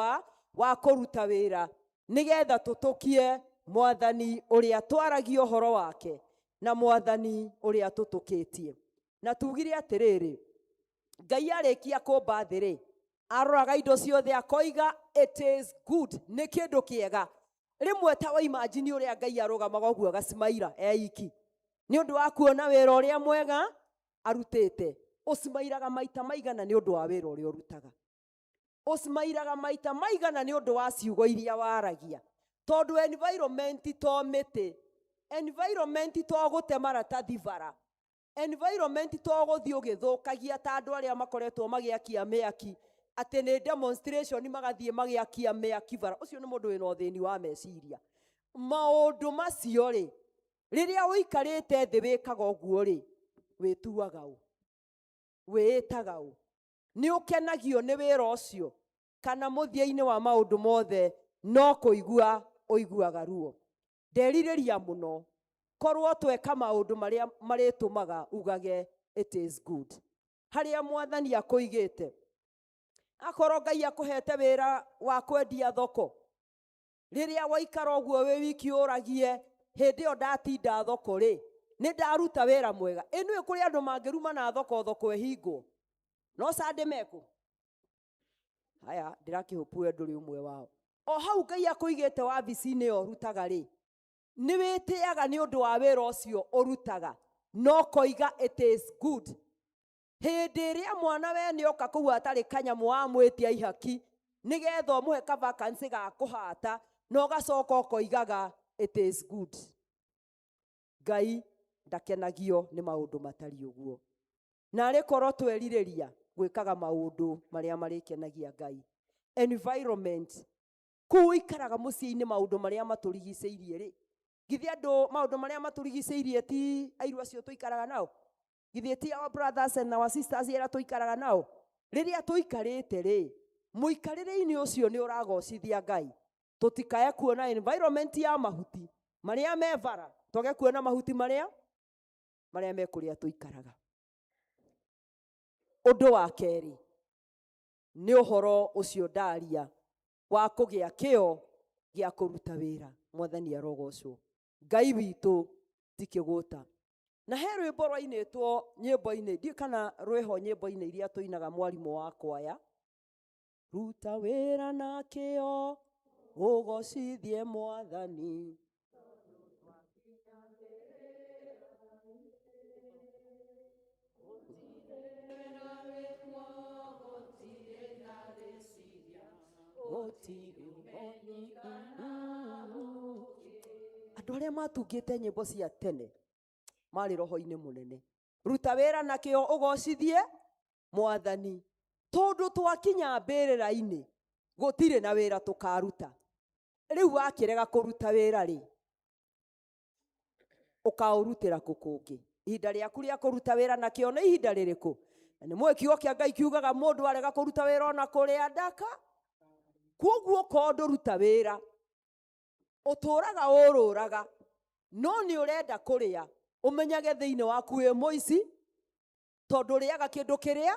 wa kũruta wĩra, nĩgetha tũtũkie mwathani ũrĩa twaragia ũhoro wake na mwathani ũrĩa tũtũkĩtie. Na tugire atĩrĩrĩ, Ngai arĩkia kũmba thĩ rĩ, aroraga indo ciothe akoiga it is good, nĩ kĩndũ kĩega. Rĩmwe ta wa imagine ũrĩa Ngai arũgamaga ũguo agacimaira eiki nĩ ũndũ wa kuona wĩra ũrĩa mwega arutĩte. Ũcimairaga maita maigana nĩ ũndũ wa wĩra ũrĩa ũrutaga, ũcimairaga maita maigana nĩ ũndũ wa ciugo iria waragia, tondũ environment to mĩtĩ, environment to gũte maratathi bara, environment to gũthiĩ ũgĩthũkagia ta andũ arĩa makoretwo magĩakia mĩaki atĩ nĩ demonstration magathiĩ magĩakia mĩaki bara. Ũcio nĩ mũndũ wĩna ũthĩni wa meciria. Maũndũ macio rĩ, rĩrĩa ũikarĩte thĩ wĩkaga ũguo rĩ, wĩtuaga ũ, wĩĩtaga ũ, nĩ ũkenagio nĩ wĩra ũcio, kana mũthia-inĩ wa maũndũ mothe no kũigua ũiguaga ruo. Nderirĩria mũno korwo tweka maũndũ marĩa marĩtũmaga ugage it is good. Harĩa mwathani akũigĩte, akorwo Ngai akũhete wĩra wa kwendia thoko, rĩrĩa waikara ũguo wĩ wiki ũragie hĩndĩ ĩyo ndatinda thoko rĩ, nĩ ndaruta wĩra mwega. Ĩ nĩũĩ kũrĩ andũ mangĩrumana thoko, thoko ĩhingwo, no Sunday mekũ? Haya, ndĩrakĩhope we ndũrĩ ũmwe wao. O hau Ngai akũigĩte wabici-inĩ ĩyo ũrutaga rĩ, nĩ wĩtĩaga nĩ ũndũ wa wĩra ũcio ũrutaga, no koiga it is good. Hĩndĩ ĩrĩa mwana we nĩoka kũu atarĩ kanyamũ wamwĩtia ihaki nĩgetha ũmũhe ka vacancy ga kũhata, na ũgacoka ũkoigaga it is good. Ngai ndakenagio nĩ maũndũ matariĩ ũguo. Na arĩ korwo twerirĩria gwĩkaga maũndũ marĩa marĩkenagia Ngai. Environment, kũu ũikaraga mũciĩ-inĩ, maũndũ marĩa matũrigicĩirie rĩ, githĩ andũ maũndũ marĩa matũrigicĩirie ti airu acio tũikaraga nao? Githĩ ti our brothers and our sisters arĩa tũikaraga nao? Rĩrĩa tũikarĩte rĩ, mũikarĩre-inĩ ũcio nĩ ũragocithia Ngai. Tũtikae kuona environment ya mahuti marĩa me bara, twage kuona mahuti marĩa me kũrĩa tũikaraga. Ũndũ wa kerĩ nĩ ũhoro ũcio ndaria wa kũgĩa kĩo gĩa kũruta wĩra. Mwathani arogocwo. Ngai witũ ti kĩgũta. Na he rwĩmbo rwainĩtwo nyĩmbo-inĩ, ndiũĩ kana rwĩho nyĩmbo-inĩ iria tũinaga mwarimũ wa kwaya. Ruta wĩra na kĩo ũgocithie mwathani. Andũ arĩa matungĩte nyĩmbo cia tene marĩ roho-inĩ mũnene. Ruta wĩra na kĩo ũgocithie mwathani, tondũ twakinya mbĩrĩra-inĩ gũtirĩ na wĩra tũkaruta. Rĩu wakĩrega kũruta wĩra rĩ, ũkaũrutĩra kũ kũngĩ? Ihinda rĩaku rĩa kũruta wĩra na kĩo nĩ ihinda rĩrĩkũ? Na nĩ mũĩ kiugo kĩa Ngai kiugaga mũndũ arega kũruta wĩra ona kũrĩa ndaka. Kwoguo okorwo ndũruta wĩra, ũtũraga ũrũraga, no nĩ ũrenda kũrĩa, ũmenyage thĩinĩ waku wĩ mũici, tondũ ũrĩaga kĩndũ kĩrĩa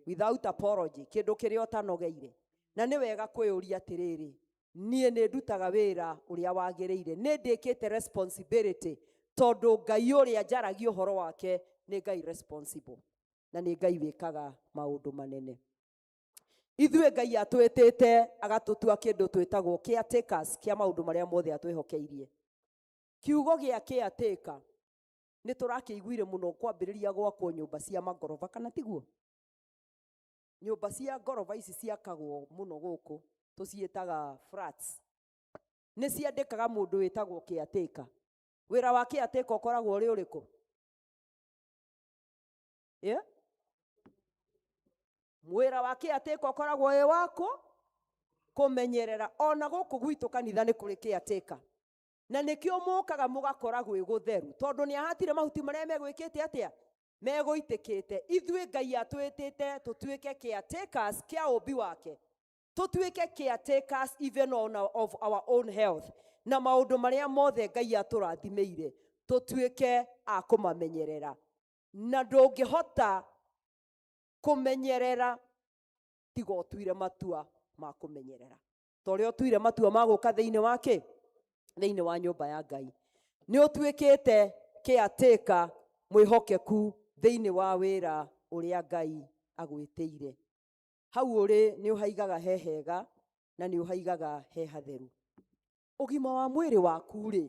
without apology, kĩndũ kĩrĩa ũtanogeire. Na nĩ wega kwĩyũria atĩrĩrĩ, niĩ nĩ ndutaga wĩra ũrĩa wagĩrĩire, nĩ ndĩkĩte responsibility, tondũ Ngai ũrĩa njaragia ũhoro wake nĩ Ngai responsible, na nĩ Ngai wĩkaga maũndũ manene. Ithuĩ Ngai atwĩtĩte agatũtua kĩndũ twĩtagwo caretakers kĩa maũndũ marĩa mothe atwĩhokeirie. Kiugo gĩa caretaker nĩ tũrakĩiguire mũno kwambĩrĩria gwakwo nyũmba cia mangoroba, kana tiguo? Nyũmba cia ngoroba ici ciakagwo mũno gũkũ Tũciĩtaga flats. Nĩ ciandĩkaga mũndũ wĩtagwo caretaker. Wĩra wa caretaker ũkoragwo ũrĩ ũrĩkũ? Yeah? Wĩra wa caretaker ũkoragwo wĩ waku kũmenyerera. Ona gũkũ gwitũ kanitha nĩ kũrĩ caretaker. Na nĩkĩo mũkaga mũgakora gwĩ gũtheru, tondũ nĩ ahatire mahuti marĩa megwĩkĩte atĩa? Megũitĩkĩte. Ithuĩ Ngai atwĩtĩte tũtuĩke caretakers kĩa ũmbi wake. Tũtuĩke caretakers even on our, of our own health. Na maũndũ marĩa mothe Ngai atũrathimĩire, tũtuĩke a kũmamenyerera. Na ndũngĩhota kũmenyerera tiga ũtuire matua ma kũmenyerera. Ta ũrĩa ũtuire matua ma gũka thĩinĩ wa kĩ? Thĩinĩ wa nyũmba ya Ngai. Nĩ ũtuĩkĩte caretaker mwĩhokeku thĩinĩ wa wĩra ũrĩa Ngai agwĩtĩire. Hau ũrĩ nĩ ũhaigaga he hega na nĩ ũhaigaga he hatheru. Ũgima wa mwĩrĩ waku rĩ,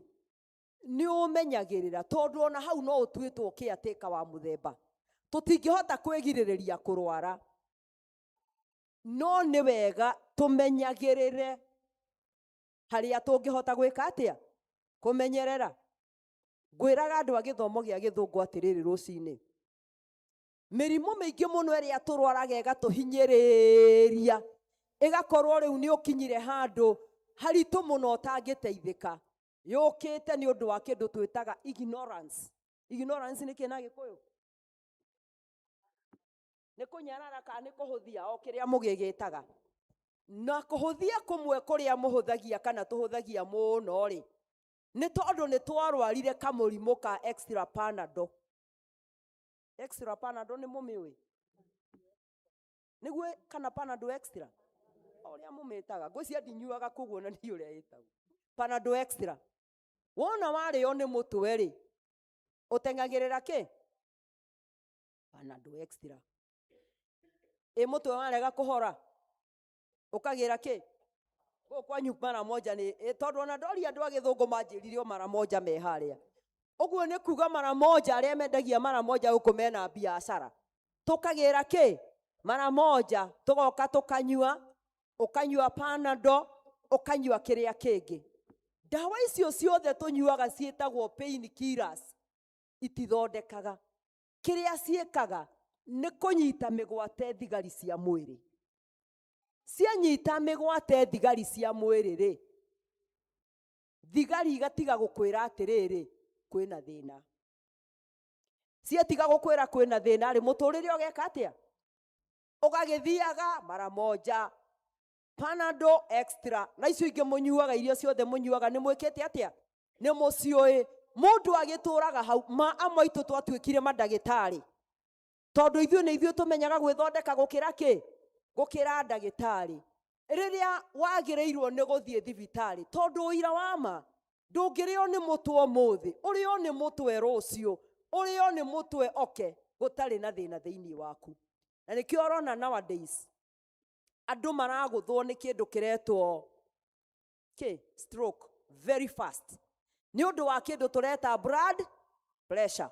nĩ ũmenyagĩrĩra, tondũ ona hau no ũtuĩtwo caretaker wa mũthemba. Tũtingĩhota kwĩgirĩrĩria kũrwara, no nĩ wega tũmenyagĩrĩre harĩa tũngĩhota gwĩka atĩa? Kũmenyerera. Ngwĩraga andũ a gĩthomo gĩa gĩthũngũ atĩrĩrĩ rũcinĩ, mĩrimũ mĩingĩ mũno ĩrĩa tũrwaraga ĩgatũhinyĩrĩria, ĩgakorwo rĩu nĩ ũkinyire handũ haritũ mũno ũtangĩteithĩka, yũkĩte nĩ ũndũ wa kĩndũ twĩtaga ignorance. Ignorance nĩ kĩ na Gĩkũyũ? Nĩ kũnyarara kana nĩ kũhũthia, o kĩrĩa mũgĩgĩtaga. Na kũhũthia kũmwe kũrĩa mũhũthagia kana tũhũthagia mũno rĩ, nĩ tondũ nĩ twarwarire kamũrimũ ka extra Panadol. Extra Panadol nĩ mũmĩũĩ? Nĩguo kana Panadol extra? O ũrĩa mũmĩtaga. Ngwĩciria ndinyuaga koguo na ndiũĩ ũrĩa ĩtagwo. Panadol extra. Wona warĩo nĩ mũtwe rĩ, ũteng'agĩrĩra kĩ? Panadol extra. Ĩ mũtwe warega kũhora, ũkagĩra kĩ? Gũkũ kwanyu mara moja nĩ tondũ ona ndoria andũ a gĩthũngũ manjĩrire o mara moja me harĩa. Ũguo nĩ kuga mara moja arĩa mendagia mara moja gũkũ mena biacara. Tũkagĩra kĩ? Mara moja, tũgoka tũkanyua, ũkanyua Panadol, ũkanyua kĩrĩa kĩngĩ. Ndawa icio ciothe tũnyuaga ciĩtagwo pain killers, itithondekaga. Kĩrĩa ciĩkaga nĩ kũnyita mĩgwate thigari cia mwĩrĩ. Cianyita mĩgwate thigari cia mwĩrĩ rĩ, thigari igatiga gũkwĩra atĩrĩrĩ, kwĩna thĩna. Ciatiga gũkwĩra kwĩna thĩna rĩ, mũtũrĩre ũgeka atĩa? Ũgagĩthiaga mara moja. Panadol extra. Na icio ingĩ mũnyuaga, irio ciothe mũnyuaga nĩ mwĩkĩte atĩa? Nĩ mũciũĩ. Mũndũ agĩtũraga hau, ma amwe aitũ twatuĩkire mandagĩtarĩ. Tondũ ithuĩ nĩ ithuĩ tũmenyaga gwĩthondeka gũkĩra kĩ? Gũkĩra ndagĩtarĩ. Rĩrĩa wagĩrĩirwo nĩ gũthiĩ thibitarĩ, tondũ ũira wa ma, ndũngĩrĩo nĩ mũtwe ũmũthĩ, ũrĩo nĩ mũtwe rũciũ, ũrĩo nĩ mũtwe oke, gũtarĩ na thĩna thĩinĩ waku. Na nĩkĩo ũrona nowadays, andũ maragũthwo nĩ kĩndũ kĩretwo kĩ? Stroke, very fast. Nĩ ũndũ wa kĩndũ tũreta blood pressure.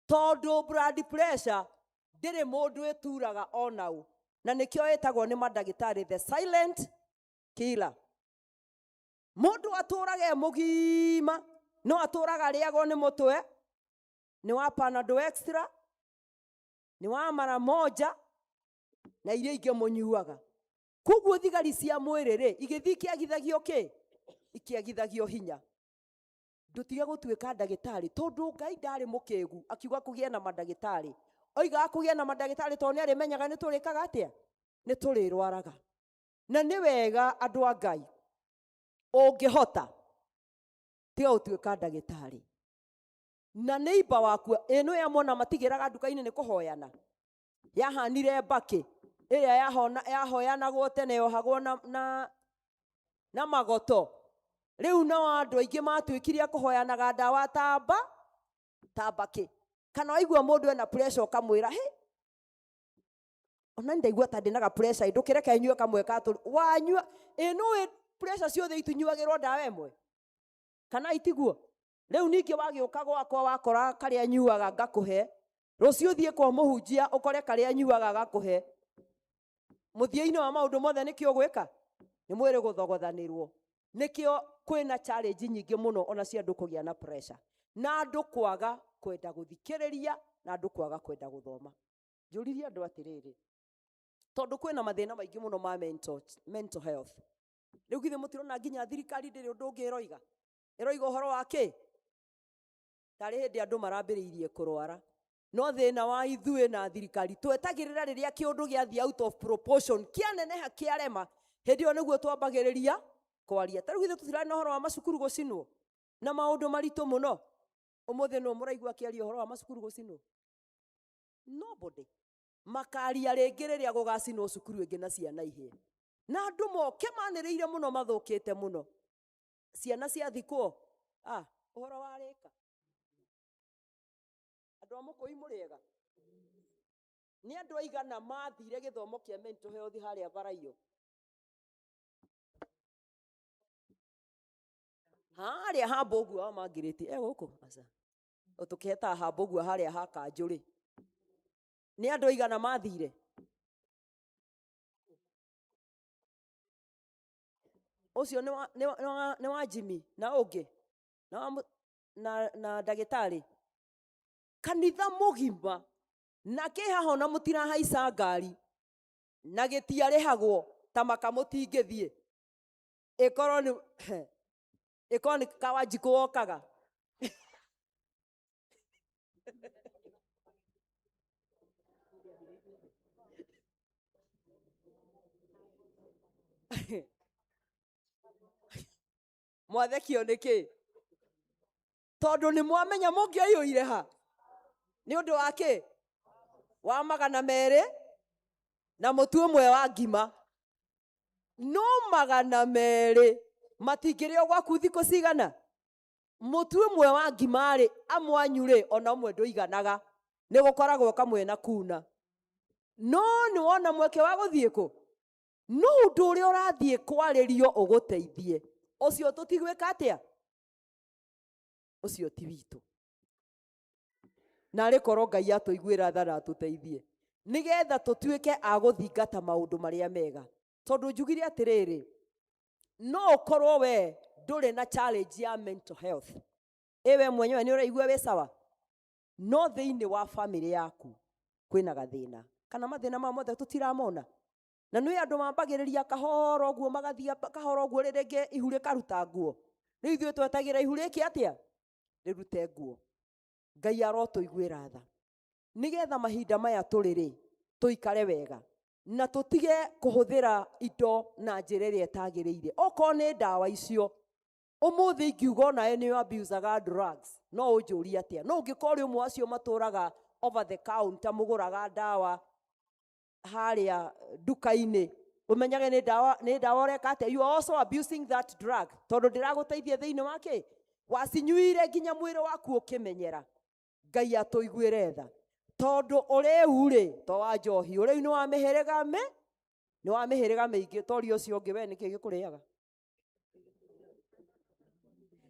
Tondũ blood pressure ndĩrĩ mũndũ ĩturaga ona ũ. Na nĩkĩo ĩtagwo nĩ mandagĩtarĩ the silent killer. Mũndũ atũraga e mũgima, no atũraga arĩagwo nĩ mũtwe, nĩ wa Panadol extra, nĩ wa mara moja, na iria ingĩ mũnyuaga. Koguo thigari cia mwĩrĩ rĩ, igĩthiĩ ikĩagithagio kĩ? Ikĩagithagio hinya. Ndũtige gũtuĩka ndagĩtarĩ, tondũ Ngai ndarĩ mũkĩgu, akiuga kũgĩe na mandagĩtarĩ. Oigaga kũgĩe na mandagĩtarĩ tondũ nĩ arĩmenyaga nĩ tũrĩkaga atĩa? Nĩ tũrĩrwaraga. Na nĩ wega andũ a Ngai, ũngĩhota, tiga gũtuĩka ndagĩtarĩ. Na neighbor waku, ĩno ya mona matigĩraga nduka-inĩ nĩ kũhoyana. Yahanire mbakĩ, ĩrĩa yahoyanagwo tene yohagwo na magoto. Rĩu nao andũ aingĩ matuĩkire a kũhoyanaga ndawa ta mbakĩ. Kana waigua mũndũ ena pressure ũkamwĩra, hĩ, ona ndaigua ta ndĩnaga pressure, ndũkĩreke nyue kamwe ka tũ-, wanyua, ĩ nũĩ pressure ciothe itunyuagĩrwo ndawa ĩmwe? Kana itiguo? Rĩu ningĩ wagĩũka gwakwa wakora karĩa nyuaga ngakũhe, rũciũ ũthiĩ kwa mũhunjia ũkore karĩa nyuaga gakũhe. Mũthia-inĩ wa maũndũ mothe nĩkĩ ũgwĩka? Nĩ mwĩrĩ gũthogothanĩrwo. Nĩkĩo kwĩna challenge nyingĩ mũno ona cia andũ kũgĩa na pressure. Na andũ kwaga kwenda gũthikĩrĩria na andũ kwaga kwenda gũthoma. Njũririe andũ atĩrĩrĩ, tondũ kwĩna mathĩna maingĩ mũno ma mental health. Rĩu githĩ mũtirona nginya thirikari ndĩrĩ ũndũ ũngĩ ĩroiga? Ĩroiga ũhoro wa kĩ? Tarĩ hĩndĩ andũ marambĩrĩirie kũrwara. No thĩna wa ithuĩ na thirikari, twetagĩrĩra rĩrĩa kĩũndũ gĩathiĩ out of proportion, kĩaneneha kĩarema, hĩndĩ ĩyo nĩguo twambagĩrĩria kwaria. Ta rĩu githĩ tũtirarĩ na ũhoro wa macukuru gũcinwo na maũndũ maritũ mũno. Ũmũthĩ nũ mũraigua akĩaria ũhoro wa macukuru gũcinwo? Nobody. Makaria rĩngĩ rĩrĩa gũgacinwo cukuru ĩngĩ na ciana ihĩe. Na andũ moke manĩrĩire mũno mathũkĩte mũno. Ciana ciathikwo, ũhoro warĩka. Andũ a Mũkũi mũrĩega? Nĩ andũ aigana mathire gĩthomo kĩa mental health harĩa Baraiyo? Harĩa ha Mbũgua wa Margaret, e gũkũ? Aca. Tũkĩhetaga ha Mbũgua harĩa ha Kanjũ rĩ. Nĩ andũ aigana mathire? Ũcio nĩ wa Jimmy na ũngĩ? Na ndagĩtarĩ? Kanitha mũgima na kĩ haha ona mũtirahaica ngari na gĩtiarĩhagwo ta maka mũtingĩthiĩ. Ĩkorwo nĩ Kawanjikũ wokaga. Mwathekio nĩ kĩ? Tondũ nĩ mwamenya mũngĩaiyũire ha? Nĩ ũndũ wa kĩ? Wa magana merĩ na mũtu ũmwe wa ngima. No magana merĩ matingĩrĩo gwaku thikũ cigana? Mũtu ũmwe wa ngima rĩ, amwanyu rĩ, ona ũmwe ndũiganaga. Nĩ gũkoragwo kamwe na kuna. No nĩ wona mweke wa gũthiĩ kũ? No ũndũ ũrĩa ũrathiĩ kwarĩrio ũgũteithie. Ũcio tũtigwĩka atĩa? Ũcio ti witũ. Na arĩ korwo Ngai atũiguĩra tha na atũteithie. Nĩgetha tũtuĩke a gũthingata maũndũ marĩa mega. Tondũ njugire atĩrĩrĩ, no ũkorwo we ndũrĩ na challenge ya mental health. Ĩ we mwenyewe nĩ ũraigua wĩ sawa? No thĩinĩ wa family yaku kwĩna gathĩna. Kana mathĩna mao mothe tũtiramona. Na nĩ andũ mambagĩrĩria kahora ũguo magathiĩ kahora ũguo rĩngĩ ihu rĩkaruta nguo. Rĩu ithuĩ twetagĩra ihu rĩke atĩa? Rĩrute nguo. Ngai arotũiguĩra tha. Nĩgetha mahinda maya tũrĩ rĩ, tũikare wega. Na tũtige kũhũthĩra indo na njĩra ĩrĩa ĩtagĩrĩire. Okorwo nĩ ndawa icio, ũmũthĩ ingiuga onawe nĩ abusaga drugs, no ũnjũrie atĩa? No ũngĩkorwo ũrĩ ũmwe acio matũraga over the counter, mũgũraga ndawa harĩa nduka-inĩ, ũmenyage nĩ ndawa ũreka atĩa? You are also abusing that drug, tondũ ndĩragũteithia thĩinĩ wa kĩ? Wacinyuire nginya mwĩrĩ waku ũkĩmenyera. Ngai atũiguĩre tha. Tondũ ũrĩu rĩ, to wa njohi, ũrĩu nĩ wa mĩhĩrĩga nĩ wa mĩhĩrĩga mĩingĩ. Toria ũcio ũngĩ, we nĩkĩ gĩkũrĩaga?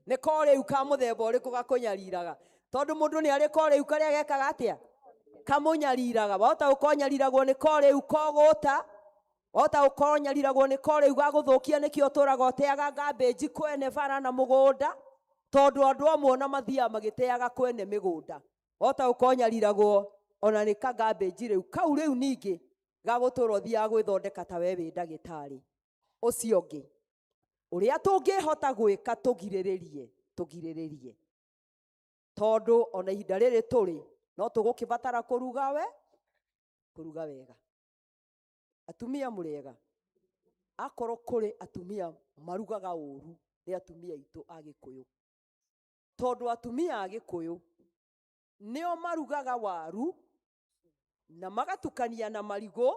Nĩ korĩu ka mũthemba ũrĩkũ gakũnyariraga? Tondũ mũndũ nĩ arĩ korĩu karĩa gekaga atĩa? Kamũnyariraga. Wahota gũkonyariragwo nĩ korĩu kogũta, wahota gũkonyariragwo nĩ korĩu ga gũthũkia, nĩkĩo ũtũraga ũteaga garbage kwene bara na mũgũnda, tondũ andũ amwe ona mathiaga magĩteaga kwene mĩgũnda. Wahota gũkonyariragwo ona nĩ ka garbage rĩu kau rĩu ningĩ gagũtũra ũthiaga gwĩthondeka ta we wĩ ndagĩtarĩ. Ũcio ũngĩ, ũrĩa tũngĩhota gwĩka tũgirĩrĩrie, tũgirĩrĩrie. Tondũ ona ihinda rĩrĩ tũrĩ, no tũgũkĩbatara kũruga wega. Atumia mũrĩega, akorwo kũrĩ atumia marugaga ũru, nĩ atumia aitũ a Gĩkũyũ. Tondũ atumia a Gĩkũyũ nĩo marugaga waru na magatukania na marigũ.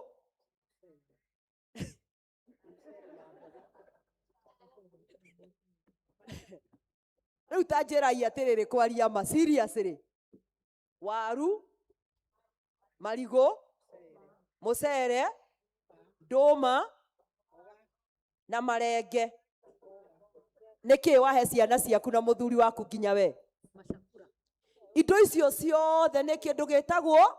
Rĩu ta njĩrai atĩrĩrĩ, kwaria ma seriously, waru, marigũ, mũcere, ndũma na marenge. Nĩkĩ wahe ciana ciaku na mũthuri waku nginya we? Indo icio ciothe nĩ kĩndũ gĩtagwo,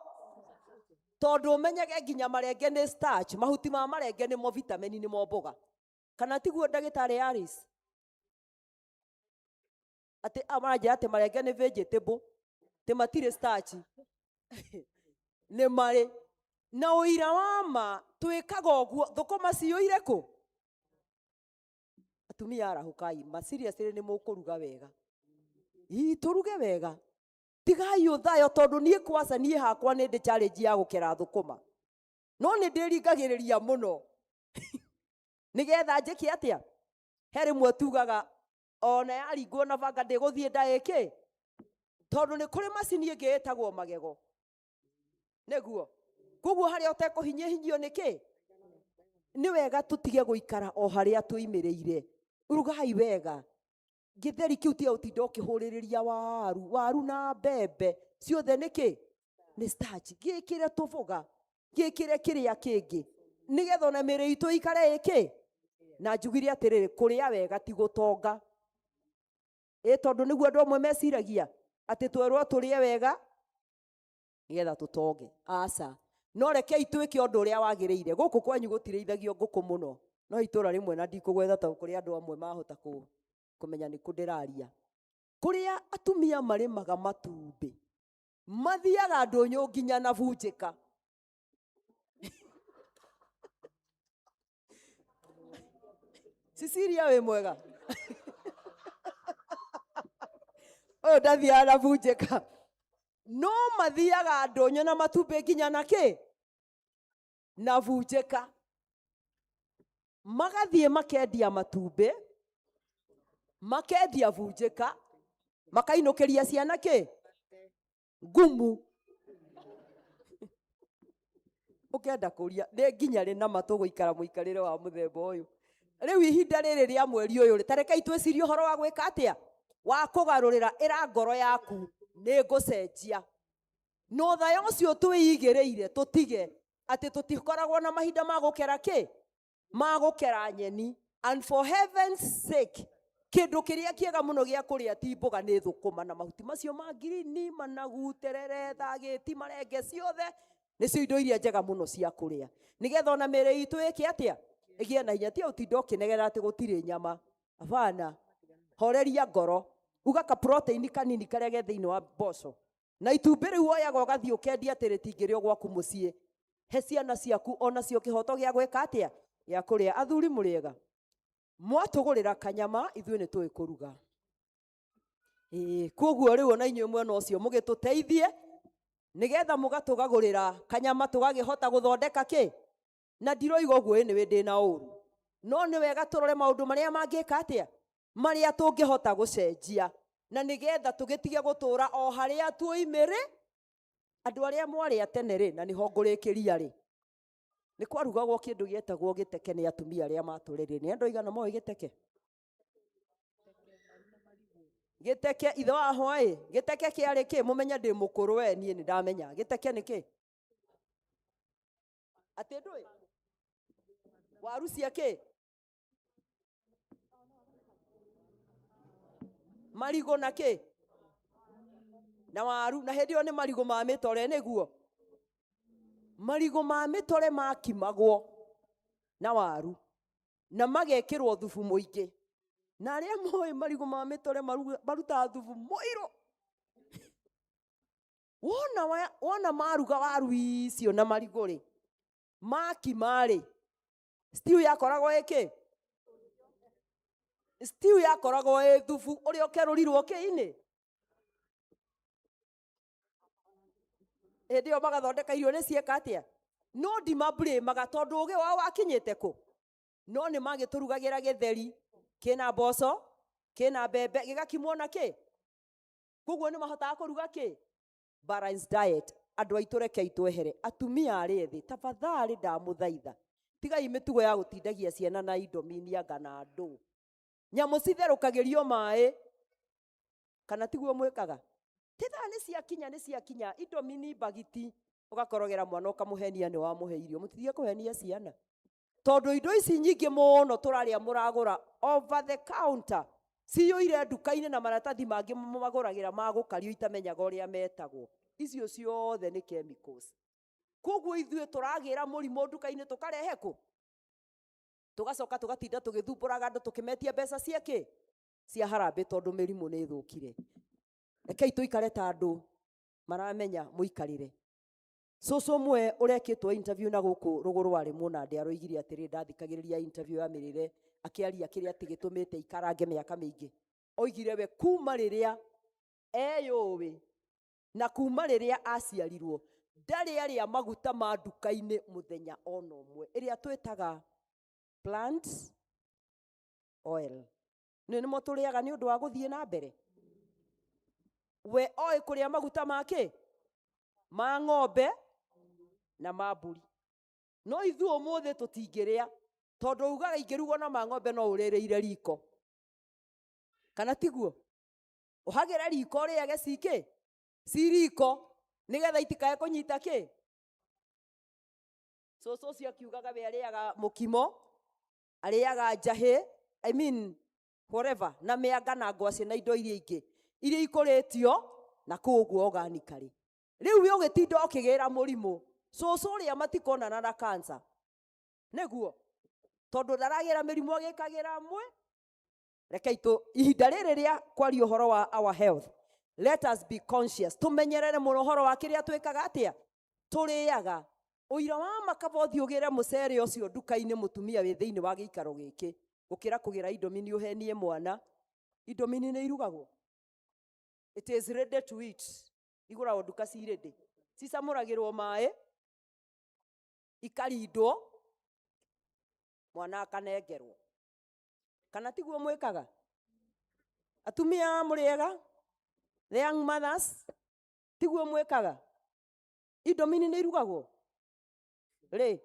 tondũ ũmenyage nginya marenge nĩ starch, mahuti ma marenge nĩmo vitamini, nĩmo mboga. Kana tiguo ndagĩtarĩ Alice? Atĩ maranjĩra atĩ marenge nĩ vegetable, atĩ matirĩ starch. Nĩ marĩ. Na ũira wa ma twĩkaga ũguo, thũkũma ciyũire kũ? Atumia arahũkai, ma seriously nĩ mũkũruga wega. Ii, tũruge wega. Tigai ũthayo tondũ niĩ kwaca niĩ hakwa nĩ ndĩ challenge ya gũkera thũkũma. No nĩ ndĩringagĩrĩria mũno. Nĩgetha njĩke atĩa? He rĩmwe tugaga ona yaringwo na banga ndĩgũthiĩ nda ĩkĩ? Tondũ nĩ kũrĩ macini ĩngĩ ĩtagwo magego. Nĩguo. Koguo harĩa ũtekũhinyĩhinyio nĩ kĩ? Nĩ wega tũtige gũikara o harĩa tũimĩrĩire. Rugai wega. Gĩtheri kĩu tiga gũtinda ũkĩhũrĩrĩria waru, waru na mbembe, ciothe nĩ kĩ? Nĩ starch. Gĩkĩre tũboga, gĩkĩre kĩrĩa kĩngĩ, nĩgetha ona mĩĩrĩ itũ ĩikare ĩkĩ? Na njugire atĩrĩrĩ, kũrĩa wega ti gũtonga. Ĩ tondũ nĩguo andũ amwe meciragia, atĩ twerwo tũrĩe wega, nĩgetha tũtonge. Aca. No rekei twĩke ũndũ ũrĩa wagĩrĩire. Gũkũ kwanyu gũtirĩithagio ngũkũ mũno. No itũra rĩmwe na ndikũgwetha tondũ kũrĩ andũ amwe mahota kũmenya nĩ kũ ndĩraria. Kũrĩa atumia marĩmaga matumbĩ, mathiaga ndũnyũ nginya na bunjĩka. Cecilia wĩ mwega? Ũyũ ndathiaga na bunjĩka. No mathiaga ndũnyũ na matumbĩ nginya na kĩ? Na bunjĩka. Magathiĩ makendia matumbĩ, makendia bunjĩka, makainũkĩria ciana kĩ? Ngumu. Ũkenda kũria, nĩ nginya rĩ na matũ gũikara mũikarĩre wa mũthemba ũyũ? Rĩu ihinda rĩrĩ rĩa mweri ũyũ rĩ, ta rekei twĩcirie ũhoro wa gwĩka atĩa? Wa kũgarũrĩra, ĩra ngoro yaku, nĩ ngũcenjia. Na ũthaya ũcio twĩigĩrĩire tũtige, atĩ tũtikoragwo na mahinda ma gũkera kĩ? Ma gũkera nyeni. And for heaven's sake, kĩndũ kĩrĩa kĩega mũno gĩa kũrĩa ti mboga nĩ thũkũma na mahuti macio ma ngirini, managu, terere, thagĩti, marenge, ciothe nĩcio indo iria njega mũno cia kũrĩa. Nĩgetha ona mĩĩrĩ itũ ĩke atĩa? Ĩgĩe na hinya. Tiga gũtinda ũkĩnegena atĩ gũtirĩ nyama. Hapana. Horeria ngoro. Uga ka protein kanini karĩa ge thĩinĩ wa mboco. Na itumbĩ rĩu woyaga ũgathiĩ ũkendia atĩ rĩtingĩrĩo gwaku mũciĩ. He ciana ciaku onacio kĩhoto gĩa gwĩka atĩa? Gĩa kũrĩa. Athuri mũrĩega? Mwatũgũrĩra kanyama, ithuĩ nĩ tũĩ kũruga. Ĩĩ, koguo rĩu ona inyuĩ mwena ũcio mũgĩtũteithie, nĩgetha mũgatũgagũrĩra kanyama tũgagĩhota gũthondeka kĩ? Na ndiroiga ũguo anyway ndĩna ũru. No nĩ wega tũrore maũndũ marĩa mangĩka atĩa? Marĩa tũngĩhota gũcenjia. Na nĩgetha tũgĩtige gũtũra o harĩa tuoimĩrĩ. Andũ arĩa mwarĩ a tene rĩ, na nĩho ngũrĩkĩria rĩ, nĩ kwarugagwo kĩndũ gĩetagwo gĩteke nĩ atumia arĩa matũrĩrĩ. Nĩ andũ aigana moĩ gĩteke? Gĩteke, ithe wa hwaĩ, gĩteke kĩarĩ kĩ? Mũmenye ndĩ mũkũrũ we, niĩ nĩ ndamenya. Gĩteke nĩ kĩ? Atĩ ndũĩ? Waru cia kĩ? Marigũ na kĩ? Na waru, na hĩndĩ ĩyo nĩ marigũ ma mĩtore nĩguo. Marigũ ma mĩtore makimagwo na waru na magekĩrwo thubu mũingĩ. Na arĩa moĩ marigũ ma mĩtore marutaga thubu mũirũ. Wona maruga waru icio na marigũ rĩ, makima rĩ, stew yakoragwo ĩ kĩ? Stew yakoragwo ĩ thubu ũrĩa ũkerũrirwo kĩ-inĩ. Hĩndĩ ĩyo magathondeka irio nĩ cieka atĩa? No ndimamblĩmaga tondũ ũgĩ wao wakinyĩte kũ? No nĩ magĩtũrugagĩra gĩtheri kĩna mboco, kĩna mbembe, gĩgakimwo na kĩ? Koguo nĩ mahotaga kũruga kĩ? Balanced diet. Andũ aitũ rekei twehere. Atumia arĩa ethĩ, tafadhali ndamũthaitha. Tigai mĩtugo ya gũtindagia ciana na indomie anga na ndũ. Nyamũ citherũkagĩrio maĩ. Kana tiguo mwĩkaga? Ti thaa nĩ ciakinya, nĩ ciakinya. Indomie bagiti. Ũgakorogera mwana ũkamũhenia nĩ wamũhe irio. Mũtitige kũhenia ciana. Tondũ indo ici nyingĩ mũno tũrarĩa mũragũra over the counter. Ciyũire nduka-inĩ na maratathi mangĩ mũmagũragĩra ma gũkario itamenyaga ũrĩa metagwo. Icio ciothe nĩ chemicals. Koguo ithuĩ tũragĩra mũrimũ nduka-inĩ tũkarehe kũ? Tũgacoka tũgatinda tũgĩthumbũraga andũ tũkĩmetia mbeca cia kĩ? Cia harambĩ tondũ mĩrimũ nĩ ĩthũkire. Rekei tũikare ta andũ maramenya mũikarĩre. Cũcũ ũmwe ũrekĩtwo interview na gũkũ rũgũrũ warĩ mũnandĩ aroigire atĩrĩ, ndathikagĩrĩria interview ya mĩrĩre akĩaria kĩrĩa atĩ gĩtũmĩte ikarange mĩaka mĩingĩ. Oigire we kuma rĩrĩa eyũĩ na kuma rĩrĩa aciarirwo ndarĩ arĩa maguta ma nduka-inĩ mũthenya ona ũmwe, ĩrĩa twĩtaga plant oil. Nĩ nĩmo tũrĩaga nĩ ũndũ wa gũthiĩ na mbere. We oĩ kũrĩa maguta ma kĩ? Ma ng'ombe na ma mbũri. No ithuĩ ũmũthĩ tũtingĩrĩa tondũ ugaga ingĩrugwo na ma ng'ombe no ũrĩrĩire riko. Kana tiguo? Ũhagĩre riko ũrĩage cikĩ? Ci riko nĩgetha itikae kũnyita kĩ? Cũcũ ũcio akiugaga we arĩaga mũkimo, arĩaga njahĩ, I mean whatever, na mĩanga na ngwacĩ na indo iria ingĩ iria ikũrĩtio na kũu ũguo organically. Rĩu we ũgĩtinda ũkĩgĩra mũrimũ, cũcũ ũrĩa matikonana na cancer. Nĩguo? Tondũ ndaragĩra mĩrimũ agĩkagĩra mwe. Rekei tũ ihinda rĩrĩ rĩa kwaria ũhoro wa our health, let us be conscious. Tũmenyerere mũno ũhoro wa kĩrĩa twĩkaga atĩa? Tũrĩaga. Ũira wa ma kaba ũthiĩ ũgĩre mũcere ũcio nduka-inĩ mũtumia wĩ thĩinĩ wa gĩikaro gĩkĩ gũkĩra kũgĩra indomini ũhenie mwana. Indomini nĩ irugagwo. It is ready to eat. Igũragwo nduka ci ready. Cicamũragĩrwo maĩ, ikarindwo, mwana akanengerwo. Kana tiguo mwĩkaga? Atumia mũrĩega? The young mothers, tiguo mwĩkaga? Indomini nĩ irugagwo? Rĩ?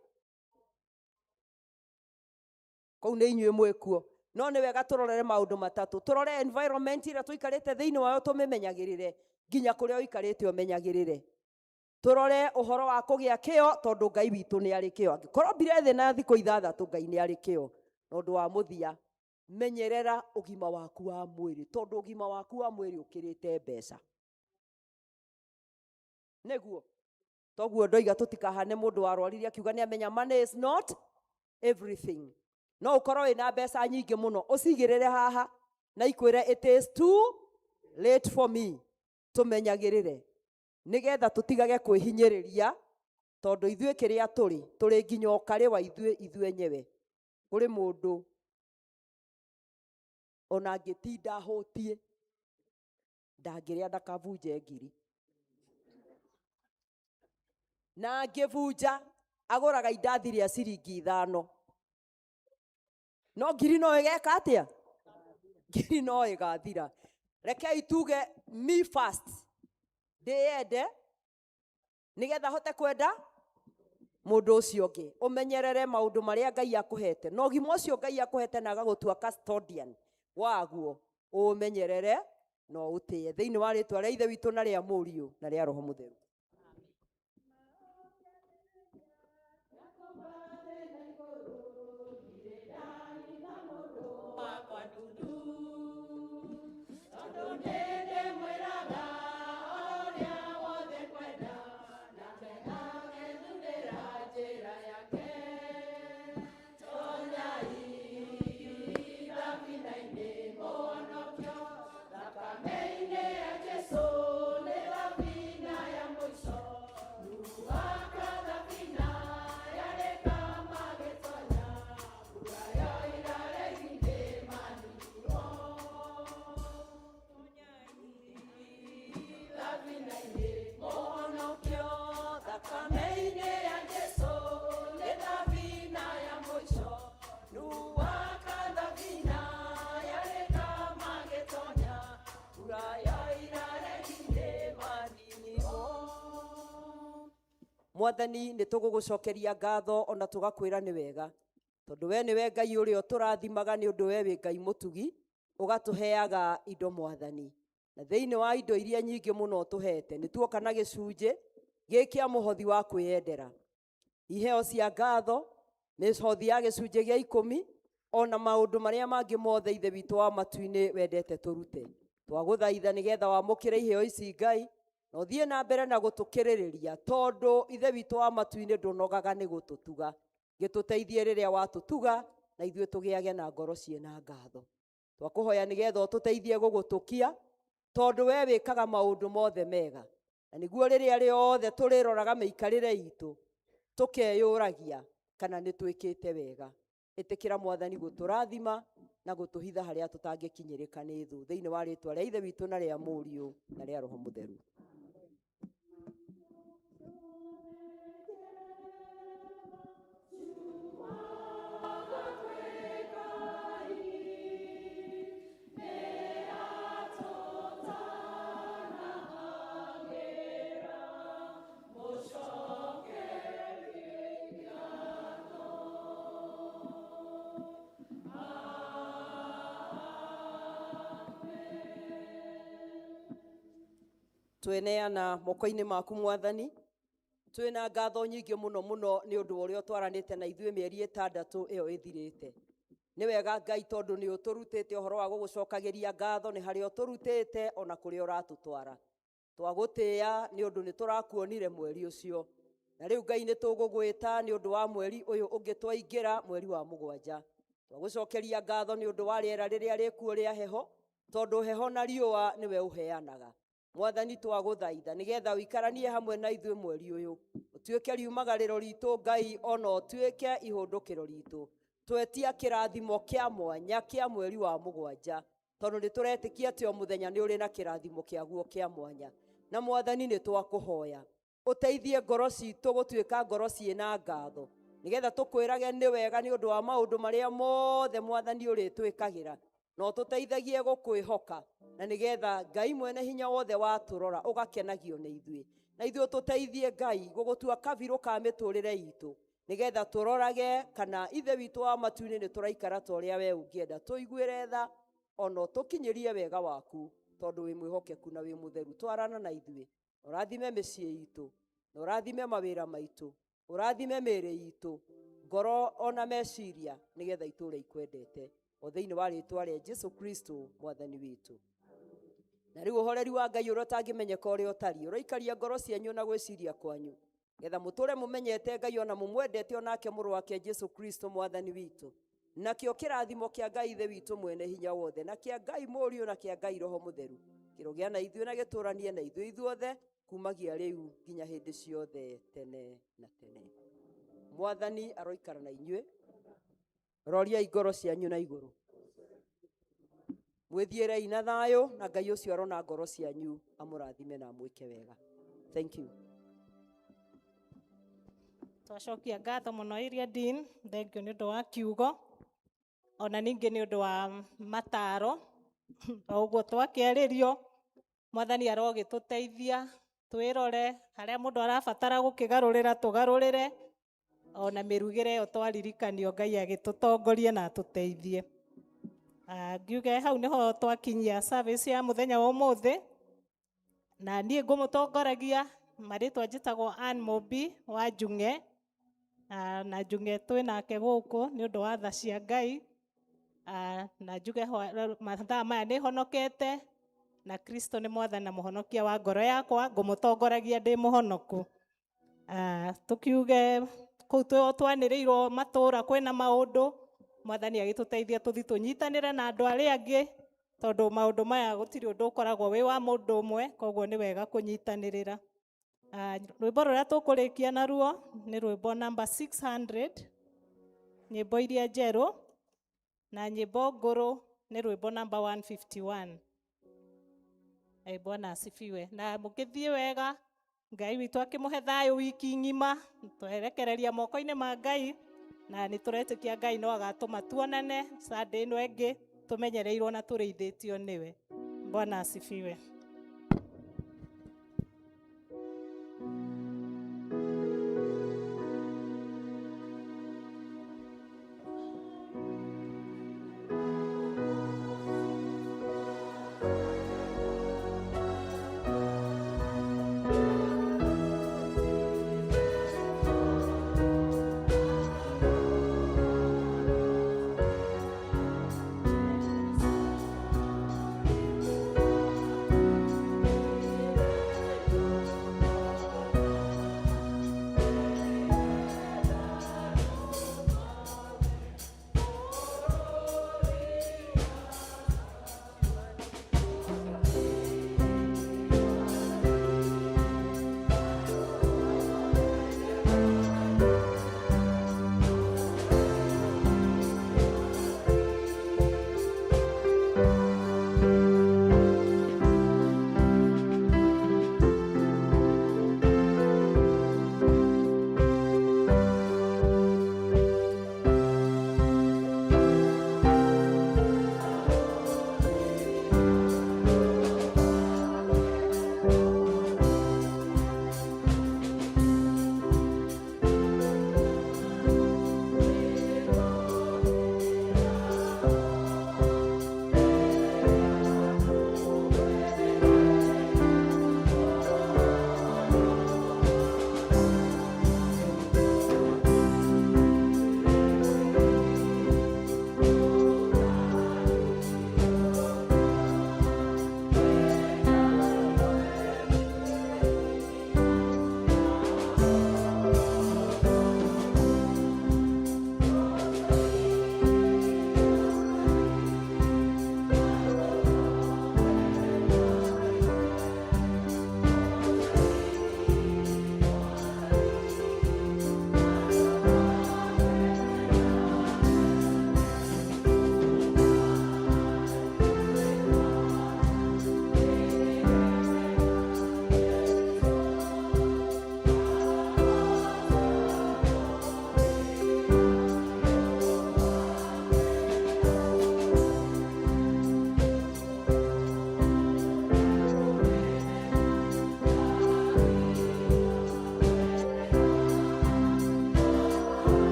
Kũu nĩ inyuĩ mwĩkuo. No nĩ wega tũrorere maũndũ matatũ. Tũrore environment ĩrĩa tũikarĩte thĩinĩ wayo tũmĩmenyagĩrĩre, nginya kũrĩa ũikarĩte ũmenyagĩrĩre. Tũrore ũhoro wa kũgĩa kĩo tondũ Ngai witũ nĩ arĩ kĩo. Angĩkorwo mbire thĩ na thikũ ithathatũ, Ngai nĩ arĩ kĩo. Na ũndũ wa mũthia, menyerera ũgima waku wa mwĩrĩ tondũ ũgima waku wa mwĩrĩ ũkĩrĩte mbeca. Nĩguo? Toguo ndoiga tũtikahane mũndũ warwarire akiuga nĩ amenya money is not everything. No ũkorwo wĩna mbeca nyingĩ mũno ũcigĩrĩre haha na ikwĩre it is too late for me. Tũmenyagĩrĩre nĩgetha tũtigage kwĩhinyĩrĩria tondũ ithuĩ kĩrĩa tũrĩ tũrĩ nginya ũkarĩ wa ithuĩ ithuĩ enyewe. Kũrĩ mũndũ ona angĩtinda ahũtiĩ ndangĩrĩa ndakabunje ngiri, na angĩbunja agũraga indathi rĩa ciringi 5. No ngiri no ĩgeka atĩa? Ngiri no ĩgathira. Rekei tuge me first, ndĩyende nĩgetha hote kwenda mũndũ ũcio ũngĩ. Ũmenyerere maũndũ marĩa Ngai akũhete, na ũgima ũcio Ngai akũhete na agagũtua custodian waguo, ũmenyerere na ũũtĩe thĩinĩ wa rĩtwa rĩa Ithe witũ na rĩa Mũriũ na rĩa Roho Mũtheru. Mwathani, nĩ tũgũgũcokeria ngatho ona tũgakwĩra nĩ wega, tondũ we nĩwe Ngai ũrĩa ũtũrathimaga, nĩ ũndũ we wĩ Ngai mũtugi, ũgatũheaga indo Mwathani. Na thĩinĩ wa indo iria nyingĩ mũno ũtũhete, nĩ tuoka na gĩcunjĩ gĩkĩ kĩa mũhothi wa kwĩyendera, iheo cia ngatho, mĩhothi ya gĩcunjĩ gĩa 10, ona maũndũ marĩa mangĩ mothe Ithe witũ wa matu-inĩ wendete tũrute. Twagũthaitha nĩgetha wamũkĩre iheo ici Ngai, na ũthiĩ na mbere na gũtũkĩrĩrĩria, tondũ Ithe witũ wa matu-inĩ ndũnogaga nĩ gũtũtuga. Gĩtũteithie rĩrĩa watũtuga, Na ithuĩ tũgĩage na ngoro ciĩna ngatho. Twakũhoya nĩgetha ũtũteithie gũgũtũkia, tondũ we wĩkaga maũndũ mothe mega, na nĩguo rĩrĩa rĩothe tũrĩroraga mĩikarĩre itũ tũkeyũragia kana nĩ twĩkĩte wega. Ĩtĩkĩra Mwathani gũtũrathima na gũtũhitha harĩa tũtangĩkinyĩrĩka nĩ thũ, thĩinĩ wa rĩtwa rĩa Ithe witũ na rĩa Mũriũ na rĩa Roho Mũtheru. Tweneana moko-inĩ maku Mwathani, twĩna ngatho nyingĩ mũno mũno nĩ ũndũ wa ũrĩa ũtwaranĩte na ithuĩ mĩeri 6 ĩyo ĩthirĩte. Nĩ wega Ngai, tondũ nĩ ũtũrutĩte ũhoro wa gũgũcokagĩria ngatho, nĩ harĩa ũtũrutĩte ona kũrĩa ũratũtwara. Twagũtĩĩa nĩ ũndũ nĩ tũrakuonire mweri ũcio, na rĩu Ngai nĩ tũgũgwĩta nĩ ũndũ wa mweri ũyũ ũngĩ twaingĩra, mweri wa 7. Twagũcokeria ngatho nĩ ũndũ wa rĩera rĩrĩa rĩkuo rĩa heho, tondũ heho na riũa nĩwe ũheanaga. Mwathani twagũthaitha nĩgetha ũikaranie hamwe na ithuĩ mweri ũyũ, ũtuĩke riumagarĩro ritũ Ngai, ona ũtuĩke ihũndũkĩro ritũ. Twetia kĩrathimo kĩa mwanya kĩa mweri wa 7, tondũ nĩ tũretĩkia atĩ o mũthenya nĩ ũrĩ na kĩrathimo kĩaguo kĩa mwanya. Na Mwathani nĩ twakũhoya ũteithie ngoro citũ gũtuĩka ngoro ciĩna ngatho, nĩgetha tũkwĩrage nĩ wega nĩ ũndũ wa maũndũ marĩa mothe Mwathani ũrĩtwĩkagĩra, na ũtũteithagie gũkwĩhoka, na nĩgetha Ngai mwene hinya wothe watũrora ũgakenagio nĩ ithuĩ. Na ithuĩ ũtũteithie Ngai gũgũtua kabirũ ka mĩtũrĩre itũ, nĩgetha tũrorage kana Ithe witũ wa matu-inĩ nĩ tũraikara ta ũrĩa we ũngĩenda. Tũiguĩre tha ona ũtũkinyĩrie wega waku, tondũ wĩ mwĩhokeku na wĩ mũtheru. Twarana na ithuĩ, ũrathime mĩciĩ itũ, na ũrathime mawĩra maitũ, ũrathime mĩĩrĩ itũ, ngoro ona meciria, nĩgetha itũũre ikwendete, o thĩinĩ wa rĩtwa rĩa Jesu Kristo Mwathani witũ. Na rĩu ũhoreri wa Ngai ũrĩa ũtangĩmenyeka ũrĩa ũtariĩ, ũroikaria ngoro cianyu na gwĩciria kwanyu, nĩgetha mũtũũre mũmenyete Ngai ona mũmwendete, onake mũrũ wake Jesu Kristo Mwathani witũ. Nakĩo kĩrathimo kĩa Ngai Ithe witũ mwene hinya wothe, na kĩa Ngai Mũriũ, na kĩa Ngai Roho Mũtheru, kĩrogĩa na ithuĩ na gĩtũũranie na ithuĩ ithuothe, kumagia rĩu nginya hĩndĩ ciothe tene na tene. Mwathani aroikara na inyuĩ. Roriai ngoro cianyu na igũrũ, mwĩthiĩrei na thayũ, na Ngai ũcio arona ngoro cianyu amũrathime na amwĩke wega. Thank you. Twacokia ngatho mũno Iria Dean, thank you nĩ ũndũ wa kiugo, ona ningĩ nĩ ũndũ wa mataro. O ũguo twakĩarĩrio, Mwathani arogĩtũteithia twĩrore harĩa mũndũ arabatara gũkĩgarũrĩra tũgarũrĩre, ona mĩrugĩre ĩyo twaririkanio Ngai agĩtũtongorie na atũteithie. Ngiuge hau nĩho twakinyia service ya mũthenya wa ũmũthĩ, na niĩ ngũmũtongoragia marĩtwa njĩtagwo Ann Mũmbi wa Njung'e, na Njung'e twĩnake gũkũ nĩ ũndũ wa tha cia Ngai. Na njuge mathaa maya nĩ honokete, na Kristo nĩ Mwathani na Mũhonokia wa ngoro yakwa, ngũmũtongoragia ndĩ mũhonoku. Tũkiuge kũu twanĩrĩirwo matũũra kwĩna maũndũ, Mwathani agĩtũteithia tũthiĩ tũnyitanĩre na andũ arĩa angĩ, tondũ maũndũ maya gũtirĩ ũndũ ũkoragwo wĩ wa mũndũ ũmwe, koguo nĩ wega kũnyitanĩrĩra. Rwĩmbo rũrĩa tũkũrĩkia naruo nĩ rwĩmbo namba 600, nyĩmbo iria njerũ, na nyĩmbo ngũrũ nĩ rwĩmbo namba 151. Bwana asifiwe. Na mũkĩthiĩ wega, Ngai witũ akĩmũhe thayũ wiki ng'ima, twerekereria moko-inĩ ma Ngai, na nĩ tũretĩkia Ngai no agatũma tuonane Sunday ĩno ĩngĩ, tũmenyereirwo na tũrĩithĩtio nĩwe. Bwana asifiwe.